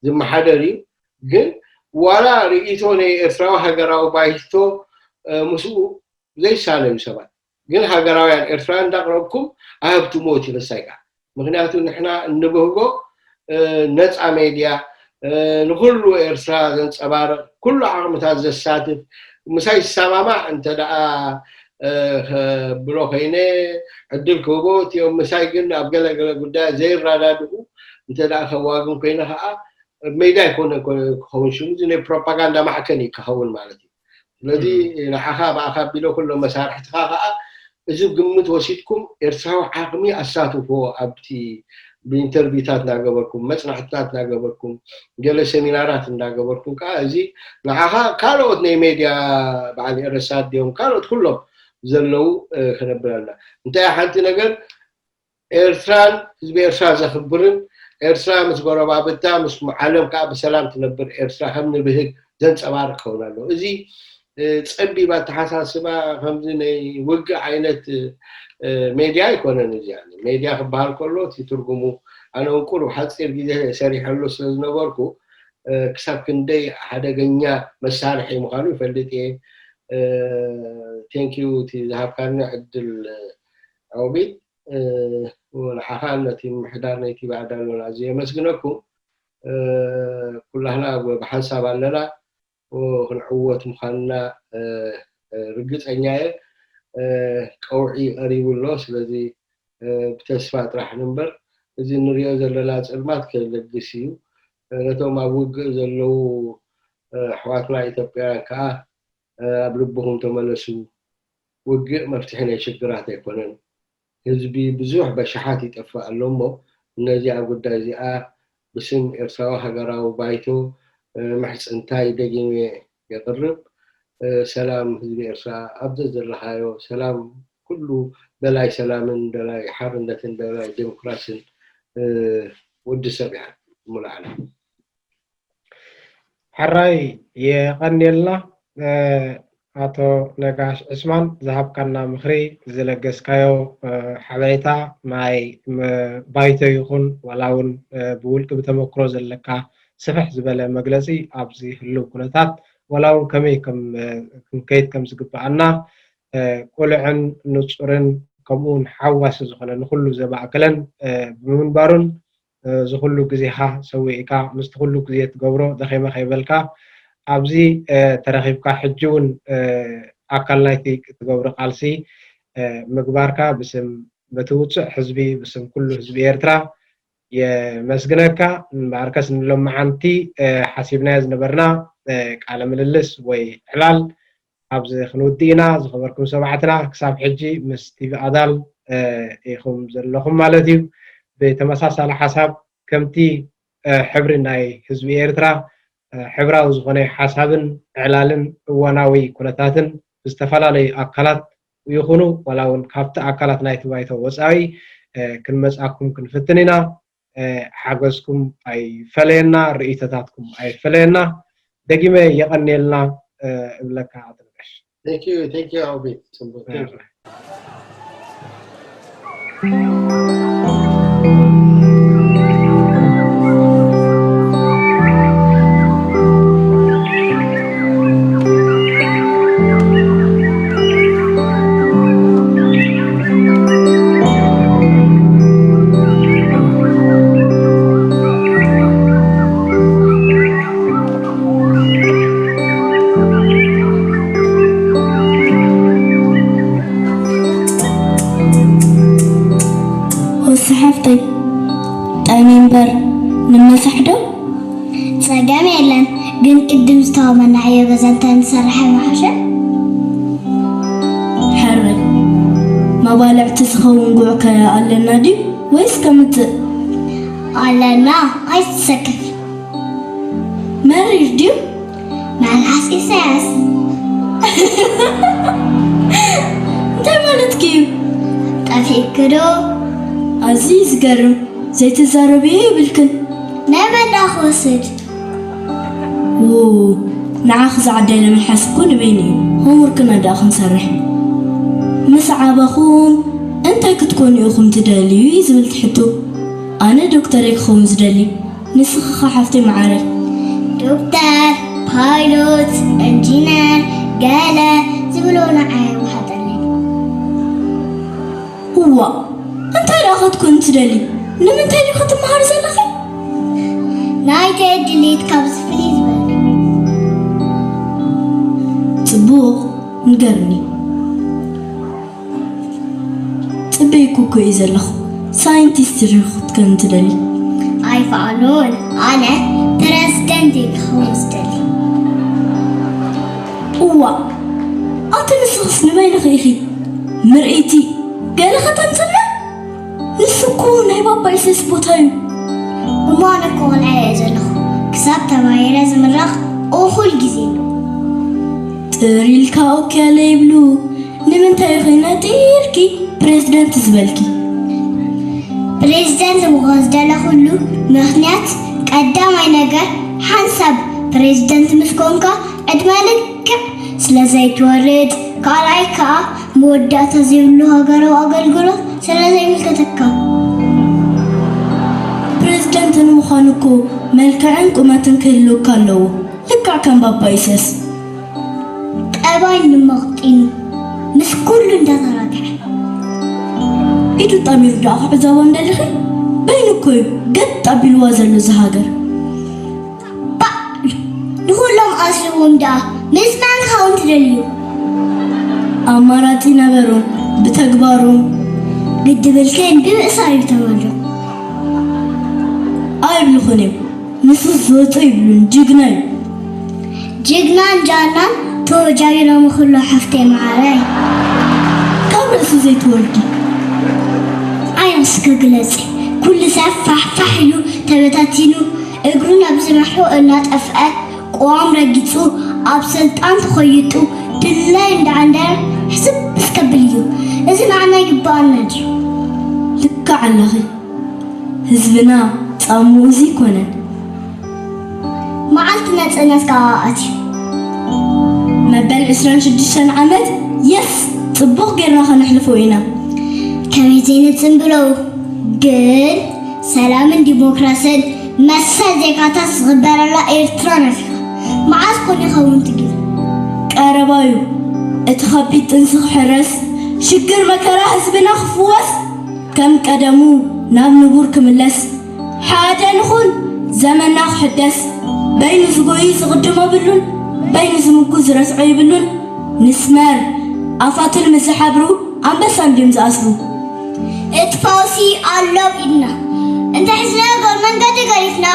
ዝመሓደር እዩ። ግን ዋላ ርእይቶ ናይ ኤርትራዊ ሃገራዊ ባይቶ ምስኡ ዘይሳለዩ ሰባት ግን ሃገራውያን ኤርትራውያን እንዳቅረብኩም ኣህብትሞ እቲ ክሳይ ከዓ ምክንያቱ ንሕና እንብህጎ ነፃ ሜድያ ንኩሉ ኤርትራ ዘንፀባርቅ ኩሉ ዓቅምታት ዘሳትፍ ምሳይ ዝሰማማዕ እንተ ደኣ ከብሎ ኮይነ ዕድል ክህቦ እቲኦም ምሳይ ግን ኣብ ገለገለ ጉዳይ ዘይረዳድኡ እንተ ደኣ ከዋግን ኮይነ ከዓ ሜዳ ኣይኮነ ክኸውን ሽሙ እዚ ናይ ፕሮፓጋንዳ ማዕከን እዩ ክኸውን ማለት እዩ። ስለዚ ንዓኻ ብኣኻ ኣቢሎ ኩሎም መሳርሕትኻ ከዓ እዚ ግምት ወሲድኩም ኤርትራዊ ዓቕሚ ኣሳትፎ ኣብቲ ብኢንተርቪታት እናገበርኩም መፅናዕትታት እናገበርኩም ገለ ሰሚናራት እናገበርኩም ከዓ እዚ ንዓኻ ካልኦት ናይ ሜድያ በዓል ኤረሳት ድዮም ካልኦት ኩሎም ዘለዉ ክነብር ኣለና። እንታይ ሓንቲ ነገር ኤርትራን ህዝቢ ኤርትራ ዘኽብርን ኤርትራ ምስ ጎረባብታ ምስ ዓለም ከዓ ብሰላም ትነብር ኤርትራ ከም ንብህግ ዘንፀባርቅ ክኸውን ኣለዎ። እዚ ፀቢብ ኣተሓሳስባ ከምዚ ናይ ውግእ ዓይነት ሜድያ ኣይኮነን። እዚ ሜድያ ክበሃል ከሎ እቲ ትርጉሙ ኣነ እውን ቁሩብ ሓፂር ግዜ ሰሪሐሉ ስለ ዝነበርኩ ክሳብ ክንደይ ሓደገኛ መሳርሒ ምዃኑ ይፈልጥ እየ። ቴንኪዩ እቲ ዝሃብካኒ ዕድል ኦቢት ንዓኻን ነቲ ምምሕዳር ናይቲ ባዕዳን እውን ኣዝየ የመስግነኩም። ኩላህና ብሓንሳብ ኣለና፣ ክንዕወት ምዃንና ርግፀኛ እየ። ቀውዒ ቀሪቡ ኣሎ፣ ስለዚ ብተስፋ ጥራሕ ንንበር። እዚ ንሪኦ ዘለና ፀልማት ከለግስ እዩ። ነቶም ኣብ ውግእ ዘለዉ ኣሕዋትና ኢትዮጵያውያን ከዓ ኣብ ልብኹም ተመለሱ። ውግእ መፍትሒ ናይ ሽግራት ኣይኮነን። ህዝቢ ብዙሕ በሽሓት ይጠፍእ ኣሎ እሞ ነዚኣ ጉዳይ እዚኣ ብስም ኤርትራዊ ሃገራዊ ባይቶ ምሕፅንታይ ደጊመ የቕርብ። ሰላም ህዝቢ ኤርትራ ኣብ ዘዘለኻዮ ሰላም ኩሉ ደላይ ሰላምን ደላይ ሓርነትን ደላይ ዴሞክራሲን ወዲ ሰብ ኢኻ ሙሉእ ዓለም። ሕራይ የቐንየልና ኣቶ ነጋሽ ዕስማን ዝሃብካና ምኽሪ ዝለገስካዮ ሓበሬታ ናይ ባይቶ ይኹን ዋላ እውን ብውልቂ ብተመክሮ ዘለካ ስፍሕ ዝበለ መግለፂ ኣብዚ ህልው ኩነታት ዋላ እውን ከመይ ክንከይድ ከም ዝግበኣና ቁልዕን ንፁርን ከምኡ እውን ሓዋሲ ዝኾነ ንኩሉ ዘማእከለን ብምንባሩን እዚ ኩሉ ግዜኻ ሰዊእካ ምስቲ ኩሉ ግዜ ትገብሮ ደኺመ ከይበልካ ኣብዚ ተረኺብካ ሕጂ እውን ኣካል ናይቲ ትገብሮ ቃልሲ ምግባርካ ብስም በቲ ውፅዕ ህዝቢ ብስም ኩሉ ህዝቢ ኤርትራ የመስግነካ። እምበኣርከስ ንሎማዓንቲ ሓሲብናዮ ዝነበርና ቃለ ምልልስ ወይ ዕላል ኣብዚ ክንውድእ ኢና። ዝኸበርኩም ሰማዕትና ክሳብ ሕጂ ምስ ቲቪ ኣዳል ኢኹም ዘለኹም ማለት እዩ። ብተመሳሳሊ ሓሳብ ከምቲ ሕብሪ ናይ ህዝቢ ኤርትራ ሕብራዊ ዝኾነ ሓሳብን ዕላልን እዋናዊ ኩነታትን ብዝተፈላለዩ ኣካላት ይኹኑ ዋላ እውን ካብቲ ኣካላት ናይቲ ባይቶ ወፃኢ ክንመፃኩም ክንፍትን ኢና። ሓገዝኩም ኣይፈለየና፣ ርእይቶታትኩም ኣይፈለየና። ደጊመ የቐንየልና እብለካ ኣቶ ነጋሽ። Thank you, thank you, Albert. Thank you. ሆሳ ሓፍተይ፣ ጠሚ እምበር ንመሳሕ ዶ? ጸገም የለን፣ ግን ቅድም ዝተዋመናዮ ገዛ እንተንሰርሐ ምሓሸ። ሕራይ፣ መባልዕቲ ዝኸውን ጉዕከ ኣለና ድዩ ወይስ ከምጽእ? ኣለና፣ ኣይትሰከፍ። መሪር ድዩ? መልሓስ ኢሳያስ። እንታይ ማለትኪ እዩ? ጠፊእኪ ዶ? ኣዝዩ ዝገርም፣ ዘይትዛረብዮ የብልክን። ናይ መን ደኣ ክወስድ? ው፣ ንዓኺ ዝዓደለ መልሓስ እኮ ንበይኑ እዩ። ሆምወርክና ደኣ ክንሰርሕ። ምስ ዓበኹም እንታይ ክትኮኑ ኢኹም ትደልዩ እዩ ዝብል እቲ ሕቶ። ኣነ ዶክተር እየ ክኸውን ዝደሊ። ንስኺ ኸ ሓፍተይ መዓረይ? ዶክተር፣ ፓይሎት፣ ኢንጂነር፣ ገለ ዝብሎ ንዓይ ኣይወሓጠለይን። እዋእ፣ እንታይ ደኣ ክትኮኒ ትደሊ? ንምንታይ ዲኺ ትመሃሪ ዘለኺ? ናይተይ ድሌት ካብዚ ፍልይ ዝበለ። ጽቡቕ፣ ንገርኒ። ጽበይኩ እኮ እየ ዘለኹ። ሳይንቲስት ዲኺ ክትኮኒ ትደሊ? ኣይፋሉን፣ ኣነ ፕረዚደንት እየ ክኸውን ዝደሊ። እዋእ፣ ኣቲ ንስኽስ ንበይንኺ ኢኺ ምርኢቲ ገለ ከተምጽልና? ንሱ እኮ ናይ ባባ ኢሰስ ቦታ እዩ። እሞ ኣነ እኮ ቆልዓ እየ ዘለኹ። ክሳብ ተማሂረ ዝምረቕ እኹል ግዜ ኣሎ። ጥር ኢልካ ኦኬ ኣለ ይብሉ። ንምንታይ ኢኺ ነጢርኪ ፕሬዝደንት ዝበልኪ? ፕሬዝደንት ምኾን ዝደለኹሉ ምኽንያት ቀዳማይ ነገር ሓንሳብ ፕሬዝደንት ምስ ኮንካ ዕድመ ልክዕ ስለ ዘይትወርድ፣ ካልኣይ ከኣ መወዳእታ ዘይብሉ ሃገራዊ ኣገልግሎት ስለ ዘይምልከተካ። ፕሬዝደንት ንምዃን እኮ መልክዕን ቁመትን ክህልወካ ኣለዎ፣ ልክዕ ከም ባባ ኢሰስ። ጠባይ ንመቕጢኑ ምስ ኩሉ እንዳተራግሐ። ኢዱ ጠሚሩ ደኣ ክዕዘቦ እንደልኺ? በይኑ እኮ እዩ ገጥ ኣቢልዋ ዘሎ እዛ ሃገር። ባዕ! ንኹሎም ኣስርዎም ደኣ ምስ መን ክኸውን ትደልዩ? ኣማራጺ ነበሮም፣ ብተግባሮም። ግድብልክን ብምእሳር እዩ ተመርቑ። ኣይብልኹን እዮም። ንሱ ዝወጾ ይብሉን ጅግና እዩ። ጅግናን ጃናን ተወጃቢሮም ክሎ ሓፍተይ መዓረይ። ካብ ርእሱ ዘይትወርዲ። ዓይንስ ክግለጽ ኩሉ ሰብ ፋሕ ፋሕ ኢሉ ተበታቲኑ እግሩ ናብ ዝመርሖ እናጠፍአ ቅዋም ረጊጹ ኣብ ስልጣን ተኾይጡ ድላይ እንዳዓንደረ ሕስብ እስከብል እዩ። እዚ ንዓና ይግባኣና ድዩ? ልክዕ ኣለኺ። ህዝብና ጻምኡ እዚ ኣይኮነን። መዓልቲ ናጽነት ከኣ ኣትዩ። መበል ዕስራን ሽዱሽተን ዓመት የስ ጽቡቕ ጌርና ከነሕልፎ ኢና። ከመይ ዘይንጽንብሎ ግን ሰላምን ዲሞክራስን መሰል ዜጋታት ዝኽበረላ ኤርትራ ናፊኻ። መዓስ ኮን ይኸውን ትግል? ቀረባዩ እቲ ከቢድ ጥንሲ ክሕረስ፣ ሽግር መከራ ህዝብና ክፍወስ፣ ከም ቀደሙ ናብ ንቡር ክምለስ፣ ሓደ ንኹን ዘመንና ክሕደስ፣ በይኑ ዝጎዩ ዝቕድሞ ብሉን፣ በይኑ ዝምጉ ዝረስዖ ይብሉን፣ ንስመር ኣፋትን ምስ ዝሓብሩ ኣንበሳ እንድዮም ዝኣስሩ። እቲ ፈውሲ ኣሎ ኢድና እንተ ሒዝና ጎል መንገዲ ገዲፍና፣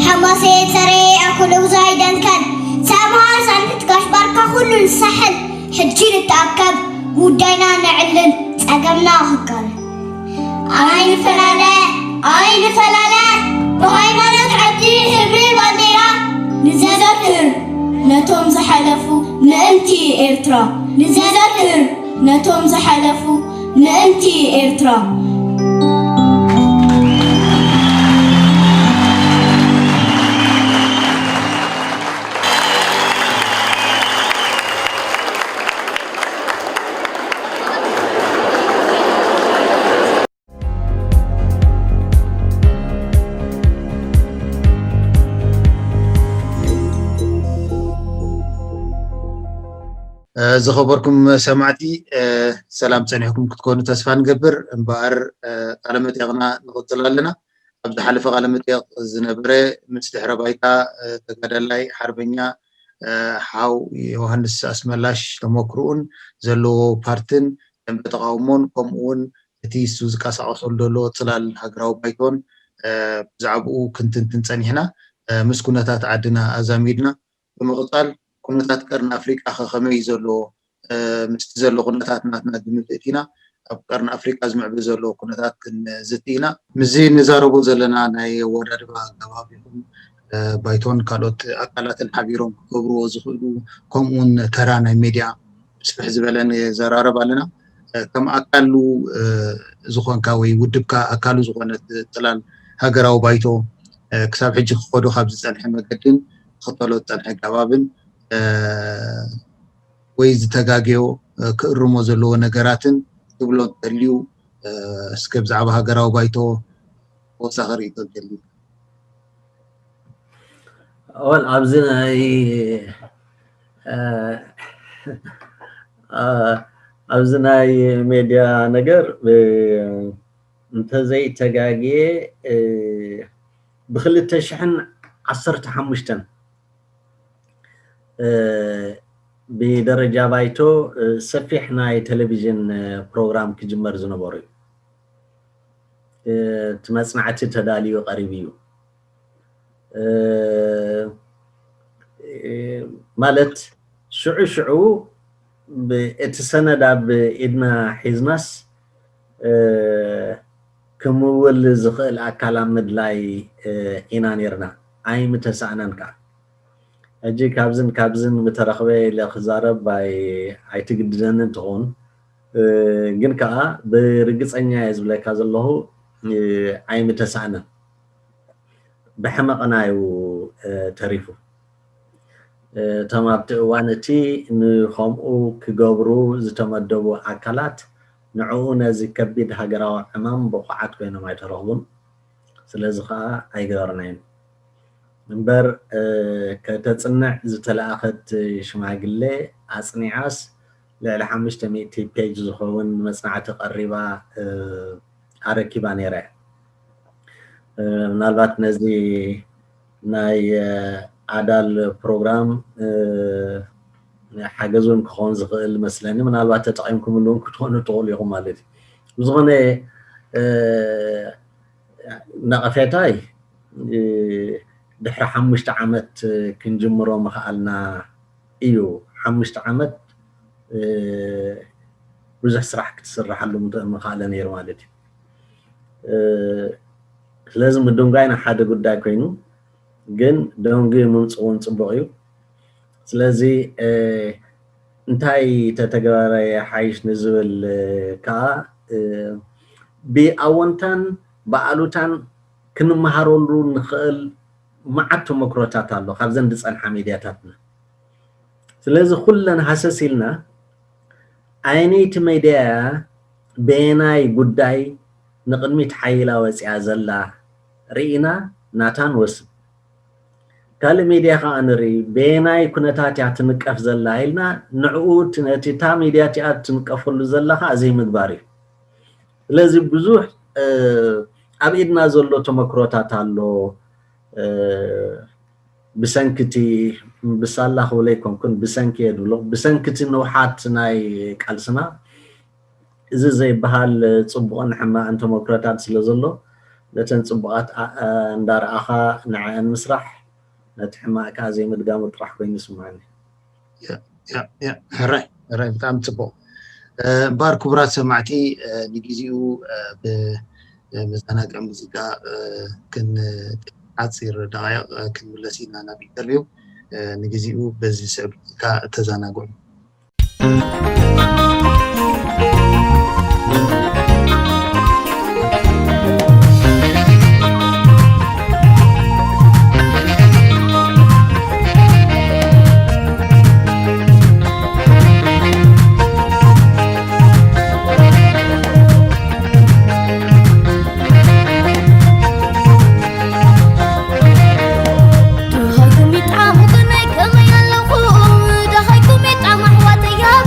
ሓማሴ፣ ተሬ፣ ኣኮለጉዛይ፣ ደንከል፣ ሰምሃር፣ ሳልሒት፣ ጋሽ ባርካ፣ ኩሉ ንሳሕል፣ ሕጂ ንተኣከብ፣ ጉዳይና ነዕልል፣ ጸገምና ክቃለል። ኣይንፈላለ፣ ኣይንፈላለ፣ ብሃይማኖት፣ ዓዲ፣ ሕብሪ ባንዴራ ንዘክር፣ ነቶም ዝሓለፉ ምእንቲ ኤርትራ ንዘክር፣ ነቶም ዝሓለፉ ምእንቲ ኤርትራ። ዝኸበርኩም ሰማዕቲ፣ ሰላም ጸኒሕኩም ክትኮኑ ተስፋ ንገብር። እምበኣር ቃለ መጠይቕና ንቕጽል ኣለና። ኣብ ዝሓለፈ ቃለ መጠይቕ ዝነበረ ምስ ድሕረ ባይታ ተጋዳላይ ሓርበኛ ሓው ዮሃንስ ኣስመላሽ ተመክሮኡን ዘለዎ ፓርትን ደንበ ተቓውሞን፣ ከምኡ እውን እቲ እሱ ዝቀሳቐሰሉ ዘሎ ጽላል ሃገራዊ ባይቶን ብዛዕባኡ ክንትንትን ጸኒሕና። ምስ ኩነታት ዓድና ኣዛሚድና ብምቕጻል ኩነታት ቀርኒ ኣፍሪቃ ከ ከመይ ዘሎ፣ ምስቲ ዘሎ ኩነታት ናትና ግምት እቲና ኣብ ቀርኒ ኣፍሪቃ ዝምዕብል ዘሎ ኩነታት ክንዝቲ ኢና። ምስዚ ንዛረቦ ዘለና ናይ ኣወዳድባ ኣገባብ ይኹን ባይቶን ካልኦት ኣካላትን ሓቢሮም ክገብርዎ ዝኽእሉ፣ ከምኡውን ተራ ናይ ሜድያ ብስፍሕ ዝበለ ንዘራረብ ኣለና። ከም ኣካሉ ዝኾንካ ወይ ውድብካ ኣካሉ ዝኾነት ጽላል ሃገራዊ ባይቶ ክሳብ ሕጂ ክኸዶ ካብ ዝጸንሐ መገድን ክኽተሎ ዝጸንሐ ኣገባብን ወይ ዝተጋገዮ ክእርሞ ዘለዎ ነገራትን ትብሎ እንተልዩ፣ እስከ ብዛዕባ ሃገራዊ ባይቶ ወሳኺ ርእይቶ እንተልዩ። ኣወል ኣብዚ ናይ ኣብዚ ናይ ሜድያ ነገር እንተዘይተጋግየ ብክልተ ሽሕን ዓሰርተ ሓሙሽተን ብደረጃ ባይቶ ሰፊሕ ናይ ቴሌቪዥን ፕሮግራም ክጅመር ዝነበሩ እዩ። እቲ መፅናዕቲ ተዳልዩ ቀሪቡ እዩ። ማለት ሽዑ ሽዑ እቲ ሰነድ ኣብ ኢድና ሒዝናስ ክምውል ዝኽእል ኣካል ኣብ ምድላይ ኢና ነርና። ኣይምተሳእነን ከዓ። ሕጂ ካብዝን ካብዝን ምተረኽበ ኢለ ክዛረብ ኣይትግድደንን ትኸውን። ግን ከዓ ብርግፀኛ እየ ዝብለካ ዘለኹ ኣይምተሳእነን። ብሕመቕና እዩ ተሪፉ። እቶም ኣብቲ እዋን እቲ ንኸምኡ ክገብሩ ዝተመደቡ ኣካላት ንዕኡ ነዚ ከቢድ ሃገራዊ ዕማም ብቑዓት ኮይኖም ኣይተረኽቡን። ስለዚ ከዓ ኣይገበርናዮን። እምበር ከተፅንዕ ዝተለኣኸት ሽማግሌ ኣፅኒዓስ ልዕሊ ሓሙሽተ ሚእቲ ፔጅ ዝኸውን መፅናዕቲ ቀሪባ ኣረኪባ ነይረ። ምናልባት ነዚ ናይ ኣዳል ፕሮግራም ሓገዝ እውን ክኸውን ዝኽእል መስለኒ። ምናልባት ተጠቒምኩምሉ እውን ክትኾኑ ትኽእሉ ኢኹም ማለት እዩ። ብዝኾነ ነቐፌታይ ድሕሪ ሓሙሽተ ዓመት ክንጅምሮ ምኽኣልና እዩ። ሓሙሽተ ዓመት ብዙሕ ስራሕ ክትስርሓሉ ምኽኣለ ነይሩ ማለት እዩ። ስለዚ ምድንጓይ ንሓደ ጉዳይ ኮይኑ ግን ደንጉዩ ምምፅእ እውን ፅቡቕ እዩ። ስለዚ እንታይ ተተገበረ ይሓይሽ ንዝብል ከዓ ብኣወንታን ብኣሉታን ክንመሃረሉ ንኽእል መዓት ተመክሮታት ኣሎ ካብዘን ዝፀንሓ ሚድያታትና። ስለዚ ኩለን ሃሰስ ኢልና ኣየነይቲ ሚድያ እያ በየናይ ጉዳይ ንቕድሚት ሓይላ ወፂኣ ዘላ ርኢና ናታ ንወስድ። ካልእ ሚድያ ከዓ ንርኢ በየናይ ኩነታት እያ ትንቀፍ ዘላ ኢልና ንዕኡ ነቲ እታ ሚድያ እቲኣ ትንቀፈሉ ዘላ ከዓ ዘይምግባር እዩ። ስለዚ ብዙሕ ኣብ ኢድና ዘሎ ተመክሮታት ኣሎ። ብሰንኪ እቲ ብሳላ ክብሎ ኣይኮንኩን ብሰንኪ እየ ዝብሎ። ብሰንኪ እቲ ንውሓት ናይ ቃልስና እዚ ዘይበሃል ፅቡቕን ሕማቕን ተመክሮታት ስለ ዘሎ ነተን ፅቡቓት እንዳረኣኻ ንዐአን ምስራሕ ነቲ ሕማቕ ከዓ ዘይምድጋሙ ጥራሕ ኮይኑ ይስምዓኒ። ሕራይ ሕራይ ብጣዕሚ ፅቡቕ። እምበኣር ክቡራት ሰማዕቲ ንግዜኡ ብመዘናግዒ ሙዚቃ ክን ሓፂር ደቃይቕ ክንምለስ ኢና ናብ ኢንተርቪው። ንግዜኡ በዚ ስዕብ ሙዚቃ ተዘናግዑ። ደሃይኩም ይጣሙ ግናይ ከመይ ኣለኹም? ደሃይኩም ይጣሙ ኣሕዋተይ ኣብ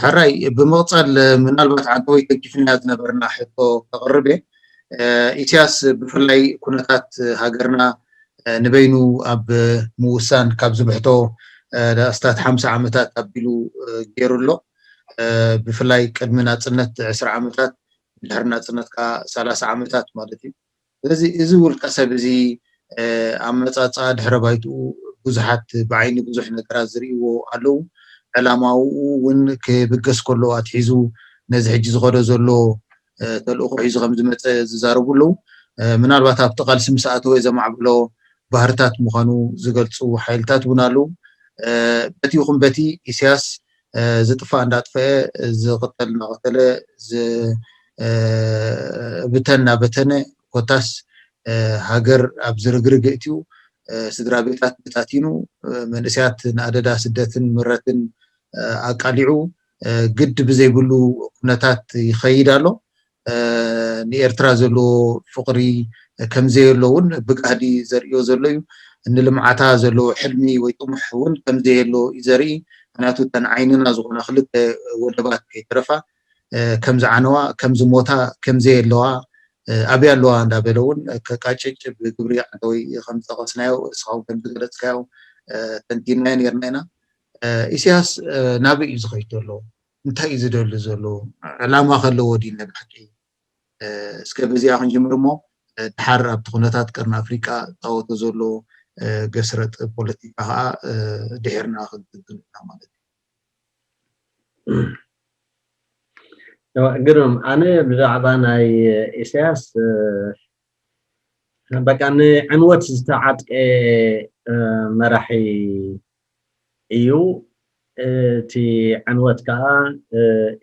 ሕራይ ብምቕጻል ምናልባት ዓንተወይ ተጊፍና ዝነበርና ሕቶ ከቕርብ እየ። ኢሳያስ ብፍላይ ኩነታት ሃገርና ንበይኑ ኣብ ምውሳን ካብ ዝብሕቶ ኣስታት ሓምሳ ዓመታት ኣቢሉ ገይሩ ኣሎ። ብፍላይ ቅድሚ ናጽነት ዕስራ ዓመታት፣ ድሕሪ ናጽነት ከኣ ሰላሳ ዓመታት ማለት እዩ። ስለዚ እዚ ውልቀ ሰብ እዚ ኣመጻጽኣ ድሕረ ባይትኡ ብዙሓት ብዓይኒ ብዙሕ ነገራት ዝርእይዎ ኣለዉ። ዕላማኡ እውን ክብገስ ከሎ ኣትሒዙ ነዚ ሕጂ ዝኸዶ ዘሎ ተልእኾ ሒዙ ከም ዝመጸ ዝዛረቡ ኣለዉ። ምናልባት ኣብቲ ቃልሲ ምስ ኣተወ ዘማዕብሎ ባህርታት ምዃኑ ዝገልጹ ሓይልታት እውን ኣለዉ። በቲ ይኹን በቲ ኢሳያስ ዝጥፋእ እንዳጥፈአ፣ ዝቕተል እናቐተለ፣ ዝብተን እናበተነ፣ ኮታስ ሃገር ኣብ ዝርግርግ እትዩ፣ ስድራ ቤታት በታቲኑ፣ መንእሰያት ንኣደዳ ስደትን ምረትን ኣቃሊዑ፣ ግዲ ብዘይብሉ ኩነታት ይኸይድ ኣሎ። ንኤርትራ ዘለዎ ፍቕሪ ከም ዘየሎ እውን ብጋህዲ ዘርእዮ ዘሎ እዩ። ንልምዓታ ዘለዎ ሕልሚ ወይ ጥሙሕ እውን ከም ዘየሎ እዩ ዘርኢ። ምክንያቱ እተን ዓይንና ዝኾና ክልተ ወደባት ከይተረፋ ከም ዝዓነዋ፣ ከም ዝሞታ፣ ከም ዘየለዋ፣ ኣብያ ኣለዋ እንዳበለ እውን ከቃጭጭ ብግብሪ ዓንተወይ ከም ዝጠቐስናዮ፣ እስኻ እውን ከም ዝገለጽካዮ ተንቲንናዮ ነርና ኢና። ኢሳያስ ናበይ እዩ ዝኸይድ ዘሎ? እንታይ እዩ ዝደሊ ዘሎ? ዕላማ ከለዎ ድዩ ናይ ብሓቂ? እስከ በዚኣ ክንጅምር እሞ፣ ድሓር ኣብቲ ኩነታት ቀርኒ ኣፍሪቃ ዝጻወቶ ዘሎ ገስረጥ ፖለቲካ ከኣ ድሒርና ክንትንትንና ማለት እዩ። ግርም፣ ኣነ ብዛዕባ ናይ ኢሳያስ በቃ ንዕንወት ዝተዓጥቀ መራሒ እዩ። እቲ ዕንወት ከዓ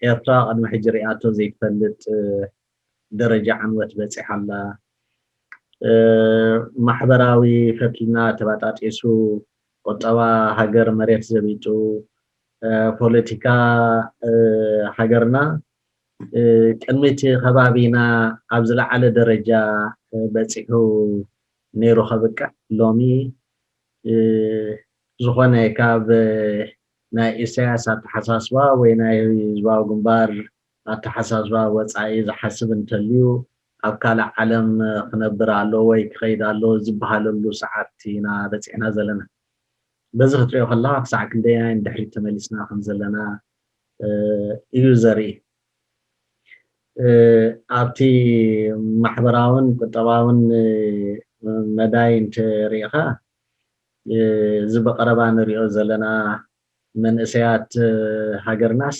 ኤርትራ ቅድሚ ሕጂ ሪኣቶ ዘይትፈልጥ ደረጃ ዕንወት በፂሓ ኣላ። ማሕበራዊ ፈትልና ተባጣጢሱ፣ ቁጠባ ሃገር መሬት ዘቢጡ፣ ፖለቲካ ሃገርና ቅድሚ እቲ ከባቢና ኣብ ዝለዓለ ደረጃ በፂሑ ነይሩ ከብቅዕ ሎሚ ዝኾነ ካብ ናይ ኢሳያስ ኣተሓሳስባ ወይ ናይ ህዝባዊ ግንባር ኣተሓሳስባ ወፃኢ ዝሓስብ እንተልዩ ኣብ ካልእ ዓለም ክነብር ኣለዎ ወይ ክኸይድ ኣለዎ ዝበሃለሉ ሰዓት ኢና በፂሕና ዘለና። በዚ ክትሪኦ ከለካ ክሳዕ ክንደየናይ ንድሕሪት ተመሊስና ከም ዘለና እዩ ዘርኢ። ኣብቲ ማሕበራውን ቁጠባውን መዳይ እንትሪኢኻ እዚ ብቐረባ ንሪኦ ዘለና መንእሰያት ሃገርናስ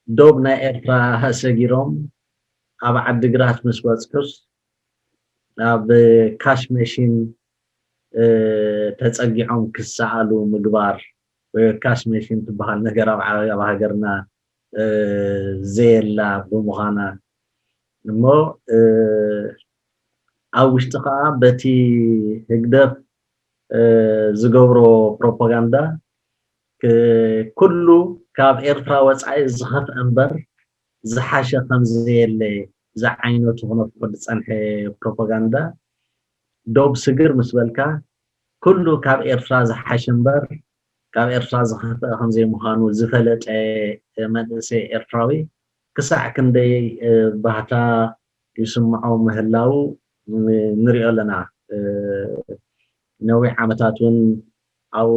ዶብ ናይ ኤርትራ ሰጊሮም ኣብ ዓዲግራት ምስ በጽሑስ ኣብ ካሽ መሽን ተጸጊዖም ክሰኣሉ ምግባር። ካሽ መሽን ትበሃል ነገር ኣብ ሃገርና ዘየላ ብምዃና እሞ ኣብ ውሽጢ ከዓ በቲ ህግደፍ ዝገብሮ ፕሮፓጋንዳ ኩሉ ካብ ኤርትራ ወፃኢ ዝኸፍአ እምበር ዝሓሸ ከም ዘየለ ዝዓይነቱ ክነፍቆ ዝፀንሐ ፕሮፓጋንዳ ዶብ ስግር ምስ በልካ ኩሉ ካብ ኤርትራ ዝሓሸ እምበር ካብ ኤርትራ ዝኸፍአ ከም ዘይምዃኑ ዝፈለጠ መንእሰይ ኤርትራዊ ክሳዕ ክንደይ ባህታ ይስምዖ ምህላው ንሪኦ ኣለና። ነዊሕ ዓመታት እውን ኣብኡ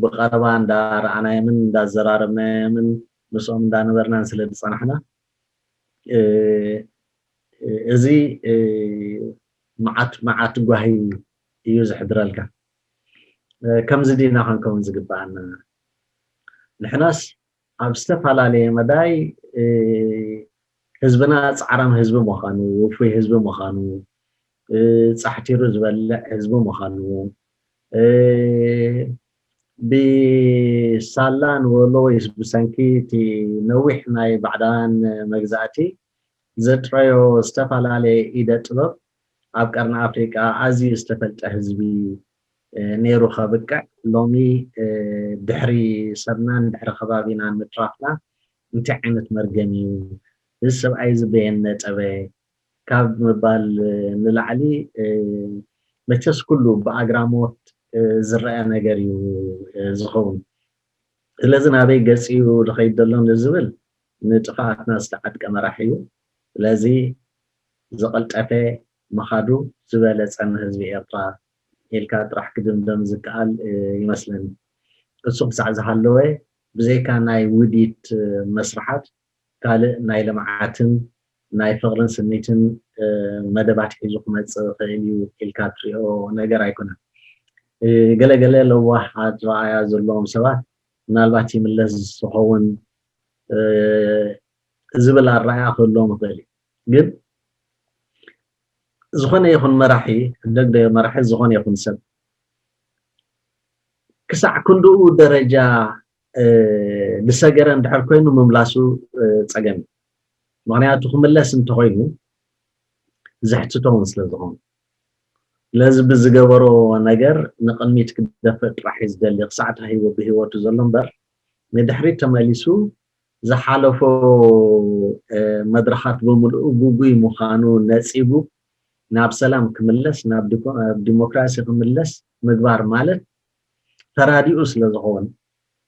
ብቐረባ እንዳረኣናዮምን እንዳዘራረብናዮምን ምስኦም እንዳነበርናን ስለ ዝፀናሕና እዚ መዓት መዓት ጓሂ እዩ ዝሕድረልካ። ከምዚ ዲና ክንከውን ዝግባኣና? ንሕናስ ኣብ ዝተፈላለየ መዳይ ህዝብና ፃዕራም ህዝቢ ምዃኑ፣ ውፉይ ህዝቢ ምዃኑ፣ ፃሕቲሩ ዝበልዕ ህዝቢ ምዃኑ፣ ብሳላ ንወሎ ወይስ ብሰንኪ እቲ ነዊሕ ናይ ባዕዳውያን መግዛእቲ ዘጥረዮ ዝተፈላለየ ኢደ ጥበብ ኣብ ቀርኒ ኣፍሪቃ ኣዝዩ ዝተፈልጠ ህዝቢ ነይሩ ከብቅዕ ሎሚ ድሕሪ ሰብናን ድሕሪ ከባቢናን ምትራፍና እንታይ ዓይነት መርገም እዩ? እዚ ሰብኣይ እዚ በየን ነጠበ ካብ ምባል ንላዕሊ መቸስ ኩሉ ብኣግራሞት ዝረአ ነገር እዩ ዝኸውን። ስለዚ ናበይ ገጽ እዩ ዝኸይድ ዘሎ ንዝብል ንጥፍኣትና ዝተዓጥቀ መራሒ እዩ። ስለዚ ዝቐልጠፈ ምኻዱ ዝበለጸ ንህዝቢ ኤርትራ ኢልካ ጥራሕ ክድምደም ዝከኣል ይመስለኒ። እሱ ክሳዕ ዝሃለወ ብዘይካ ናይ ውዲት መስርሓት ካልእ ናይ ልምዓትን ናይ ፍቕርን ስኒትን መደባት ሒዙ ክመጽእ ይኽእል እዩ ኢልካ ትሪኦ ነገር ኣይኮነን። ገለገለ ለዋህ ኣረኣእያ ዘለዎም ሰባት ምናልባት ይምለስ ዝኸውን ዝብል ኣረኣእያ ክህልዎም ይኽእል እዩ። ግን ዝኾነ ይኹን መራሒ፣ ሕደግደ መራሒ ዝኾነ ይኹን ሰብ ክሳዕ ክንድኡ ደረጃ ዝሰገረ እንድሕር ኮይኑ ምምላሱ ጸገም እዩ። ምኽንያቱ ክምለስ እንተኾይኑ ዘሕትቶ እውን ስለ ዝኾነ፣ ስለዚ ብዝገበሮ ነገር ንቕድሚት ክደፍእ ጥራሕ እዩ ዝደሊ። ክሳዕ እታ ህይወት ብህይወቱ ዘሎ እምበር ንድሕሪት ተመሊሱ ዝሓለፎ መድረኻት ብምልኡ ግጉይ ምዃኑ ነጺጉ ናብ ሰላም ክምለስ፣ ናብ ዲሞክራሲ ክምለስ ምግባር ማለት ተራዲኡ ስለ ዝኸውን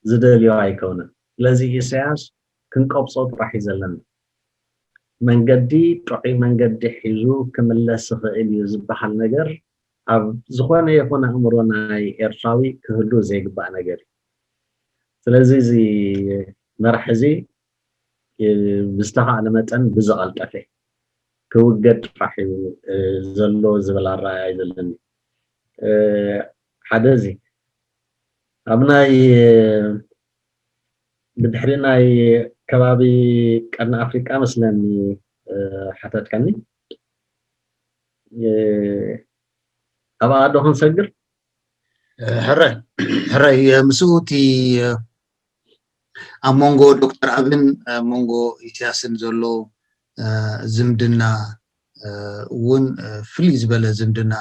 ዝደልዮ ኣይከውንን። ስለዚ ኢሳያስ ክንቀብጾ ጥራሕ እዩ ዘለና። መንገዲ ጥዑይ መንገዲ ሒዙ ክምለስ ይኽእል እዩ ዝበሃል ነገር ኣብ ዝኾነ ይኹን ኣእምሮ ናይ ኤርትራዊ ክህሉ ዘይግባእ ነገር እዩ። ስለዚ እዚ መራሕ እዚ ብዝተኻእለ መጠን ብዝቐልጠፈ ክውገድ ጥራሕ እዩ ዘሎ ዝብል ኣረኣእያ እዩ ዘለኒ። ሓደ እዚ ኣብ ናይ ብድሕሪ ናይ ከባቢ ቀርኒ ኣፍሪቃ መስለኒ ሓተትካኒ። ኣብኣ ዶ ክንሰግር? ሕራይ ሕራይ ምስኡ እቲ ኣብ መንጎ ዶክተር ኣብን ኣብ መንጎ ኢሳያስን ዘሎ ዝምድና እውን ፍልይ ዝበለ ዝምድና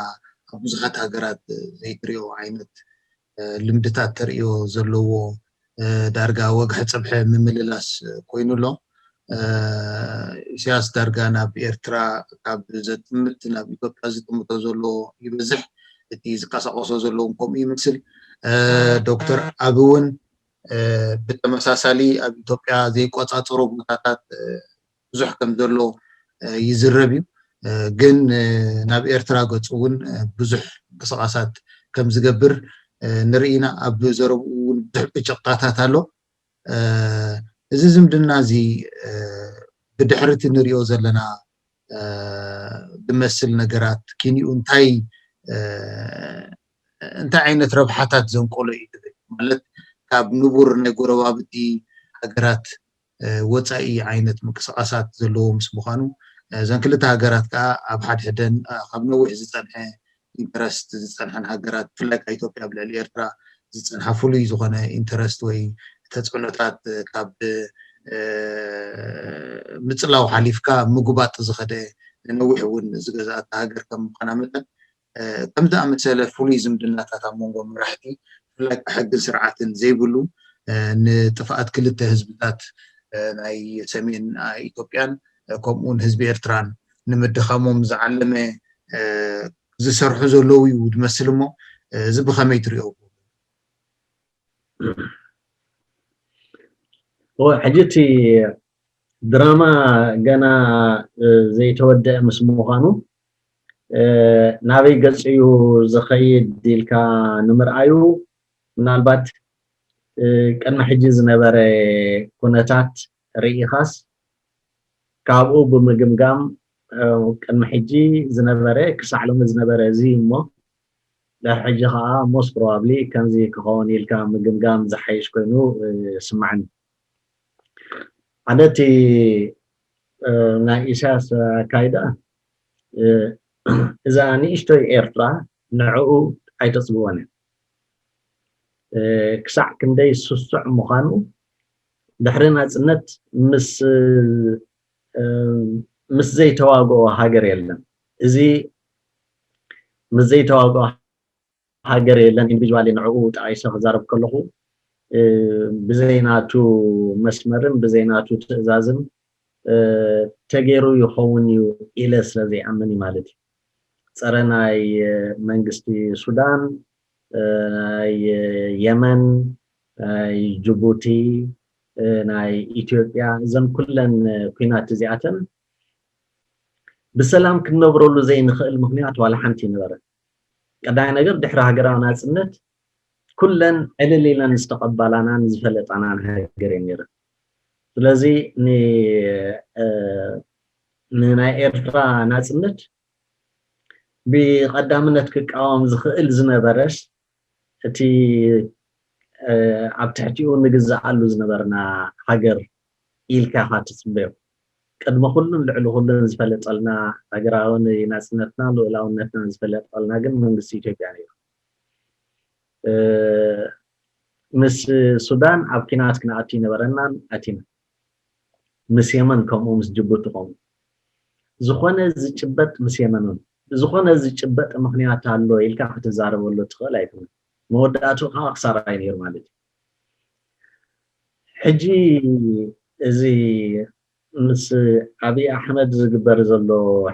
ኣብ ብዙሓት ሃገራት ዘይትሪኦ ዓይነት ልምድታት ተርእዮ ዘለዎ ዳርጋ ወግሐ ጸብሐ ምምልላስ ኮይኑ ኣሎ። ኢሳያስ ዳርጋ ናብ ኤርትራ ካብ ዘጥምት ናብ ኢትዮጵያ ዝጥምቶ ዘሎ ይበዝሕ፣ እቲ ዝቀሳቀሶ ዘለውን ከምኡ ይመስል። ዶክተር ኣብ እውን ብተመሳሳሊ ኣብ ኢትዮጵያ ዘይቆጻጸሮ ቦታታት ብዙሕ ከም ዘሎ ይዝረብ እዩ። ግን ናብ ኤርትራ ገጹ እውን ብዙሕ ምንቅስቃሳት ከም ዝገብር ንርኢ ኢና። ኣብ ዘረብኡ እውን ብዙሕ ብጭቕጣታት ኣሎ። እዚ ዝምድና እዚ ብድሕርቲ ንሪኦ ዘለና ዝመስል ነገራት ኪንኡ እንታይ እንታይ ዓይነት ረብሓታት ዘንቀሎ እዩ ትብል? ማለት ካብ ንቡር ናይ ጎረባብቲ ሃገራት ወፃኢ ዓይነት ምንቅስቃሳት ዘለዎ ምስ ምዃኑ እዘን ክልተ ሃገራት ከዓ ኣብ ሓድሕደን ካብ ነዊሕ ዝፀንሐ ኢንተረስት ዝፀንሐን ሃገራት ብፍላይ ካብ ኢትዮጵያ ኣብ ልዕሊ ኤርትራ ዝፀንሓ ፍሉይ ዝኾነ ኢንተረስት ወይ ተፅዕኖታት ካብ ምፅላው ሓሊፍካ ምጉባጥ ዝኸደ ንነዊሕ እውን ዝገዝኣታ ሃገር ከም ምዃና መጠን ከም ዝኣመሰለ ፍሉይ ዝምድናታት ኣብ መንጎ መራሕቲ ብፍላይ ሕግን ስርዓትን ዘይብሉ ንጥፍኣት ክልተ ህዝብታት ናይ ሰሜን ኢትዮጵያን ከምኡውን ህዝቢ ኤርትራን ንምድኻሞም ዝዓለመ ዝሰርሑ ዘለዉ እዩ ዝመስል እሞ እዚ ብኸመይ ትሪኦ? ሕጂ እቲ ድራማ ገና ዘይተወደአ ምስ ምዃኑ ናበይ ገፅ እዩ ዝኸይድ ኢልካ ንምርኣዩ ምናልባት ቅድሚ ሕጂ ዝነበረ ኩነታት ርኢኻስ ካብኡ ብምግምጋም ቅድሚ ሕጂ ዝነበረ ክሳዕ ሎሚ ዝነበረ እዚ እሞ ድሕሪ ሕጂ ከዓ most probably ከምዚ ክኸውን ኢልካ ምግምጋም ዝሓይሽ ኮይኑ ይስማዓኒ። ሓደ እቲ ናይ ኢሳያስ ኣካይዳ እዛ ንእሽቶይ ኤርትራ ንዕኡ ኣይተፅብወን እያ። ክሳዕ ክንደይ ስሱዕ ምዃኑ ድሕሪ ናፅነት ምስ ምስ ዘይተዋግኦ ሃገር የለን። እዚ ምስ ዘይተዋግኦ ሃገር የለን። ኢንዲቪጅዋሊ ንዕኡ ጠቒሰ ክዛረብ ከለኹ ብዘይናቱ መስመርን ብዘይናቱ ትእዛዝን ተገይሩ ይኸውን እዩ ኢለ ስለ ዘይኣምን እዩ ማለት እዩ። ፀረ ናይ መንግስቲ ሱዳን፣ ናይ የመን፣ ናይ ጅቡቲ፣ ናይ ኢትዮጵያ፣ እዘን ኩለን ኩናት እዚኣተን ብሰላም ክንነብረሉ ዘይንኽእል ምኽንያት ዋላ ሓንቲ ይነበረ። ቀዳይ ነገር ድሕሪ ሃገራዊ ናፅነት ኩለን ዕልል ኢለን ዝተቐባላናን ዝፈለጣናን ሃገር እየን ነይረን። ስለዚ ንናይ ኤርትራ ናፅነት ብቐዳምነት ክቃወም ዝኽእል ዝነበረስ እቲ ኣብ ትሕቲኡ ንግዛኣሉ ዝነበርና ሃገር ኢልካ ኢኻ ትፅበዮ። ቅድሚ ኩሉን ልዕሊ ኩሉን ዝፈለጠልና ሃገራዊ ናፅነትና ልኡላውነትና ዝፈለጠልና ግን መንግስቲ ኢትዮጵያ ነይሩ። ምስ ሱዳን ኣብ ኪናት ክንኣቱ ይነበረናን ኣቲና። ምስ የመን ከምኡ፣ ምስ ጅቡቲ ከምኡ። ዝኾነ ዝጭበጥ ምስ የመን እውን ዝኾነ ዝጭበጥ ምኽንያት ኣሎ ኢልካ ክትዛረበሉ ትኽእል ኣይኮነን። መወዳእቱ ከዓ ክሳራ እዩ ነይሩ ማለት እዩ። ሕጂ እዚ ምስ ኣብይ ኣሕመድ ዝግበር ዘሎ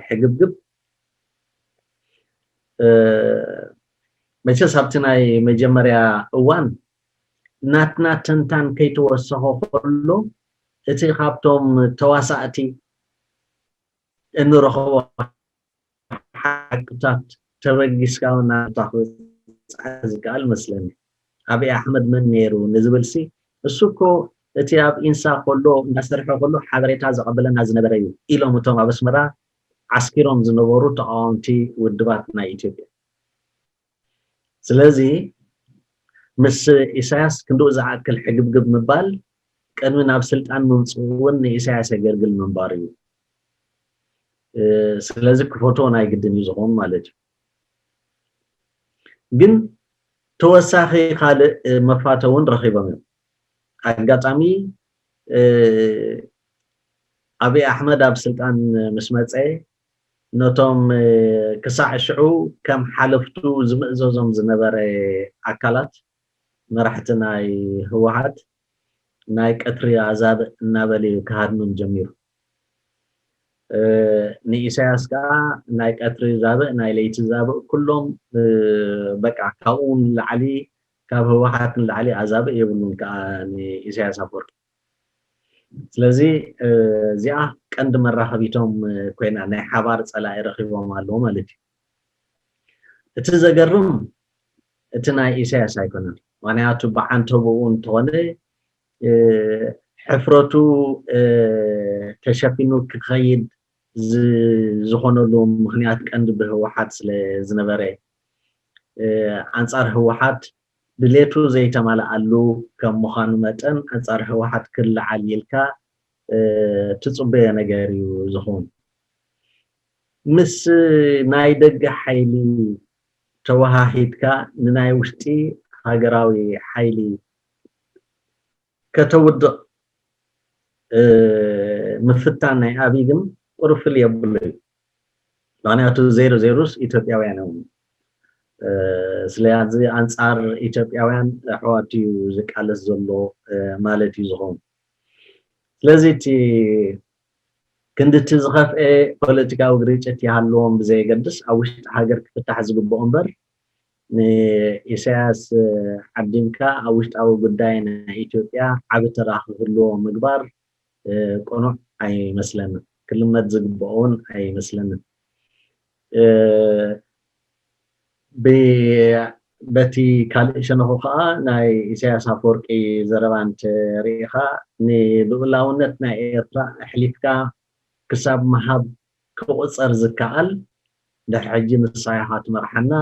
ሕግብግብ መቸስ ኣብቲ ናይ መጀመርያ እዋን ናትና ተንታን ከይተወሰኸ ከሎ እቲ ካብቶም ተዋሳእቲ እንረኽቦ ሓቅታት ተበጊስካ እውን ናብታ ክበፅሓ ዝከኣል መስለኒ። ኣብይ ኣሕመድ መን ነይሩ ንዝብል ሲ እሱ እኮ እቲ ኣብ ኢንሳ ከሎ እንዳሰርሐ ከሎ ሓበሬታ ዘቐብለና ዝነበረ እዩ ኢሎም እቶም ኣብ ኣስመራ ዓስኪሮም ዝነበሩ ተቃወምቲ ውድባት ናይ ኢትዮጵያ። ስለዚ ምስ ኢሳያስ ክንድኡ ዝኣክል ሕግብግብ ምባል ቅድሚ ናብ ስልጣን ምምፅኡ እውን ንኢሳያስ የገልግል ምንባሩ እዩ። ስለዚ ክፈትዎ ናይ ግድን እዩ ዝኸውን ማለት እዩ። ግን ተወሳኺ ካልእ መፋተ እውን ረኺቦም እዮም። ኣጋጣሚ ኣብይ ኣሕመድ ኣብ ስልጣን ምስ መፀ ነቶም ክሳዕ ሽዑ ከም ሓለፍቱ ዝምእዘዞም ዝነበረ ኣካላት መራሕቲ ናይ ህወሓት ናይ ቀትሪ ኣዛብእ እናበለ እዩ ክሃድኖም ጀሚሩ። ንኢሳያስ ከዓ ናይ ቀትሪ ዛብእ ናይ ለይቲ ዛብእ ኩሎም በቃ ካብኡ ንላዕሊ ካብ ህወሓት ንላዕሊ ኣዛብእ የብሉን ከዓ ንኢሳያስ ኣፈወርቂ። ስለዚ እዚኣ ቀንዲ መራኸቢቶም ኮይና ናይ ሓባር ፀላኢ ረኺቦም ኣለዉ ማለት እዩ። እቲ ዘገርም እቲ ናይ ኢሳያስ ኣይኮነን። ምክንያቱ ብዓንተብኡ እንተኾነ ሕፍረቱ ተሸፊኑ ክኸይድ ዝኾነሉ ምክንያት ቀንዲ ብህወሓት ስለ ዝነበረ ኣንፃር ህወሓት ድሌቱ ዘይተማልኣሉ ከም ምዃኑ መጠን ኣንፃር ህወሓት ክለዓል ኢልካ ትፅበዮ ነገር እዩ ዝኸውን። ምስ ናይ ደገ ሓይሊ ተወሃሂድካ ንናይ ውሽጢ ሃገራዊ ሓይሊ ከተውድቕ ምፍታን ናይ ኣብይ ግን ቁርፍል የብሉ እዩ። ምክንያቱ ዜሮ ዜሮስ ኢትዮጵያውያን እዮም። ስለዚ ኣንፃር ኢትዮጵያውያን ኣሕዋት እዩ ዝቃለስ ዘሎ ማለት እዩ ዝኸውን። ስለዚ እቲ ክንድቲ ዝኸፍኤ ፖለቲካዊ ግርጭት ይሃልዎም ብዘየገድስ ኣብ ውሽጢ ሃገር ክፍታሕ ዝግብኦ እምበር ንኢሳያስ ዓዲምካ ኣብ ውሽጣዊ ጉዳይ ናይ ኢትዮጵያ ዓቢ ተራ ክህልዎ ምግባር ቅኑዕ ኣይመስለንን። ክልመድ ዝግብኦ እውን ኣይመስለንን። በቲ ካልእ ሸነኹ ከዓ ናይ ኢሳያስ ኣፈወርቂ ዘረባ እንተሪኢኻ ንልኡላውነት ናይ ኤርትራ ኣሕሊፍካ ክሳብ ምሃብ ክቑፀር ዝከኣል ድሕሪ ሕጂ ንስኻ ኢኻ ትመርሓና፣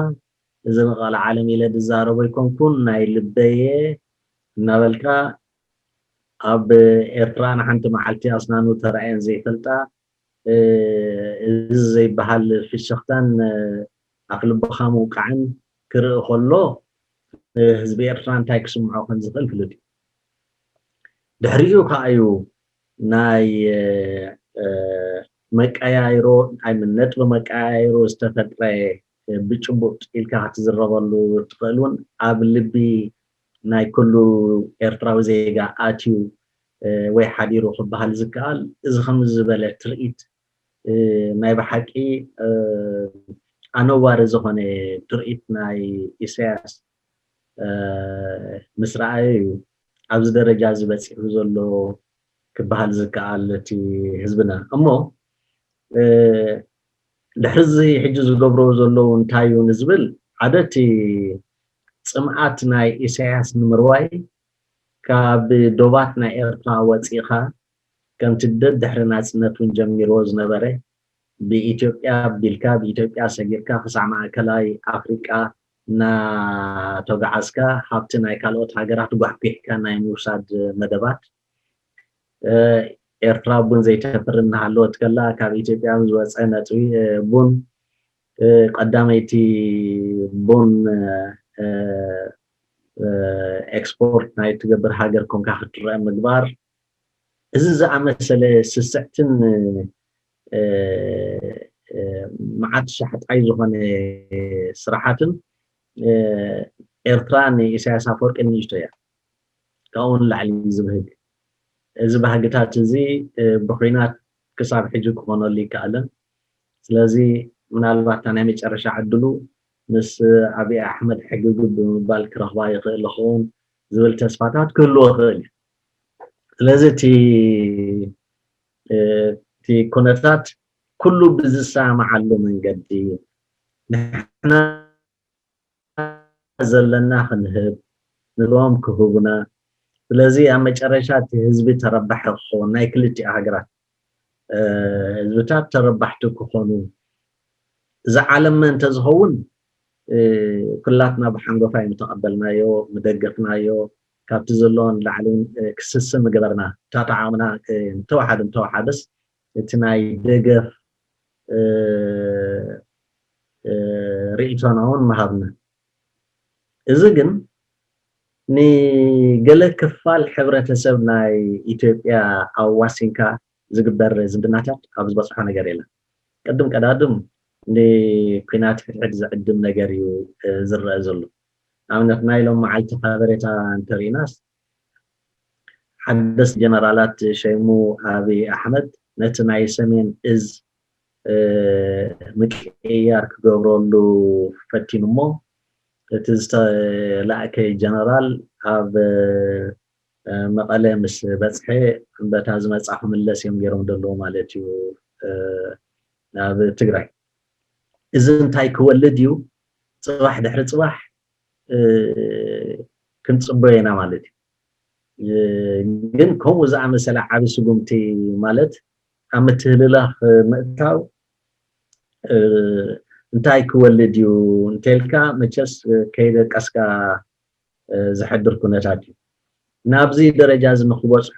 እዚ ንቐልዓለም ኢለ ዝዛረቦ ኣይኮንኩን ናይ ልበየ እናበልካ ኣብ ኤርትራ ንሓንቲ መዓልቲ ኣስናኑ ተራእየን ዘይፈልጣ እዚ ዘይበሃል ፍሽኽታን ኣፍልብኻ ምውቃዕን ክርኢ ከሎ ህዝቢ ኤርትራ እንታይ ክስምዖ ከም ዝኽእል ፍሉጥ እዩ። ድሕሪኡ ከዓ እዩ ናይ መቀያይሮ ነጥቢ መቀያይሮ ዝተፈጥረ ብጭቡጥ ኢልካ ክትዝረበሉ ትኽእል እውን ኣብ ልቢ ናይ ኩሉ ኤርትራዊ ዜጋ ኣትዩ ወይ ሓዲሩ ክበሃል ዝከኣል እዚ ከም ዝበለ ትርኢት ናይ ብሓቂ ኣነዋሪ ዝኾነ ትርኢት ናይ ኢሳያስ እ፣ ምስ ረኣየ እዩ ኣብዚ ደረጃ እዚ በፂሑ ዘሎ ክበሃል ዝከኣል እቲ ህዝብና። እሞ፣ እ፣ ድሕሪ እዚ ሕጂ ዝገብርዎ ዘለዉ እንታይ እዩ ንዝብል፣ ሓደ እቲ ጽምኣት ናይ ኢሳያስ ንምርዋይ ካብ ዶባት ናይ ኤርትራ ወጺእኻ፣ ከምቲ ደድሕሪ ናጽነት እውን ጀሚርዎ ዝነበረ፣ ብኢትዮጵያ ኣቢልካ፣ ብኢትዮጵያ ሰጊርካ ክሳዕ ማእከላይ ኣፍሪቃ እናተጓዓዝካ፣ ሃብቲ ናይ ካልኦት ሃገራት ጓሕጒሕካ ናይ ምውሳድ መደባት፣ እ፣ ኤርትራ ቡን ዘይተፍሪ እናሃለወት ከላ፣ ካብ ኢትዮጵያ ዝወጸ ነጥቢ፣ እ፣ ቡን፣ እ፣ ቀዳመይቲ ቡን፣ እ፣ እ፣ እ፣ ኤክስፖርት ናይ ትገብር ሃገር ኮንካ ክትረአ ምግባር፣ እዚ ዝኣመሰለ ስስዕትን፣ እ፣ እ፣ መዓት ሻሕጣይ ዝኾነ ስራሓትን፣ እ፣ ኤርትራ ንኢሳያስ ኣፈወርቂ ንእሽቶ እያ። ካብኡ ንላዕሊ እዩ ዝብህግ። እዚ ባህግታት እዚ፣ እ፣ ብኹናት ክሳብ ሕጂ ክኾነሉ ይከኣልን። ስለዚ ምናልባት እታ ናይ መጨረሻ ዕድሉ ምስ ኣብይ ኣሕመድ ሕግግብ ብምባል ክረኽባ ይኽእል ይኸውን ዝብል ተስፋታት ክህልዎ ይኽእል እዩ። ስለዚ እቲ፣ እ፣ እቲ ኩነታት ኩሉ ብዝሰማማዓሉ መንገዲ ንሕና ዘለና ክንህብ፣ ንብሎም ክህቡና። ስለዚ ኣብ መጨረሻ እቲ ህዝቢ ተረባሒ ክኸውን፣ ናይ ክልቲኡ ሃገራት፣ እ፣ ህዝብታት ተረባሕቲ ክኾኑ፣ ዝዓለመ እንተዝኸውን፣ እ፣ ኩላትና ብሓንጎፋ እዩ ምተቐበልናዮ፣ ምደገፍናዮ፣ ካብቲ ዘሎ ንላዕሊ እውን፣ እ፣ ክስስን ምገበርና፣ ተጣዓዕምና፣ እ፣ እንተወሓደ፣ እንተወሓደስ እቲ ናይ ደገፍ፣ እ፣ እ፣ ርእይቶና እውን ምሃብና። እዚ ግን ንገለ ክፋል ሕብረተሰብ ናይ ኢትዮጵያ ኣዋሲንካ ዝግበር ዝምድናታት ኣብ ዝበጽሖ ነገር የለን። ቅድም ቀዳድም ንኲናት ሕድሕድ ዝዕድም ነገር እዩ፣ እ፣ ዝረአ ዘሎ። ንኣብነት ናይ ሎም መዓልቲ ሓበሬታ እንተርኢናስ፣ ሓደስቲ ጀነራላት ሸይሙ ኣብይ ኣሕመድ ነቲ ናይ ሰሜን እዝ፣ እ፣ ምቅይያር ክገብረሉ ፈቲኑ እሞ፣ እቲ ዝተላእከ ጀነራል ኣብ፣ እ፣ መቐለ ምስ በጽሐ፣ በታ ዝመጻ ክምለስ እዮም ገይሮም ዘለዉ ማለት እዩ፣ እ፣ ናብ ትግራይ። እዚ እንታይ ክወልድ እዩ? ጽባሕ ድሕሪ ጽባሕ፣ እ፣ ክንጽበዮ ኢና ማለት እዩ። እ፣ ግን ከምኡ ዝኣመሰለ ዓቢ ስጉምቲ ማለት ኣብ ምትህልላኽ ምእታው፣ እ፣ እንታይ ክወልድ እዩ እንተልካ፣ መቸስ፣ እ፣ ከይደቀስካ፣ እ፣ ዝሕድር ኩነታት እዩ። ናብዚ ደረጃ እዚ ንክበጽሑ፣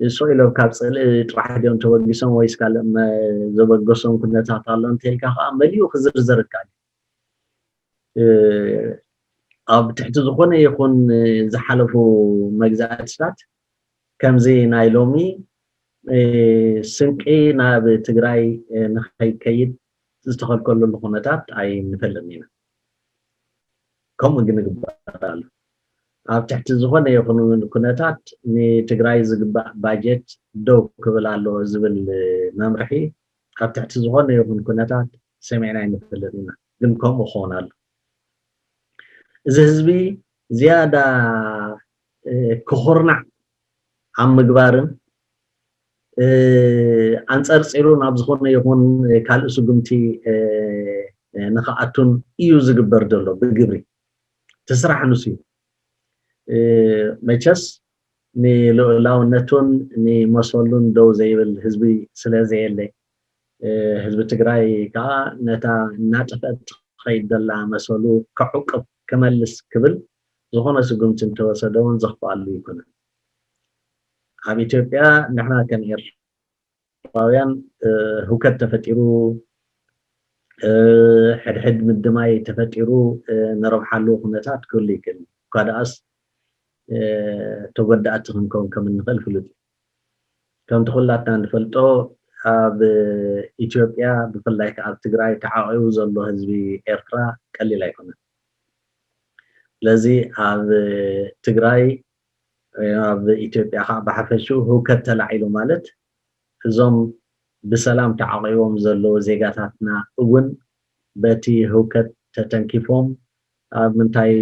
ስቕ ኢሎም ካብ ጽልኢ ጥራሕ ድዮም ተበጊሶም ወይስ ካልእ መ-፣ ዘበገሶም ኩነታት ኣሎ እንተልካ ከኣ፣ መሊኡ ክዝርዘር ይከኣል እዩ። እ፣ ኣብ ትሕቲ ዝኾነ ይኹን ዝሓለፉ መግዛእትታት፣ ከምዚ ናይ ሎሚ፣ እ፣ ስንቂ ናብ ትግራይ፣ እ፣ ንኸይከይድ ዝተኸልከለሉ ኩነታት ኣይንፈልጥን ኢና። ከምኡ ግን ይግበር ኣሎ። ኣብ ትሕቲ ዝኾነ ይኹን ኩነታት ንትግራይ ዝግባእ ባጀት ደው ክብል ኣለዎ ዝብል መምርሒ ኣብ ትሕቲ ዝኾነ ይኹን ኩነታት ሰሚዕና ኣይንፈልጥን ኢና። ግን ከምኡ ክኸውን ኣሎ። እዚ ህዝቢ ዝያዳ፣ እ፣ ክኹርናዕ ኣብ ምግባርን፣ እ፣ ኣንጸርጺሩ ናብ ዝኾነ ይኹን ካልእ ስጉምቲ፣ እ፣ እ፣ ንኽኣቱን እዩ ዝግበር ዘሎ ብግብሪ። እቲ ስራሕ ንሱ እዩ። እ፣ መቸስ ንልኡላውነቱን ንመሰሉን ደው ዘይብል ህዝቢ ስለ ዘየለ፣ እ፣ ህዝቢ ትግራይ ከዓ ነታ እናጠፍአት ትኸይድ ዘላ መሰሉ ከዕቅብ፣ ክመልስ ክብል ዝኾነ ስጉምቲ እንተወሰደ እውን ዘኽፍኣሉ ኣይኮነን። ኣብ ኢትዮጵያ ንሕና ከም ኤርትራውያን፣ እ፣ ህውከት ተፈጢሩ፣ እ፣ ሕድሕድ ምድማይ ተፈጢሩ፣ እ፣ ንረብሓሉ ኩነታት ክህሉ ይክእል። እኳ ደኣስ፣ እ፣ ተጎዳእቲ ክንከውን ከም እንኽእል ፍሉጥ እዩ። ከምቲ ኩላትና እንፈልጦ፣ ኣብ ኢትዮጵያ ብፍላይ ከኣ ኣብ ትግራይ ተዓቂቡ ዘሎ ህዝቢ ኤርትራ ቀሊል ኣይኮነን። ስለዚ ኣብ ትግራይ፣ ኣብ ኢትዮጵያ ከኣ ብሓፈሽኡ ህውከት ተላዒሉ ማለት፣ እዞም ብሰላም ተዓቂቦም ዘለዉ ዜጋታትና እውን በቲ ህውከት ተተንኪፎም፣ ኣብ ምንታይ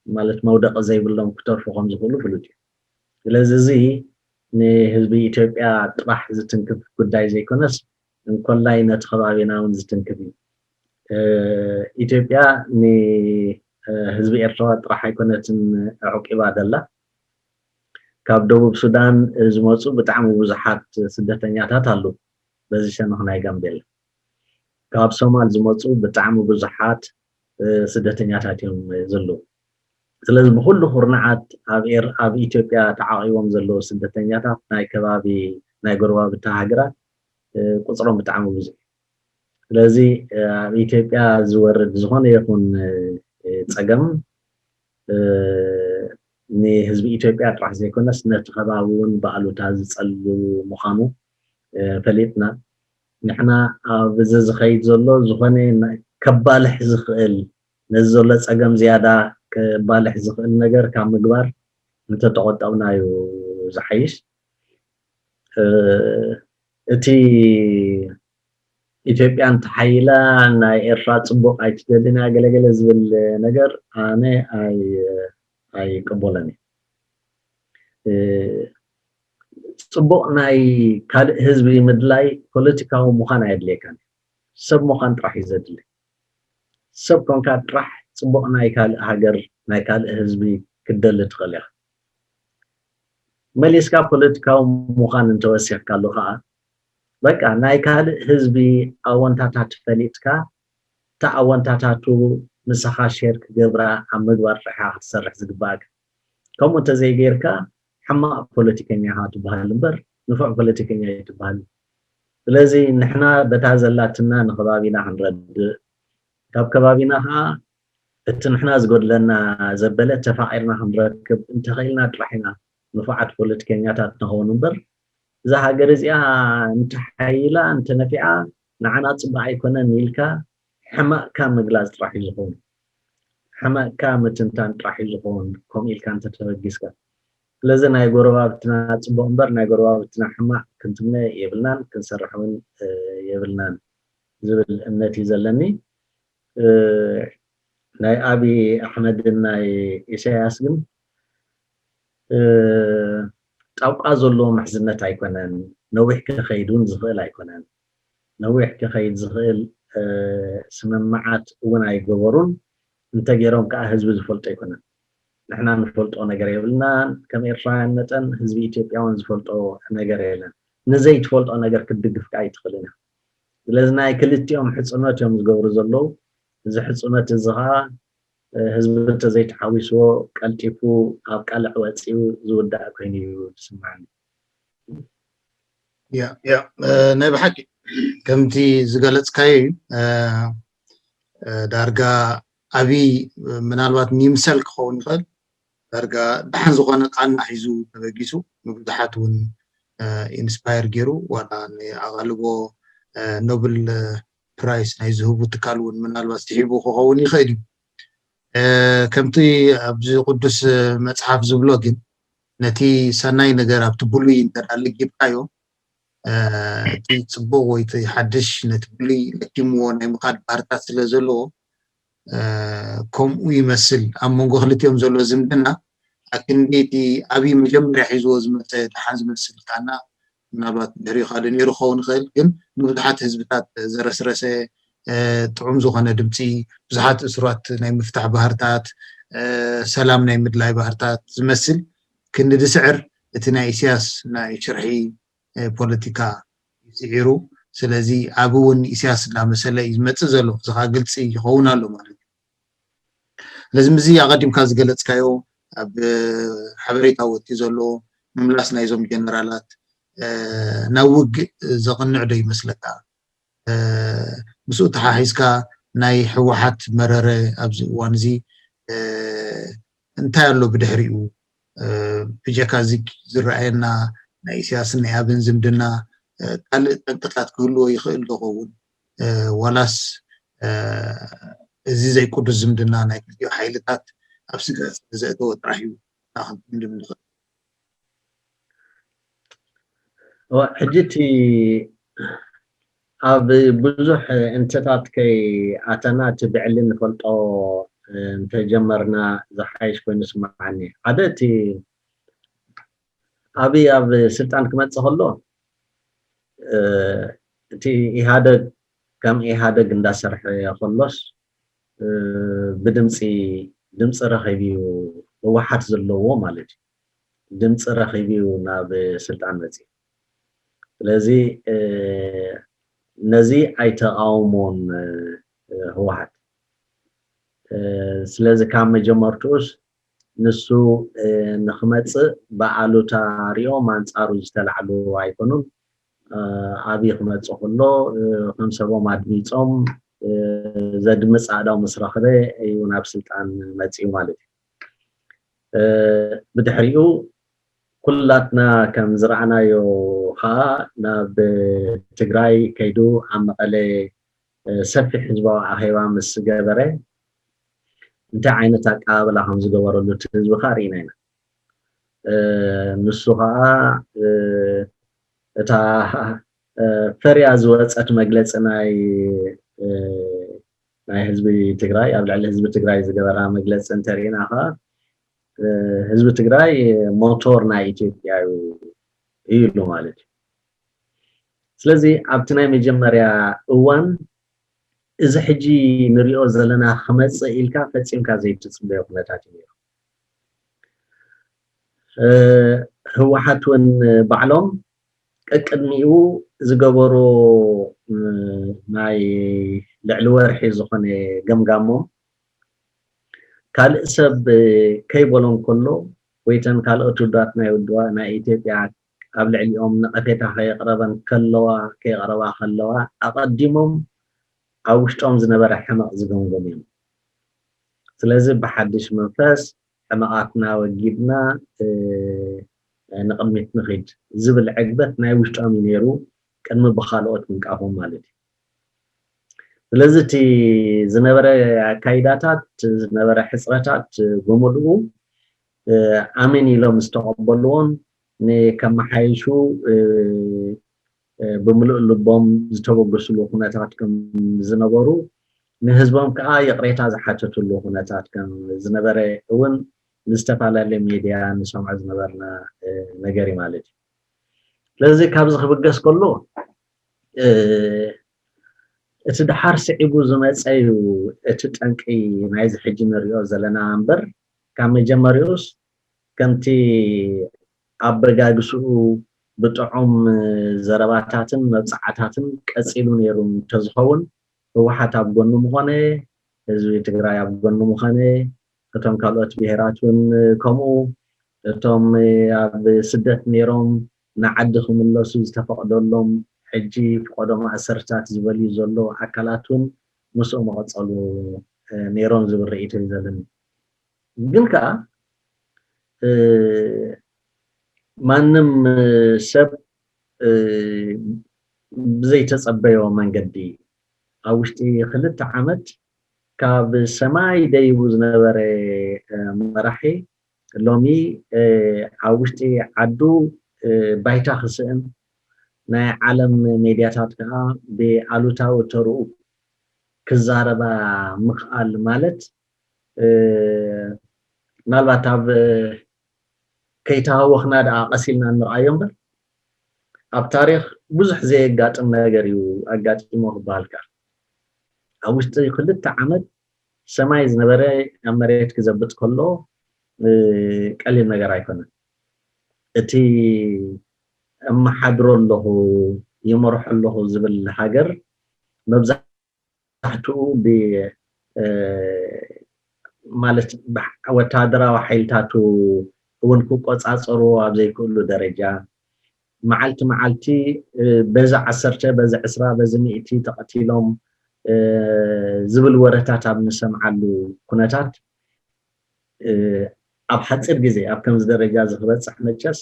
ማለት መውደቂ ዘይብሎም ክተርፉ ከም ዝኽእሉ ፍሉጥ እዩ። ስለዚ እዚ ንህዝቢ ኢትዮጵያ ጥራሕ ዝትንክፍ ጉዳይ ዘይኮነስ እንኮላይ ነቲ ከባቢና እውን ዝትንክፍ እዩ። ኢትዮጵያ ንህዝቢ ኤርትራ ጥራሕ ኣይኮነትን ኣዕቂባ ደላ፣ ካብ ደቡብ ሱዳን ዝመፁ ብጣዕሚ ብዙሓት ስደተኛታት ኣለዉ። በዚ ሸነኽ ናይ ጋምቤላ ካብ ሶማል ዝመፁ ብጣዕሚ ብዙሓት ስደተኛታት እዮም ዘለዉ። ስለዚ ብኩሉ ኩርናዓት ኣብ ኤር ኣብ ኢትዮጵያ ተዓቂቦም ዘለዉ ስደተኛታት ናይ ከባቢ ናይ ጎረባብቲ ሃገራት ቁፅሮም ብጣዕሚ ብዙሕ። ስለዚ ኣብ ኢትዮጵያ ዝወርድ ዝኾነ ይኹን ፀገም ንህዝቢ ኢትዮጵያ ጥራሕ ዘይኮነስ ነቲ ከባቢ እውን ብኣሉታ ዝፀልው ምዃኑ ፈሊጥና፣ ንሕና ኣብዚ ዝኸይድ ዘሎ ዝኾነ ከባልሕ ዝኽእል ነዚ ዘሎ ፀገም ዝያዳ ከባልሕ ዝኽእል ነገር ካብ ምግባር እንተተቆጠብና እዩ ዝሓይሽ። እቲ ኢትዮጵያ እንተሓይላ ናይ ኤርትራ ፅቡቕ ኣይትደልን እያ ገለገለ ዝብል ነገር ኣነ ኣይቅበሎን እየ። ፅቡቕ ናይ ካልእ ህዝቢ ምድላይ ፖለቲካዊ ምዃን ኣየድልየካን፣ ሰብ ምዃን ጥራሕ እዩ ዘድሊ። ሰብ ኮንካ ጥራሕ ፅቡቕ ናይ ካልእ ሃገር ናይ ካልእ ህዝቢ ክትደሊ ትኽእል ኢኻ። መሊስካ ፖለቲካዊ ምዃን እንተወሲኽካሉ ከዓ በቃ ናይ ካልእ ህዝቢ ኣወንታታት ፈሊጥካ እታ ኣወንታታቱ ምሳኻ ሼር ክገብራ ኣብ ምግባር ጥራሕ ክትሰርሕ ዝግባእካ። ከምኡ እንተዘይጌርካ ሕማቕ ፖለቲከኛ ኢኻ ትበሃል እምበር ንፉዕ ፖለቲከኛ ኣይትበሃል። ስለዚ ንሕና በታ ዘላትና ንከባቢና ክንረድእ ካብ ከባቢና ከዓ እቲ ንሕና ዝጎድለና ዘበለ ተፋቒርና ክንረክብ እንተኽኢልና ጥራሕ ኢና ንፉዓት ፖለቲከኛታት ንኸውን እምበር እዛ ሃገር እዚኣ እንተሓይላ እንተነፊዓ ንዓና ፅቡቅ ኣይኮነን ኢልካ ሕማቅካ ምግላፅ ጥራሕ እዩ ዝኸውን። ሕማቅካ ምትንታን ጥራሕ እዩ ዝኸውን ከምኡ ኢልካ እንተተበጊስካ። ስለዚ ናይ ጎረባብትና ፅቡቅ እምበር ናይ ጎረባብትና ሕማቅ ክንትምነ የብልናን ክንሰርሕ እውን የብልናን ዝብል እምነት እዩ ዘለኒ። ናይ ኣብይ ኣሕመድን ናይ ኢሳያስ ግን ጣብቃ ዘለዎ ምሕዝነት ኣይኮነን። ነዊሕ ክኸይድ እውን ዝኽእል ኣይኮነን። ነዊሕ ክኸይድ ዝኽእል ስምምዓት እውን ኣይገበሩን። እንተገይሮም ከዓ ህዝቢ ዝፈልጦ ኣይኮነን። ንሕና ንፈልጦ ነገር የብልናን። ከም ኤርትራውያን መጠን ህዝቢ ኢትዮጵያ እውን ዝፈልጦ ነገር የለን። ንዘይትፈልጦ ነገር ክትድግፍ ከዓ ኣይትኽእልን ኢኻ። ስለዚ ናይ ክልቲኦም ሕፅኖት እዮም ዝገብሩ ዘለዉ። እዚ ሕፅኖት እዚ ከዓ ህዝቢ እንተዘይተሓዊስዎ ቀልጢፉ ኣብ ቃልዕ ወፂኡ ዝውዳእ ኮይኑ እዩ ዝስምዓኒ። ያ ያ ናይ ብሓቂ ከምቲ ዝገለፅካዮ እዩ። ዳርጋ ኣብይ ምናልባት ንምሰል ክኸውን ይኽእል ዳርጋ ደሓን ዝኾነ ቃና ሒዙ ተበጊሱ ንብዙሓት እውን ኢንስፓየር ገይሩ ዋላ ንኣቓልቦ ኖብል ፕራይስ ናይ ዝህቡ ትካል እውን ምናልባት ስሒቡ ክኸውን ይኽእል እዩ። ከምቲ ኣብዚ ቅዱስ መፅሓፍ ዝብሎ ግን ነቲ ሰናይ ነገር ኣብቲ ብሉይ እንተ ለጊብካዮ እቲ ፅቡቅ ወይ እቲ ሓድሽ ነቲ ብሉይ ለኪምዎ ናይ ምኻድ ባህርታት ስለ ዘለዎ ከምኡ ይመስል ኣብ መንጎ ክልቲኦም ዘሎ ዝምድና ኣክንዲ እቲ ኣብይ መጀመርያ ሒዝዎ ዝመፀ ደሓን ዝመስል ቃና ምናልባት ድሕሪኡ ካልእ ነይሩ ክኸውን ይኽእል ግን ንብዙሓት ህዝብታት ዘረስረሰ ጥዑም ዝኾነ ድምፂ ብዙሓት እሱራት ናይ ምፍታሕ ባህርታት ሰላም ናይ ምድላይ ባህርታት ዝመስል ክንዲ ዝስዕር እቲ ናይ ኢሳያስ ናይ ሽርሒ ፖለቲካ ይስዒሩ ስለዚ ኣብ እውን ኢሳያስ እንዳመሰለ እዩ ዝመፅእ ዘሎ እዚ ከዓ ግልፂ ይኸውን ኣሎ ማለት እዩ ስለዚ ምዚ ኣቐዲምካ ዝገለፅካዮ ኣብ ሓበሬታ ወትዩ ዘሎ ምምላስ ናይዞም ጀነራላት ናብ ውግእ ዘቕንዕ ዶ ይመስለካ ምስኡ ተሓሒዝካ ናይ ህወሓት መረረ ኣብዚ እዋን እዚ እንታይ ኣሎ ብድሕሪኡ ብጀካ እዚ ዝረኣየና ናይ ኢሳያስን ናይ ኣብን ዝምድና ካልእ ጠንቅታት ክህልዎ ይኽእል ዶ ኸውን ዋላስ እዚ ዘይቅዱስ ዝምድና ናይ ክልቲኡ ሓይልታት ኣብ ስግኣት ስለዘእተወ ጥራሕ እዩ እና ክንድምድም ንኽእል ሕጂ እቲ ኣብ ብዙሕ እንተታት ከይ ኣተና እቲ ብዕሊ ንፈልጦ እንተጀመርና ዝሓይሽ ኮይኑ ስምዓኒ። ሓደ እቲ ኣብይ ኣብ ስልጣን ክመጽእ ከሎ እቲ ኢህኣደግ ከም ኢህኣደግ እንዳሰርሐ ከሎስ ብድምፂ ድምፂ ረኺቡ እዩ ህወሓት ዘለዎ ማለት እዩ። ድምፂ ረኺቡ እዩ ናብ ስልጣን መፅዩ። ስለዚ ነዚ ኣይተቃውሞን ህወሓት። ስለዚ ካብ መጀመርትኡስ ንሱ ንክመፅእ ብኣሉታ ሪኦም ኣንፃሩ ዝተላዕሉ ኣይኮኑን። ኣብይ ክመፅእ ከሎ ከም ሰቦም ኣድሚፆም ዘድምፅ ኣእዳው ምስ ረኸበ እዩ ናብ ስልጣን መፅዩ ማለት እዩ። ብድሕሪኡ ኩላትና ከም ዝረኣናዮ ከዓ ናብ ትግራይ ከይዱ ኣብ መቐለ ሰፊሕ ህዝባዊ ኣኼባ ምስ ገበረ እንታይ ዓይነት ኣቀባብላ ከም ዝገበረሉ እቲ ህዝቢ ከዓ ርኢና ኢና። ንሱ ከዓ እታ ፈርያ ዝወፀት መግለፂ ናይ ናይ ህዝቢ ትግራይ ኣብ ልዕሊ ህዝቢ ትግራይ ዝገበራ መግለፂ እንተሪኢና ከዓ ህዝቢ ትግራይ ሞቶር ናይ ኢትዮጵያ እዩ ኢሉ ማለት እዩ። ስለዚ ኣብቲ ናይ መጀመርያ እዋን እዚ ሕጂ ንሪኦ ዘለና ክመፅእ ኢልካ ፈፂምካ ዘይትፅበዮ ኩነታት እዩ። ህወሓት እውን ባዕሎም ቀቅድሚኡ ዝገበሮ ናይ ልዕሊ ወርሒ ዝኾነ ገምጋሞም ካልእ ሰብ ከይበሎም ከሎ ወይተን ካልኦት ውዳት ናይ ውድዋ ናይ ኢትዮጵያ ኣብ ልዕሊኦም ነቐፌታ ከየቕረበን ከለዋ ከየቕረባ ከለዋ ኣቐዲሞም ኣብ ውሽጦም ዝነበረ ሕመቕ ዝገምገሙ እዮም። ስለዚ ብሓድሽ መንፈስ ሕመቓትና ወጊድና ንቕድሚት ንኺድ ዝብል ዕግበት ናይ ውሽጦም እዩ ነይሩ ቅድሚ ብኻልኦት ምንቃፎም ማለት እዩ። ስለዚ እቲ ዝነበረ ኣካይዳታት ዝነበረ ሕፅረታት ብምልኡ ኣሜን ኢሎም ዝተቐበልዎን ንከመሓይሹ ብምሉእ ልቦም ዝተበገስሉ ኩነታት ከም ዝነበሩ ንህዝቦም ከዓ ይቕሬታ ዝሓተትሉ ኩነታት ከም ዝነበረ እውን ብዝተፈላለየ ሜድያ ንሰምዖ ዝነበርና ነገር እዩ ማለት እዩ። ስለዚ ካብዚ ክብገስ ከሎ እቲ ድሓር ስዒቡ ዝመፀ እዩ እቲ ጠንቂ ናይዚ ሕጂ ንሪኦ ዘለና እምበር ካብ መጀመሪኡስ ከምቲ ኣበጋግስኡ ብጥዑም ዘረባታትን መብፃዕታትን ቀፂሉ ነይሩ እንተዝኸውን ህወሓት ኣብ ጎኑ ምኾነ ህዝቢ ትግራይ ኣብ ጎኑ ምኾነ እቶም ካልኦት ብሄራት እውን ከምኡ እቶም ኣብ ስደት ነይሮም ንዓዲ ክምለሱ ዝተፈቕደሎም ሕጂ ፍቐዶ ማእሰርታት ዝበልዩ ዘሎ ኣካላት እውን ምስኡ መቐፀሉ ነይሮም ዝብል ርእይቶ እዩ ዘለኒ። ግን ከዓ ማንም ሰብ ብዘይተፀበዮ መንገዲ ኣብ ውሽጢ ክልተ ዓመት ካብ ሰማይ ደይቡ ዝነበረ መራሒ ሎሚ ኣብ ውሽጢ ዓዱ ባይታ ክስእን ናይ ዓለም ሜድያታት ከዓ ብኣሉታዊ ተርኡ ክዛረባ ምኽኣል ማለት ምናልባት ኣብ ከይተሃወኽና ደኣ ቀሲልና ንርኣዮ እምበር ኣብ ታሪኽ ብዙሕ ዘየጋጥም ነገር እዩ ኣጋጢሞ ክበሃል ከኣ ኣብ ውሽጢ ክልተ ዓመት ሰማይ ዝነበረ ኣብ መሬት ክዘብጥ ከሎ ቀሊል ነገር ኣይኮነን። እቲ እመሓድሮ ኣለኹ ይመርሖ ኣለኹ ዝብል ሃገር መብዛሕትኡ ብ ማለት ወታደራዊ ሓይልታቱ እውን ክቆፃፀርዎ ኣብ ዘይክእሉ ደረጃ መዓልቲ መዓልቲ በዚ ዓሰርተ በዚ ዕስራ በዚ ሚእቲ ተቐቲሎም ዝብል ወረታት ኣብ ንሰምዓሉ ኩነታት ኣብ ሓፂር ግዜ ኣብ ከምዚ ደረጃ እዚ ክበፅሕ መቸስ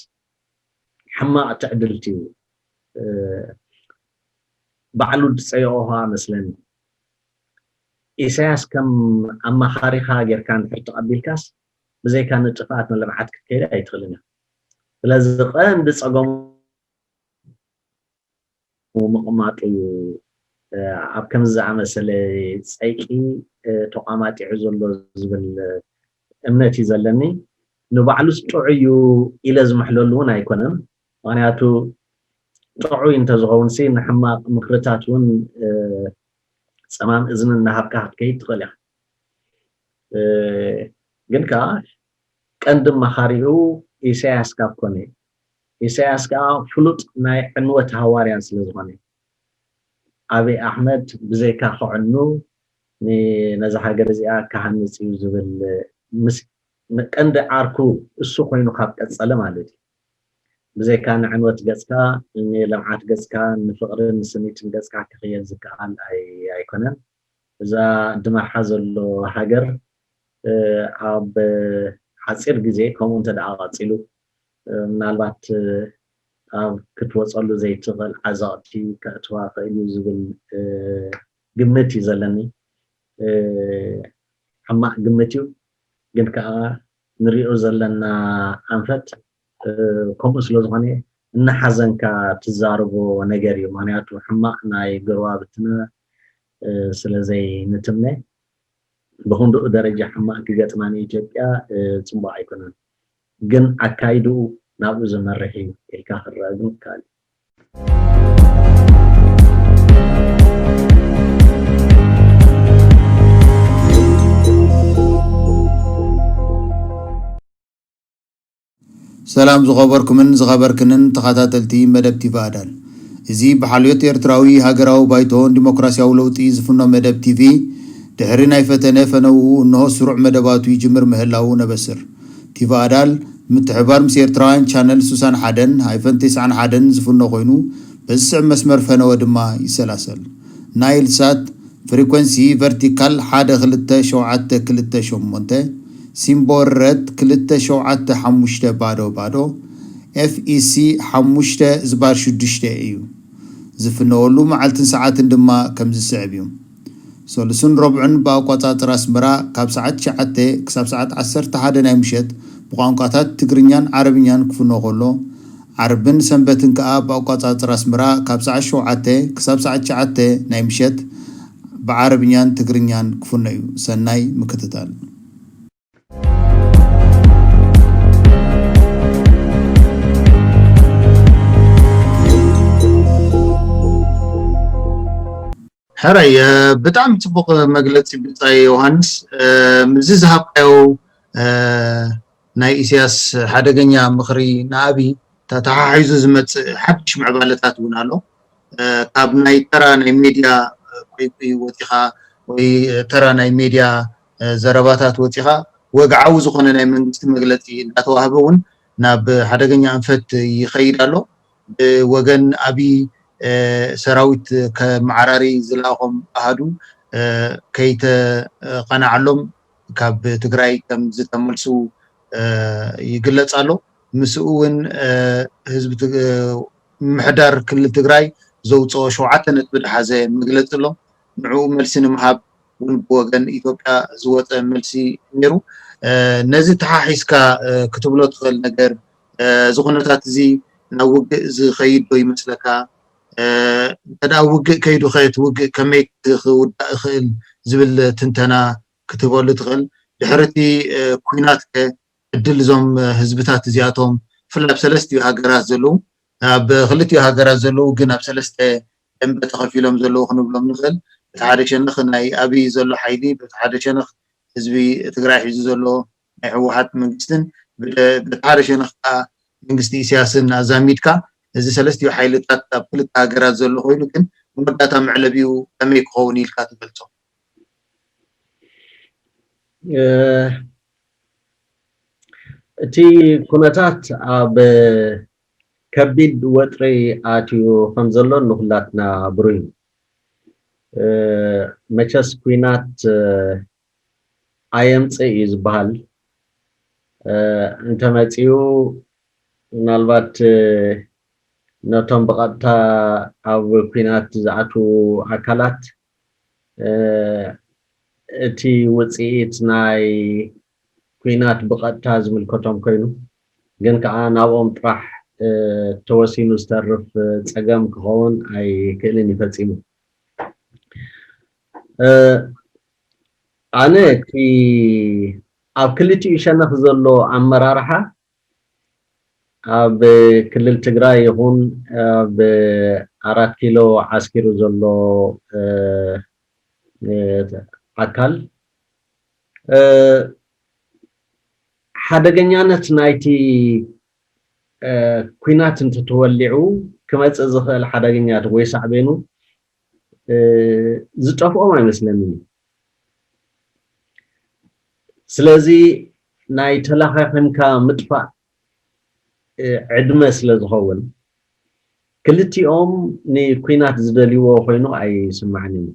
ሕማቕ ትዕድልቲ እዩ። ባዕሉ ዝፀየቖ ከዓ መስለኒ። ኢሳያስ ከም ኣማኻሪኻ ጌርካ እንድሕር ተቐቢልካስ ብዘይካ ንጥፍኣት ንልምዓት ክትከይድ ኣይትኽእልን ኢኻ። ስለዚ ቀንዲ ፀገሙ ምቕማጡ እዩ። ኣብ ከምዚ ዝኣመሰለ ፀይቂ ተቋማጢዑ ዘሎ ዝብል እምነት እዩ ዘለኒ። ንባዕሉስ ጥዑይ እዩ ኢለ ዝምሕለሉ እውን ኣይኮነን። ምክንያቱ ጥዑይ እንተዝኸውን ሲ ንሕማቕ ምክርታት እውን ጸማም እዝኒ እናሃብካ ክትከይድ ትኽእል ኢኻ። ግን ከዓ ቀንዲ መኻሪኡ ኢሳያስ ካብ ኮነ፣ ኢሳያስ ከዓ ፍሉጥ ናይ ዕንወት ሃዋርያ ስለዝኾነ፣ ኣብይ ኣሕመድ ብዘይካ ክዕኑ ነዛ ሃገር እዚኣ ክሃንፅ እዩ ዝብል ምስ ቀንዲ ዓርኩ እሱ ኮይኑ ካብ ቀፀለ ማለት እዩ። ብዘይካ ንዕንወት ገፅካ፣ ንልምዓት ገፅካ፣ ንፍቅርን ንስኒትን ገፅካ ክኽየድ ዝከኣል ኣይኮነን። እዛ ድመርሓ ዘሎ ሃገር ኣብ ሓፂር ግዜ ከምኡ እንተ ደኣ ቀፂሉ ምናልባት ኣብ ክትወፀሉ ዘይትኽእል ዓዘቕቲ ከእትዋ ክእል እዩ ዝብል ግምት እዩ ዘለኒ። ሕማቕ ግምት እዩ፣ ግን ከዓ ንሪኦ ዘለና ኣንፈት ከምኡ ስለ ዝኾነ እናሓዘንካ ትዛረቦ ነገር እዩ። ምክንያቱ ሕማቕ ናይ ጎረባብትና ስለ ዘይንትምነ ብክንድኡ ደረጃ ሕማቕ ክገጥማ ንኢትዮጵያ ፅቡቅ ኣይኮነን። ግን ኣካይድኡ ናብኡ ዝመርሕ እዩ ኢልካ ክረኣ ግን ይከኣል። ሰላም ዝኸበርኩምን ዝኸበርክንን ተኸታተልቲ መደብ ቲቪ ኣዳል። እዚ ብሓልዮት ኤርትራዊ ሃገራዊ ባይቶን ዲሞክራሲያዊ ለውጢ ዝፍኖ መደብ ቲቪ ድሕሪ ናይ ፈተነ ፈነውኡ እንሆ ስሩዕ መደባቱ ይጅምር ምህላዉ ነበስር። ቲቪ ኣዳል ምትሕባር ምስ ኤርትራውያን ቻነል ሱሳን ሓደን ሃይፈን ተስዓን ሓደን ዝፍኖ ኮይኑ በዚ ስዕብ መስመር ፈነወ ድማ ይሰላሰል። ናይል ሳት ፍሪኮንሲ ቨርቲካል ሓደ ክልተ ሸውዓተ ክልተ ሸሞንተ፣ ሲምቦል ረት ክልተ ሸውዓተ ሓሙሽተ ባዶ ባዶ፣ ኤፍ ኢ ሲ ሓሙሽተ ዝባር ሽዱሽተ እዩ። ዝፍነወሉ መዓልትን ሰዓትን ድማ ከምዚ ዝስዕብ እዩ። ሰሉስን ረቡዕን ብኣቋጻጽራ ኣስመራ ካብ ሰዓት ትሽዓተ ክሳብ ሰዓት ዓሰርተ ሓደ ናይ ምሸት ብቋንቋታት ትግርኛን ዓረብኛን ክፍኖ ከሎ፣ ዓርብን ሰንበትን ከኣ ብኣቋጻጽራ ኣስመራ ካብ ሰዓት ሸውዓተ ክሳብ ሰዓት ትሽዓተ ናይ ምሸት ብዓረብኛን ትግርኛን ክፍኖ እዩ። ሰናይ ምክትታል። ሕራይ ብጣዕሚ ፅቡቅ መግለፂ ብፃይ ዮሃንስ። ምስዚ ዝሃብካዮ ናይ ኢሳያስ ሓደገኛ ምኽሪ ንኣብይ ተተሓሒዙ ዝመፅእ ሓድሽ ምዕባለታት እውን ኣሎ። ካብ ናይ ተራ ናይ ሜድያ ቁይቁይ ወፂኻ ወይ ተራ ናይ ሜድያ ዘረባታት ወፂኻ ወግዓዊ ዝኾነ ናይ መንግስቲ መግለፂ እንዳተዋህበ እውን ናብ ሓደገኛ ኣንፈት ይኸይድ ኣሎ። ብወገን ኣብይ ሰራዊት ከመዓራሪ ዝለኣኾም ኣሃዱ ከይተቐናዓሎም ካብ ትግራይ ከም ዝተመልሱ ይግለፅ ኣሎ። ምስኡ እውን ህዝቢ ምምሕዳር ክልል ትግራይ ዘውፅኦ ሸውዓተ ነጥቢ ዝሓዘ መግለፂ ኣሎ። ንዕኡ መልሲ ንምሃብ እውን ብወገን ኢትዮጵያ ዝወፀ መልሲ ነይሩ። ነዚ ተሓሒዝካ ክትብሎ ትኽእል ነገር እዚ ኩነታት እዚ ናብ ውግእ ዝኸይድ ዶ ይመስለካ? እንተ ደኣ ውግእ ከይዱ ከ እቲ ውግእ ከመይ ክውዳእ ይኽእል ዝብል ትንተና ክትህበሉ ትኽእል? ድሕሪ እቲ ኲናት ከ ዕድል እዞም ህዝብታት እዚኣቶም ብፍላይ ኣብ ሰለስቲኡ ሃገራት ዘለዉ ኣብ ክልቲኡ ሃገራት ዘለዉ ግን ኣብ ሰለስተ ደንበ ተኸፊሎም ዘለዉ ክንብሎም ንኽእል። በቲ ሓደ ሸነኽ ናይ ኣብይ ዘሎ ሓይሊ፣ በቲ ሓደ ሸነኽ ህዝቢ ትግራይ ሒዙ ዘሎ ናይ ህወሓት መንግስትን በቲ ሓደ ሸነኽ ከዓ መንግስቲ ኢሳያስን ኣዛሚድካ እዚ ሰለስቲኡ ሓይልታት ኣብ ክልተ ሃገራት ዘሎ ኮይኑ ግን መወዳእታ መዕለቢኡ ከመይ ክኸውን ኢልካ ትገልፆ? እቲ ኩነታት ኣብ ከቢድ ወጥሪ ኣትዩ ከም ዘሎ ንኩላትና ብሩህ እዩ። መቸስ ኲናት ኣየምፅእ እዩ ዝበሃል። እንተመፅኡ ምናልባት ነቶም ብቐጥታ ኣብ ኲናት ዝኣትዉ ኣካላት እቲ ውፅኢት ናይ ኲናት ብቐጥታ ዝምልከቶም ኮይኑ ግን ከዓ ናብኦም ጥራሕ ተወሲኑ ዝተርፍ ፀገም ክኸውን ኣይክእልን እዩ ፈፂሙ። ኣነ እቲ ኣብ ክልቲኡ ሸነኽ ዘሎ ኣመራርሓ ኣብ ክልል ትግራይ ይኹን ኣብ ኣራት ኪሎ ዓስኪሩ ዘሎ ኣካል ሓደገኛነት ናይቲ ኩናት እንተተወሊዑ ክመፅእ ዝኽእል ሓደገኛት ወይ ሳዕቤኑ ዝጠፍኦም ኣይመስለንን። ስለዚ ናይ ተላኻኺምካ ምጥፋእ ዕድመ ስለ ዝኸውን ክልቲኦም ንኩናት ዝደልይዎ ኮይኑ ኣይስማዕንን።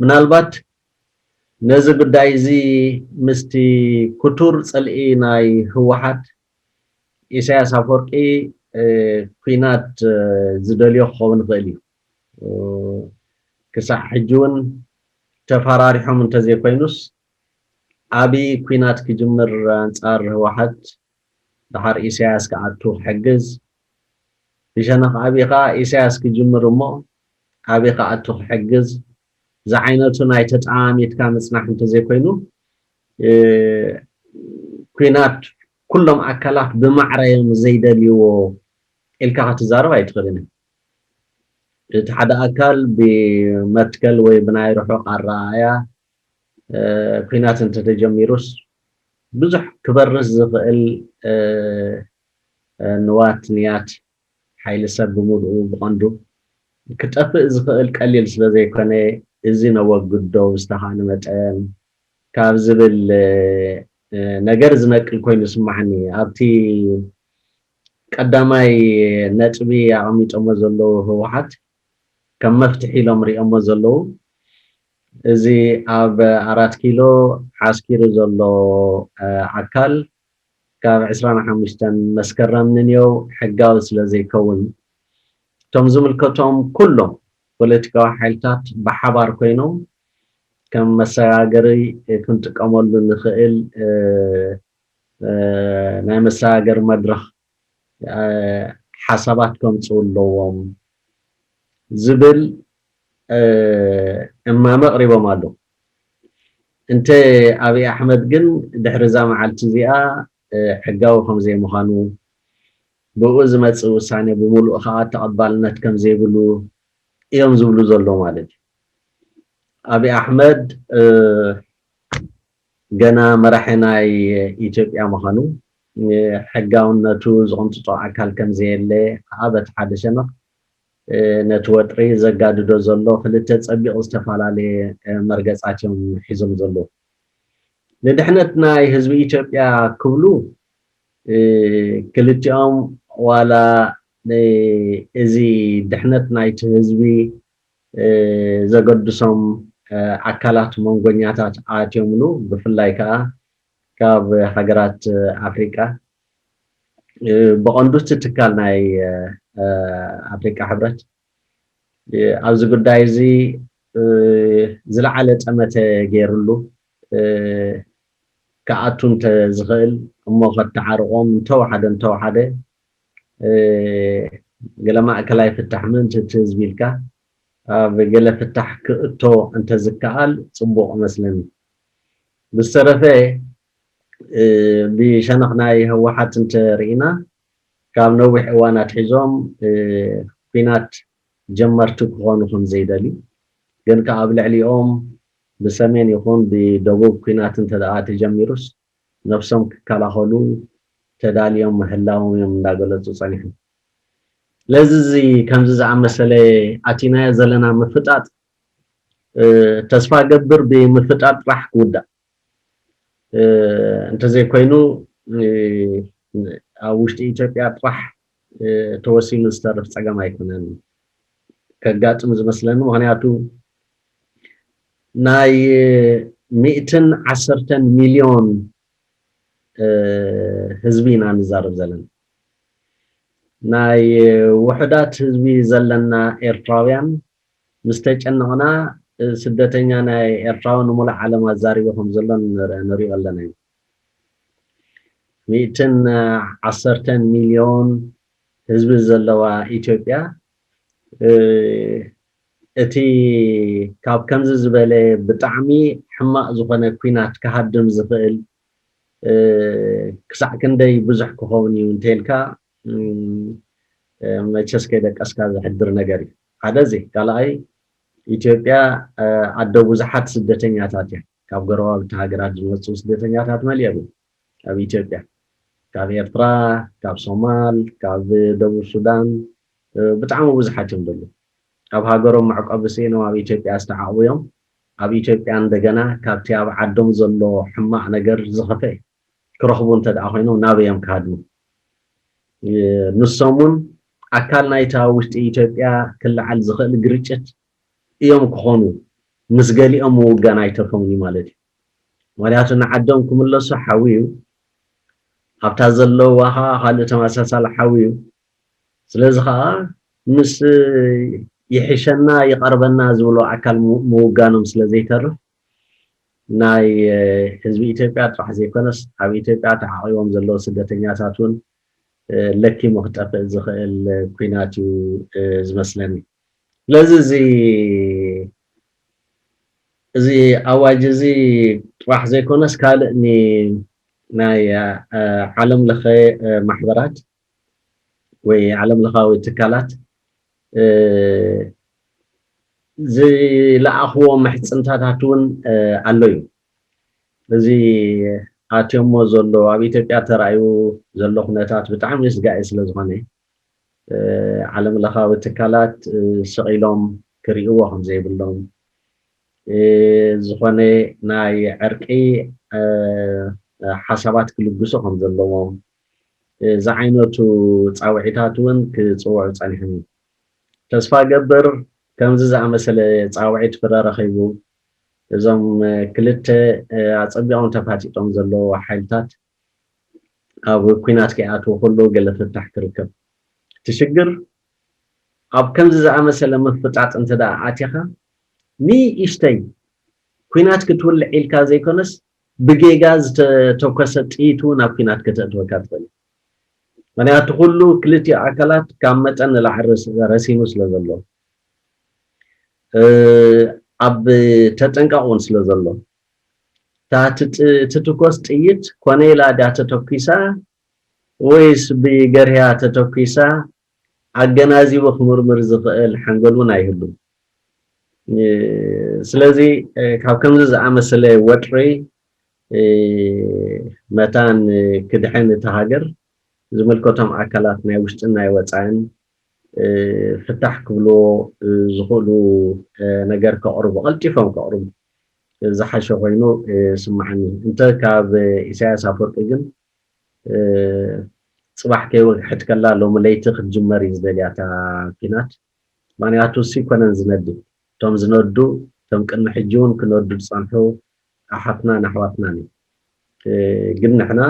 ምናልባት ነዚ ጉዳይ እዚ ምስቲ ክቱር ፅልኢ ናይ ህወሓት ኢሳያስ ኣፈወርቂ ኩናት ዝደልዮ ክኸውን ይኽእል እዩ። ክሳዕ ሕጂ እውን ተፈራሪሖም እንተዘይኮይኑስ ዓብዪ ኩናት ክጅምር ኣንፃር ህወሓት ደሓር ኢሳያስ ክኣቱ ክሕግዝ፣ ብሸነኽ ኣብይ ከዓ ኢሳያስ ክጅምር እሞ ኣብይ ክኣቱ ክሕግዝ ዝዓይነቱ ናይ ተጠማሚትካ ምፅናሕ እንተዘይኮይኑ ኩናት ኩሎም ኣካላት ብማዕረ እዮም ዘይደልይዎ ኢልካ ክትዛረብ ኣይትኽእልን። እቲ ሓደ ኣካል ብመትከል ወይ ብናይ ርሑቕ ኣረኣእያ ኩናት እንተተጀሚሩስ ብዙሕ ክበርስ ዝኽእል ንዋት ንያት ሓይሊ ሰብ ብምሉኡ ብቐንዱ ክጠፍእ ዝኽእል ቀሊል ስለ ዘይኮነ እዚ ነወግዶ ብዝተኻእለ መጠን ካብ ዝብል ነገር ዝነቅል ኮይኑ ይስማዓኒ። ኣብቲ ቀዳማይ ነጥቢ ኣቐሚጦሞ ዘለዉ ህወሓት ከም መፍትሒ ኢሎም ሪኦሞ ዘለዉ እዚ ኣብ ኣራት ኪሎ ዓስኪሩ ዘሎ ኣካል ካብ ዕስራን ሓሙሽተን መስከረም ንንየው ሕጋዊ ስለ ዘይከውን እቶም ዝምልከቶም ኩሎም ፖለቲካዊ ሓይልታት ብሓባር ኮይኖም ከም መሰጋገሪ ክንጥቀመሉ ንኽእል ናይ መሰጋገሪ መድረኽ ሓሳባት ከምፅኡ ኣለዎም ዝብል እማመ ኣቕሪቦም ኣለዉ። እንተ ኣብይ ኣሕመድ ግን ድሕሪ እዛ መዓልቲ እዚኣ ሕጋዊ ከም ዘይምዃኑ ብኡ ዝመፅእ ውሳኔ ብምሉእ ከዓ ተቐባልነት ከም ዘይብሉ እዮም ዝብሉ ዘለዉ ማለት እዩ። ኣብይ ኣሕመድ ገና መራሒ ናይ ኢትዮጵያ ምዃኑ ሕጋውነቱ ዝቕንጥጦ ኣካል ከም ዘየለ ከዓ በቲ ሓደ ሸነኽ ነቲ ወጥሪ ዘጋድዶ ዘሎ ክልተ ጸቢቕ ዝተፈላለየ መርገጻት እዮም ሒዞም ዘለዉ። ንድሕነት ናይ ህዝቢ ኢትዮጵያ ክብሉ ክልቲኦም ዋላ እዚ ድሕነት ናይቲ ህዝቢ ዘገድሶም ኣካላት መንጎኛታት ኣትዮምሉ ብፍላይ ከዓ ካብ ሃገራት ኣፍሪቃ ብቐንዱ እቲ ትካል ናይ ኣፍሪቃ ሕብረት ኣብዚ ጉዳይ እዚ ዝለዓለ ጠመተ ገይሩሉ ክኣቱ እንተ ዝኽእል እሞ ከተዓርቆም እንተወሓደ እንተወሓደ ገለ ማእከላይ ፍታሕ ምእንቲ እቲ ህዝቢ ኢልካ ኣብ ገለ ፍታሕ ክእቶ እንተዝከኣል ፅቡቕ እመስለኒ። ብዝተረፈ ብሸነኽ ናይ ህወሓት እንተርኢና ካብ ነዊሕ እዋን ኣትሒዞም ኲናት ጀመርቲ ክኾኑ ከም ዘይደልዩ ግን ከዓ ኣብ ልዕሊኦም ብሰሜን ይኹን ብደቡብ ኲናት እንተ ደኣ ተጀሚሩስ ነብሶም ክከላኸሉ ተዳልዮም ምህላዎም እዮም እናገለፁ ፀኒሖም። ስለዚ እዚ ከምዚ ዝኣመሰለ ኣቲናዮ ዘለና ምፍጣጥ ተስፋ ገብር ብምፍጣጥ ጥራሕ ክውዳእ እንተዘይኮይኑ ኣብ ውሽጢ ኢትዮጵያ ጥራሕ ተወሲኑ ዝተርፍ ፀገም ኣይኮነን ከጋጥም ዝመስለኒ። ምክንያቱ ናይ ሚእትን ዓሰርተን ሚልዮን ህዝቢ ኢና ንዛረብ ዘለና። ናይ ውሑዳት ህዝቢ ዘለና ኤርትራውያን ምስ ተጨነቕና ስደተኛ ናይ ኤርትራዊ ንሙሉእ ዓለም ኣዛሪቡ ከም ዘሎ ንሪኦ ኣለና እዩ። ሚእትን ዓሰርተን ሚልዮን ህዝቢ ዘለዋ ኢትዮጵያ እቲ ካብ ከምዚ ዝበለ ብጣዕሚ ሕማቕ ዝኾነ ኲናት ክሃድም ዝኽእል ክሳዕ ክንደይ ብዙሕ ክኸውን እዩ እንተልካ፣ መቸስ ከይደቀስካ ዝሕድር ነገር እዩ። ሓደ እዚ ካልኣይ፣ ኢትዮጵያ ኣደ ብዙሓት ስደተኛታት እያ። ካብ ጎረባብቲ ሃገራት ዝመፁ ስደተኛታት መሊኦም እዮም ኣብ ኢትዮጵያ፣ ካብ ኤርትራ፣ ካብ ሶማል፣ ካብ ደቡብ ሱዳን፣ ብጣዕሚ ብዙሓት እዮም ዘለዉ። ኣብ ሃገሮም መዕቆቢ ስኢኖም ኣብ ኢትዮጵያ ዝተዓቑቡ እዮም። ኣብ ኢትዮጵያ እንደገና ካብቲ ኣብ ዓዶም ዘሎ ሕማቕ ነገር ዝኸፈ ክረኽቡ እንተ ደኣ ኮይኖም ናበይ እዮም ክሃድሙ? ንሶም እውን ኣካል ናይታ ውሽጢ ኢትዮጵያ ክለዓል ዝኽእል ግርጭት እዮም ክኾኑ። ምስ ገሊኦም ምውጋን ኣይተርፎምን እዩ ማለት እዩ። ምኽንያቱ ንዓዶም ክምለሱ ሓዊ እዩ፣ ኣብታ ዘለዋ ከዓ ካልእ ተመሳሳሊ ሓዊ እዩ። ስለዚ ከዓ ምስ ይሕሸና ይቐርበና ዝብሎ ኣካል ምውጋኖም ስለ ዘይተርፍ ናይ ህዝቢ ኢትዮጵያ ጥራሕ ዘይኮነስ ኣብ ኢትዮጵያ ተዓቂቦም ዘለዉ ስደተኛታት እውን ለኪሙ ክጠፍእ ዝኽእል ኲናት እዩ ዝመስለኒ። ስለዚ እዚ እዚ ኣዋጅ እዚ ጥራሕ ዘይኮነስ ካልእ ናይ ዓለም ለኸ ማሕበራት ወይ ዓለም ለኻዊ ትካላት ዝለኣኽዎ ምሕፅንታታት እውን ኣሎ እዩ። እዚ ኣትዮሞ ዘሎ ኣብ ኢትዮጵያ ተራእዩ ዘሎ ኩነታት ብጣዕሚ ስጋኢ ስለ ዝኾነ ዓለም ለኻዊ ትካላት ስቕ ኢሎም ክርእይዎ ከም ዘይብሎም፣ ዝኾነ ናይ ዕርቂ ሓሳባት ክልግሱ ከም ዘለዎም ዝዓይነቱ ፃውዒታት እውን ክፅውዑ ፀኒሖም እዮም። ተስፋ ገብር ከምዚ ዝኣመሰለ ፃውዒት ፍረ ረኺቡ እዞም ክልተ ኣፀቢቖም ተፋጢጦም ዘለዉ ሓይልታት ኣብ ኲናት ከይኣትዉ ከለዉ ገለ ፍታሕ ክርከብ። እቲ ሽግር ኣብ ከምዚ ዝኣመሰለ ምፍጣጥ እንተ ደኣ ኣቲኻ ንእሽተይ ኲናት ክትውልዕ ኢልካ ዘይኮነስ ብጌጋ ዝተተኮሰ ጥይት እውን ኣብ ኲናት ከተእትወካ ትኽእል። ምክንያቱ ኩሉ ክልቲኡ ኣካላት ካብ መጠን ንላዕሊ ረሲኑ ስለ ዘሎ ኣብ ተጠንቀቕ እውን ስለ ዘሎ እታ ትትኮስ ጥይት ኮነ ኢላ ድያ ተተኪሳ ወይስ ብገርያ ተተኪሳ ኣገናዚቡ ክምርምር ዝኽእል ሓንጎል እውን ኣይህሉን። ስለዚ ካብ ከምዚ ዝኣመሰለ ወጥሪ መታን ክድሕን እቲ ሃገር ዝምልከቶም ኣካላት ናይ ውሽጥን ናይ ወፃእን ፍታሕ ክብልዎ ዝኽእሉ ነገር ከቕርቡ፣ ቀልጢፎም ከቕርቡ ዝሓሸ ኮይኑ ይስምዓኒ። እንተ ካብ ኢሳያስ ኣፈወርቂ ግን ፅባሕ ከይወግሐት ከላ ሎሚ ለይቲ ክትጅመር እዩ ዝደልያ እታ ኲናት። ምክንያቱ እሱ ይኮነን ዝነዲ፣ እቶም ዝነዱ እቶም ቅድሚ ሕጂ እውን ክነዱ ዝፀንሑ ኣሓትናን ኣሕዋትናን እዩ። ግን ንሕና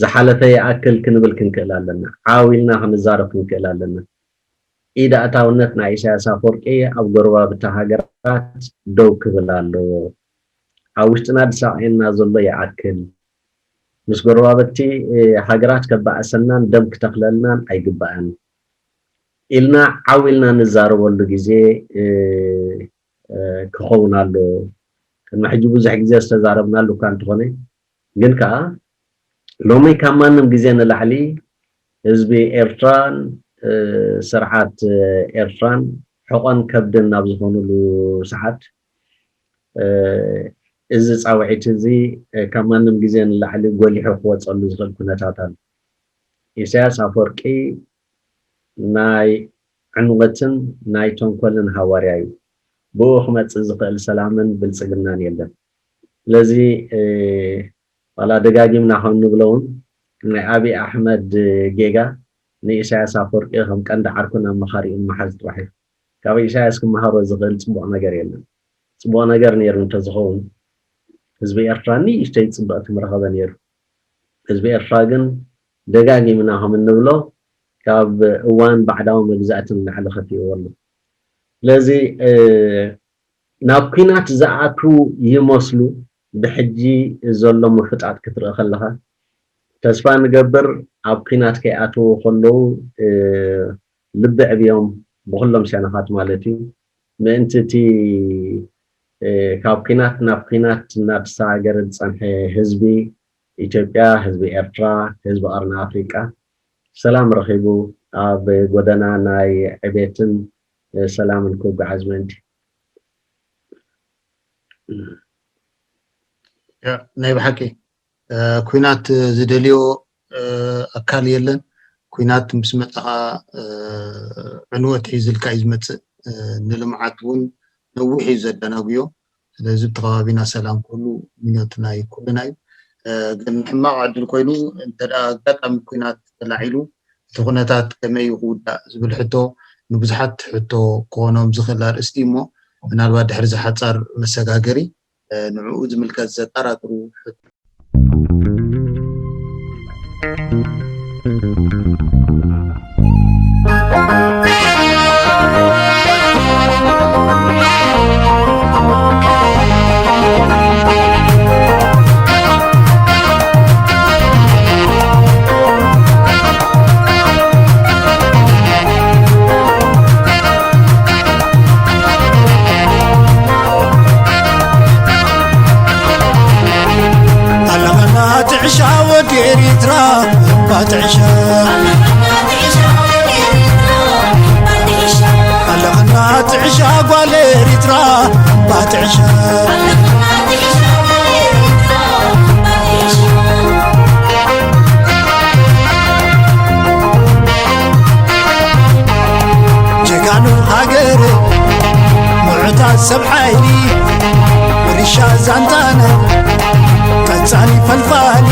ዝሓለፈ ይኣክል ክንብል ክንክእል ኣለና። ዓው ኢልና ክንዛረብ ክንክእል ኣለና። ኢድ ኣእታውነት ናይ ኢሳያስ ኣፈወርቂ ኣብ ጎረባብቲ ሃገራት ደው ክብል ኣለዎ። ኣብ ውሽጥና ዝሳቐየና ዘሎ ይኣክል ምስ ጎረባብቲ ሃገራት ከባእሰናን ደም ክተኽለልናን ኣይግባእን ኢልና ዓው ኢልና ንዛረበሉ ግዜ ክኸውን ኣለዎ። ቅድሚ ሕጂ ብዙሕ ግዜ ዝተዛረብናሉ እኳ እንተኾነ ግን ከዓ ሎሚ ካብ ማንም ግዜ ንላዕሊ ህዝቢ ኤርትራን ስርዓት ኤርትራን ሕቖን ከብድን ናብ ዝኾኑሉ ሰዓት እዚ ፃውዒት እዚ ካብ ማንም ግዜ ንላዕሊ ጎሊሑ ክወፀሉ ዝኽእል ኩነታት ኣሎ። ኢሳያስ ኣፈወርቂ ናይ ዕንወትን ናይ ተንኮልን ሃዋርያ እዩ። ብኡ ክመፅእ ዝኽእል ሰላምን ብልፅግናን የለን። ስለዚ ዋላ ደጋጊምና ከም ንብሎ እውን ናይ ኣብይ ኣሕመድ ጌጋ ንኢሳያስ ኣፈወርቂ ከም ቀንዲ ዓርኩን ኣማኻሪኡን ምሓዝ ጥራሕ እዩ። ካብ ኢሳያስ ክመሃሮ ዝኽእል ፅቡቕ ነገር የለን። ፅቡቕ ነገር ነይሩ እንተዝኸውን ህዝቢ ኤርትራ ንእሽተይ ፅብቕቲ ምረኸበ ነይሩ። ህዝቢ ኤርትራ ግን ደጋጊምና ከም እንብሎ ካብ እዋን ባዕዳዊ መግዛእቲ ንላዕሊ ከፊእዎ ኣሎ። ስለዚ ናብ ኲናት ዝኣትዉ ይመስሉ። ብሕጂ ዘሎ ምፍጣጥ ክትርኢ ከለኻ ተስፋ ንገብር ኣብ ኲናት ከይኣትዉ ከለዉ ልቢ ዕብዮም ብኹሎም ሸነኻት ማለት እዩ። ምእንቲ እቲ ካብ ኲናት ናብ ኲናት እናተሰጋገረ ዝጸንሐ ህዝቢ ኢትዮጵያ፣ ህዝቢ ኤርትራ፣ ህዝቢ ቀርኒ ኣፍሪቃ ሰላም ረኺቡ ኣብ ጎደና ናይ ዕቤትን ሰላምን ክጓዓዝ ምእንቲ። ናይ ብሓቂ ኲናት ዝደልዮ ኣካል የለን። ኲናት ምስ መፀኻ ዕንወት ሒዝልካ እዩ ዝመፅእ። ንልምዓት እውን ነዊሕ እዩ ዘደናጉዮ። ስለዚ ኣብቲ ከባቢና ሰላም ክህሉ ምኞትና እዩ፣ ኩልና እዩ። ግን ሕማቕ ዕድል ኮይኑ እንተ ኣጋጣሚ ኲናት ተላዒሉ እቲ ኩነታት ከመይ እዩ ክውዳእ ዝብል ሕቶ ንብዙሓት ሕቶ ክኾኖም ዝኽእል ኣርእስቲ እሞ ምናልባት ድሕሪ ዝሓፃር መሰጋገሪ ንዕኡ ዝምልከት ዘጠራጥሩ ሕቶ ዓሻ ወዲ ኤሪትራ ባጥዕሻ ኣለኽና ጥዕሻ ጓል ኤሪትራ ባጥዕሻ ጀጋኑ ሃገር ምዑታት ሰብ ሓይሊ ሪሻ ዛንታና ቀጻሊ ፈልፋሊ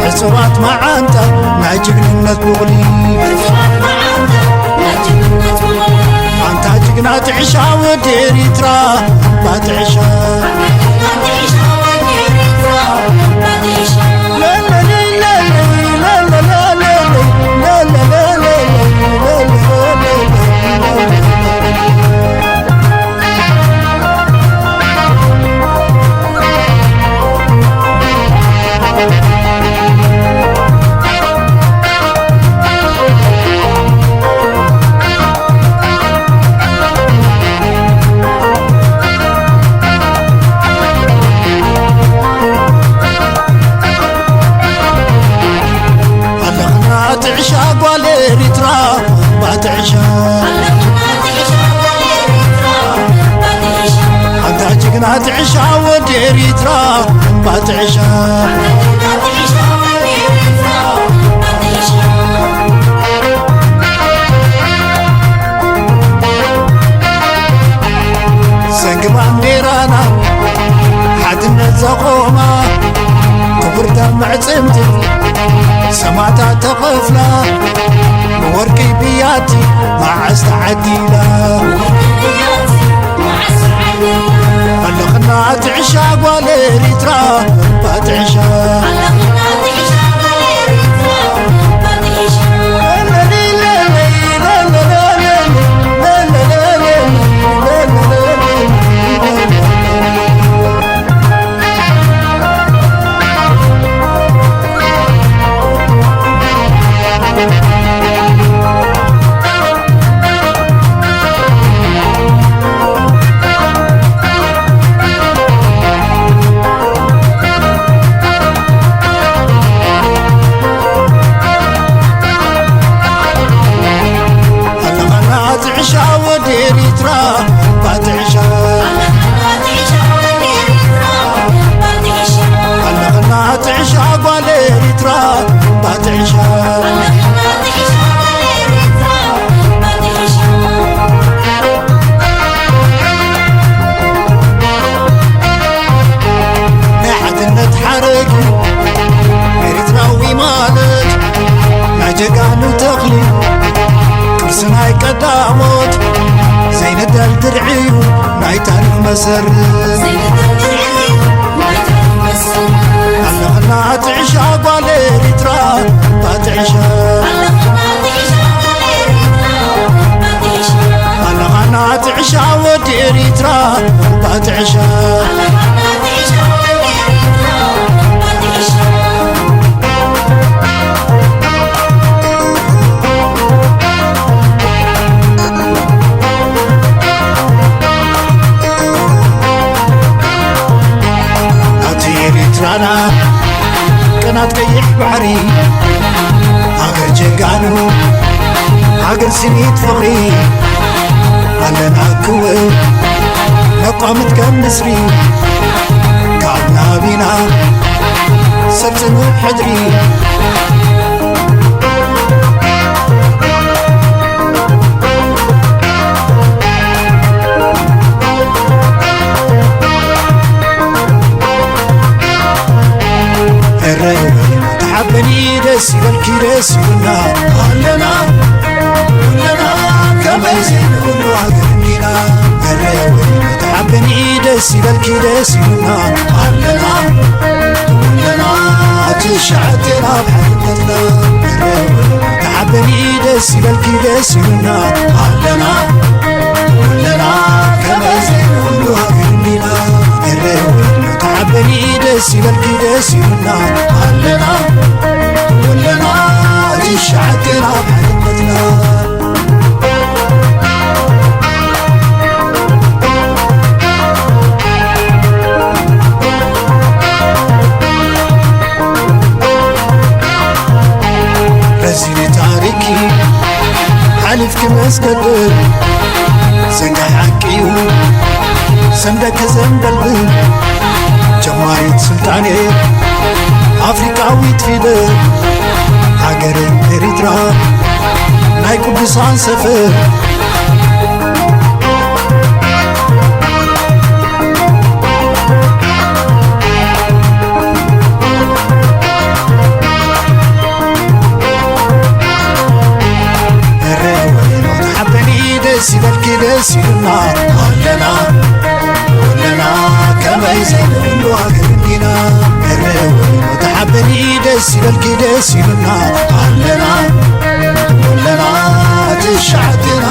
ዕጽዋት መዓንጣ ናይ ጅግንነት ቡቕሊ ኣንታ ጅግና ጥዕሻ ወዲ ኤሪትራ ባጥዕሻ ጥዕሻ ጓል ኤሪትራ ባጥዕሻ ኣንታ ጅግና ጥዕሻ ወዲ ኤሪትራ ባጥዕሻ ሰንጊ ባንዴራና ሓድነት ዘቆማ ክቡር ደም ዕጽምቲ ሰማዕታት ተኸፍላ ብወርቂ ብያቲ መዓስ ተዓዲላ ኣለኽና ትዕሻ ጓል ኤሪትራ ባጥዕሻ ጀጋኑ ተኽሊ ቅርሲ ናይ ቀዳሞት ዘይንደል ድርዒ እዩ ናይ ታሪኽ መሰርት ኣለኽና ጥዕሻ ጓል ኤሪትራ ባጥዕሻ ኣለኻና ጥዕሻ ወዲ ኤሪትራ ባጥዕሻ ስኒት ፍቕሪ ኣለና ክውል መቋምት ከም ንስሪ ካብ ናቢና ሰብ ጽኑዕ ሕድሪ እረይ ተሓበኒ ደስ ይበልኪ ደስ ይብልና ኣለና ኩልና ከመይ ዘይንብሉ ሃገር እንዲና እረይ ተሓበኒ ደስ ይበልኪ ደስ ይብልና ኣለና ኩልና ትሽዓቴና ኣብ ሓድነትና እረይ ተሓበኒ ደስ ይበልኪ ደስ ይብልና ኣለና ኩልና ከመይ ዘይንብሉ ሃገር እንዲና እረይ ተሓበኒ ደስ ይበልኪ ደስ ይብልና ኣለና ኩልና ትሽዓቴና ኣብ ሓድነትና ረዚነ ታሪኪ ሓሊፍኪ መስገድል ዘንጋይ ሓቂዩ ሰንደከ ዘንበልብል ጀማሪት ስልጣኔ ኣፍሪቃዊት ፊደል ሃገረይ ኤሪትራ ናይ ቅዱሳን ሰፈር እረ ወይኖ ተሓበኒ ደስ ይበልኪ ደስ ይብልና ኣለና ኩልና ከመይ ዘይንብሉ ሃገር እንዲና እረ ወይኖ ተሓበኒ ደስ ይበልኪ ደስ ይብልና ኣለና ኩልና ትሽዓቴና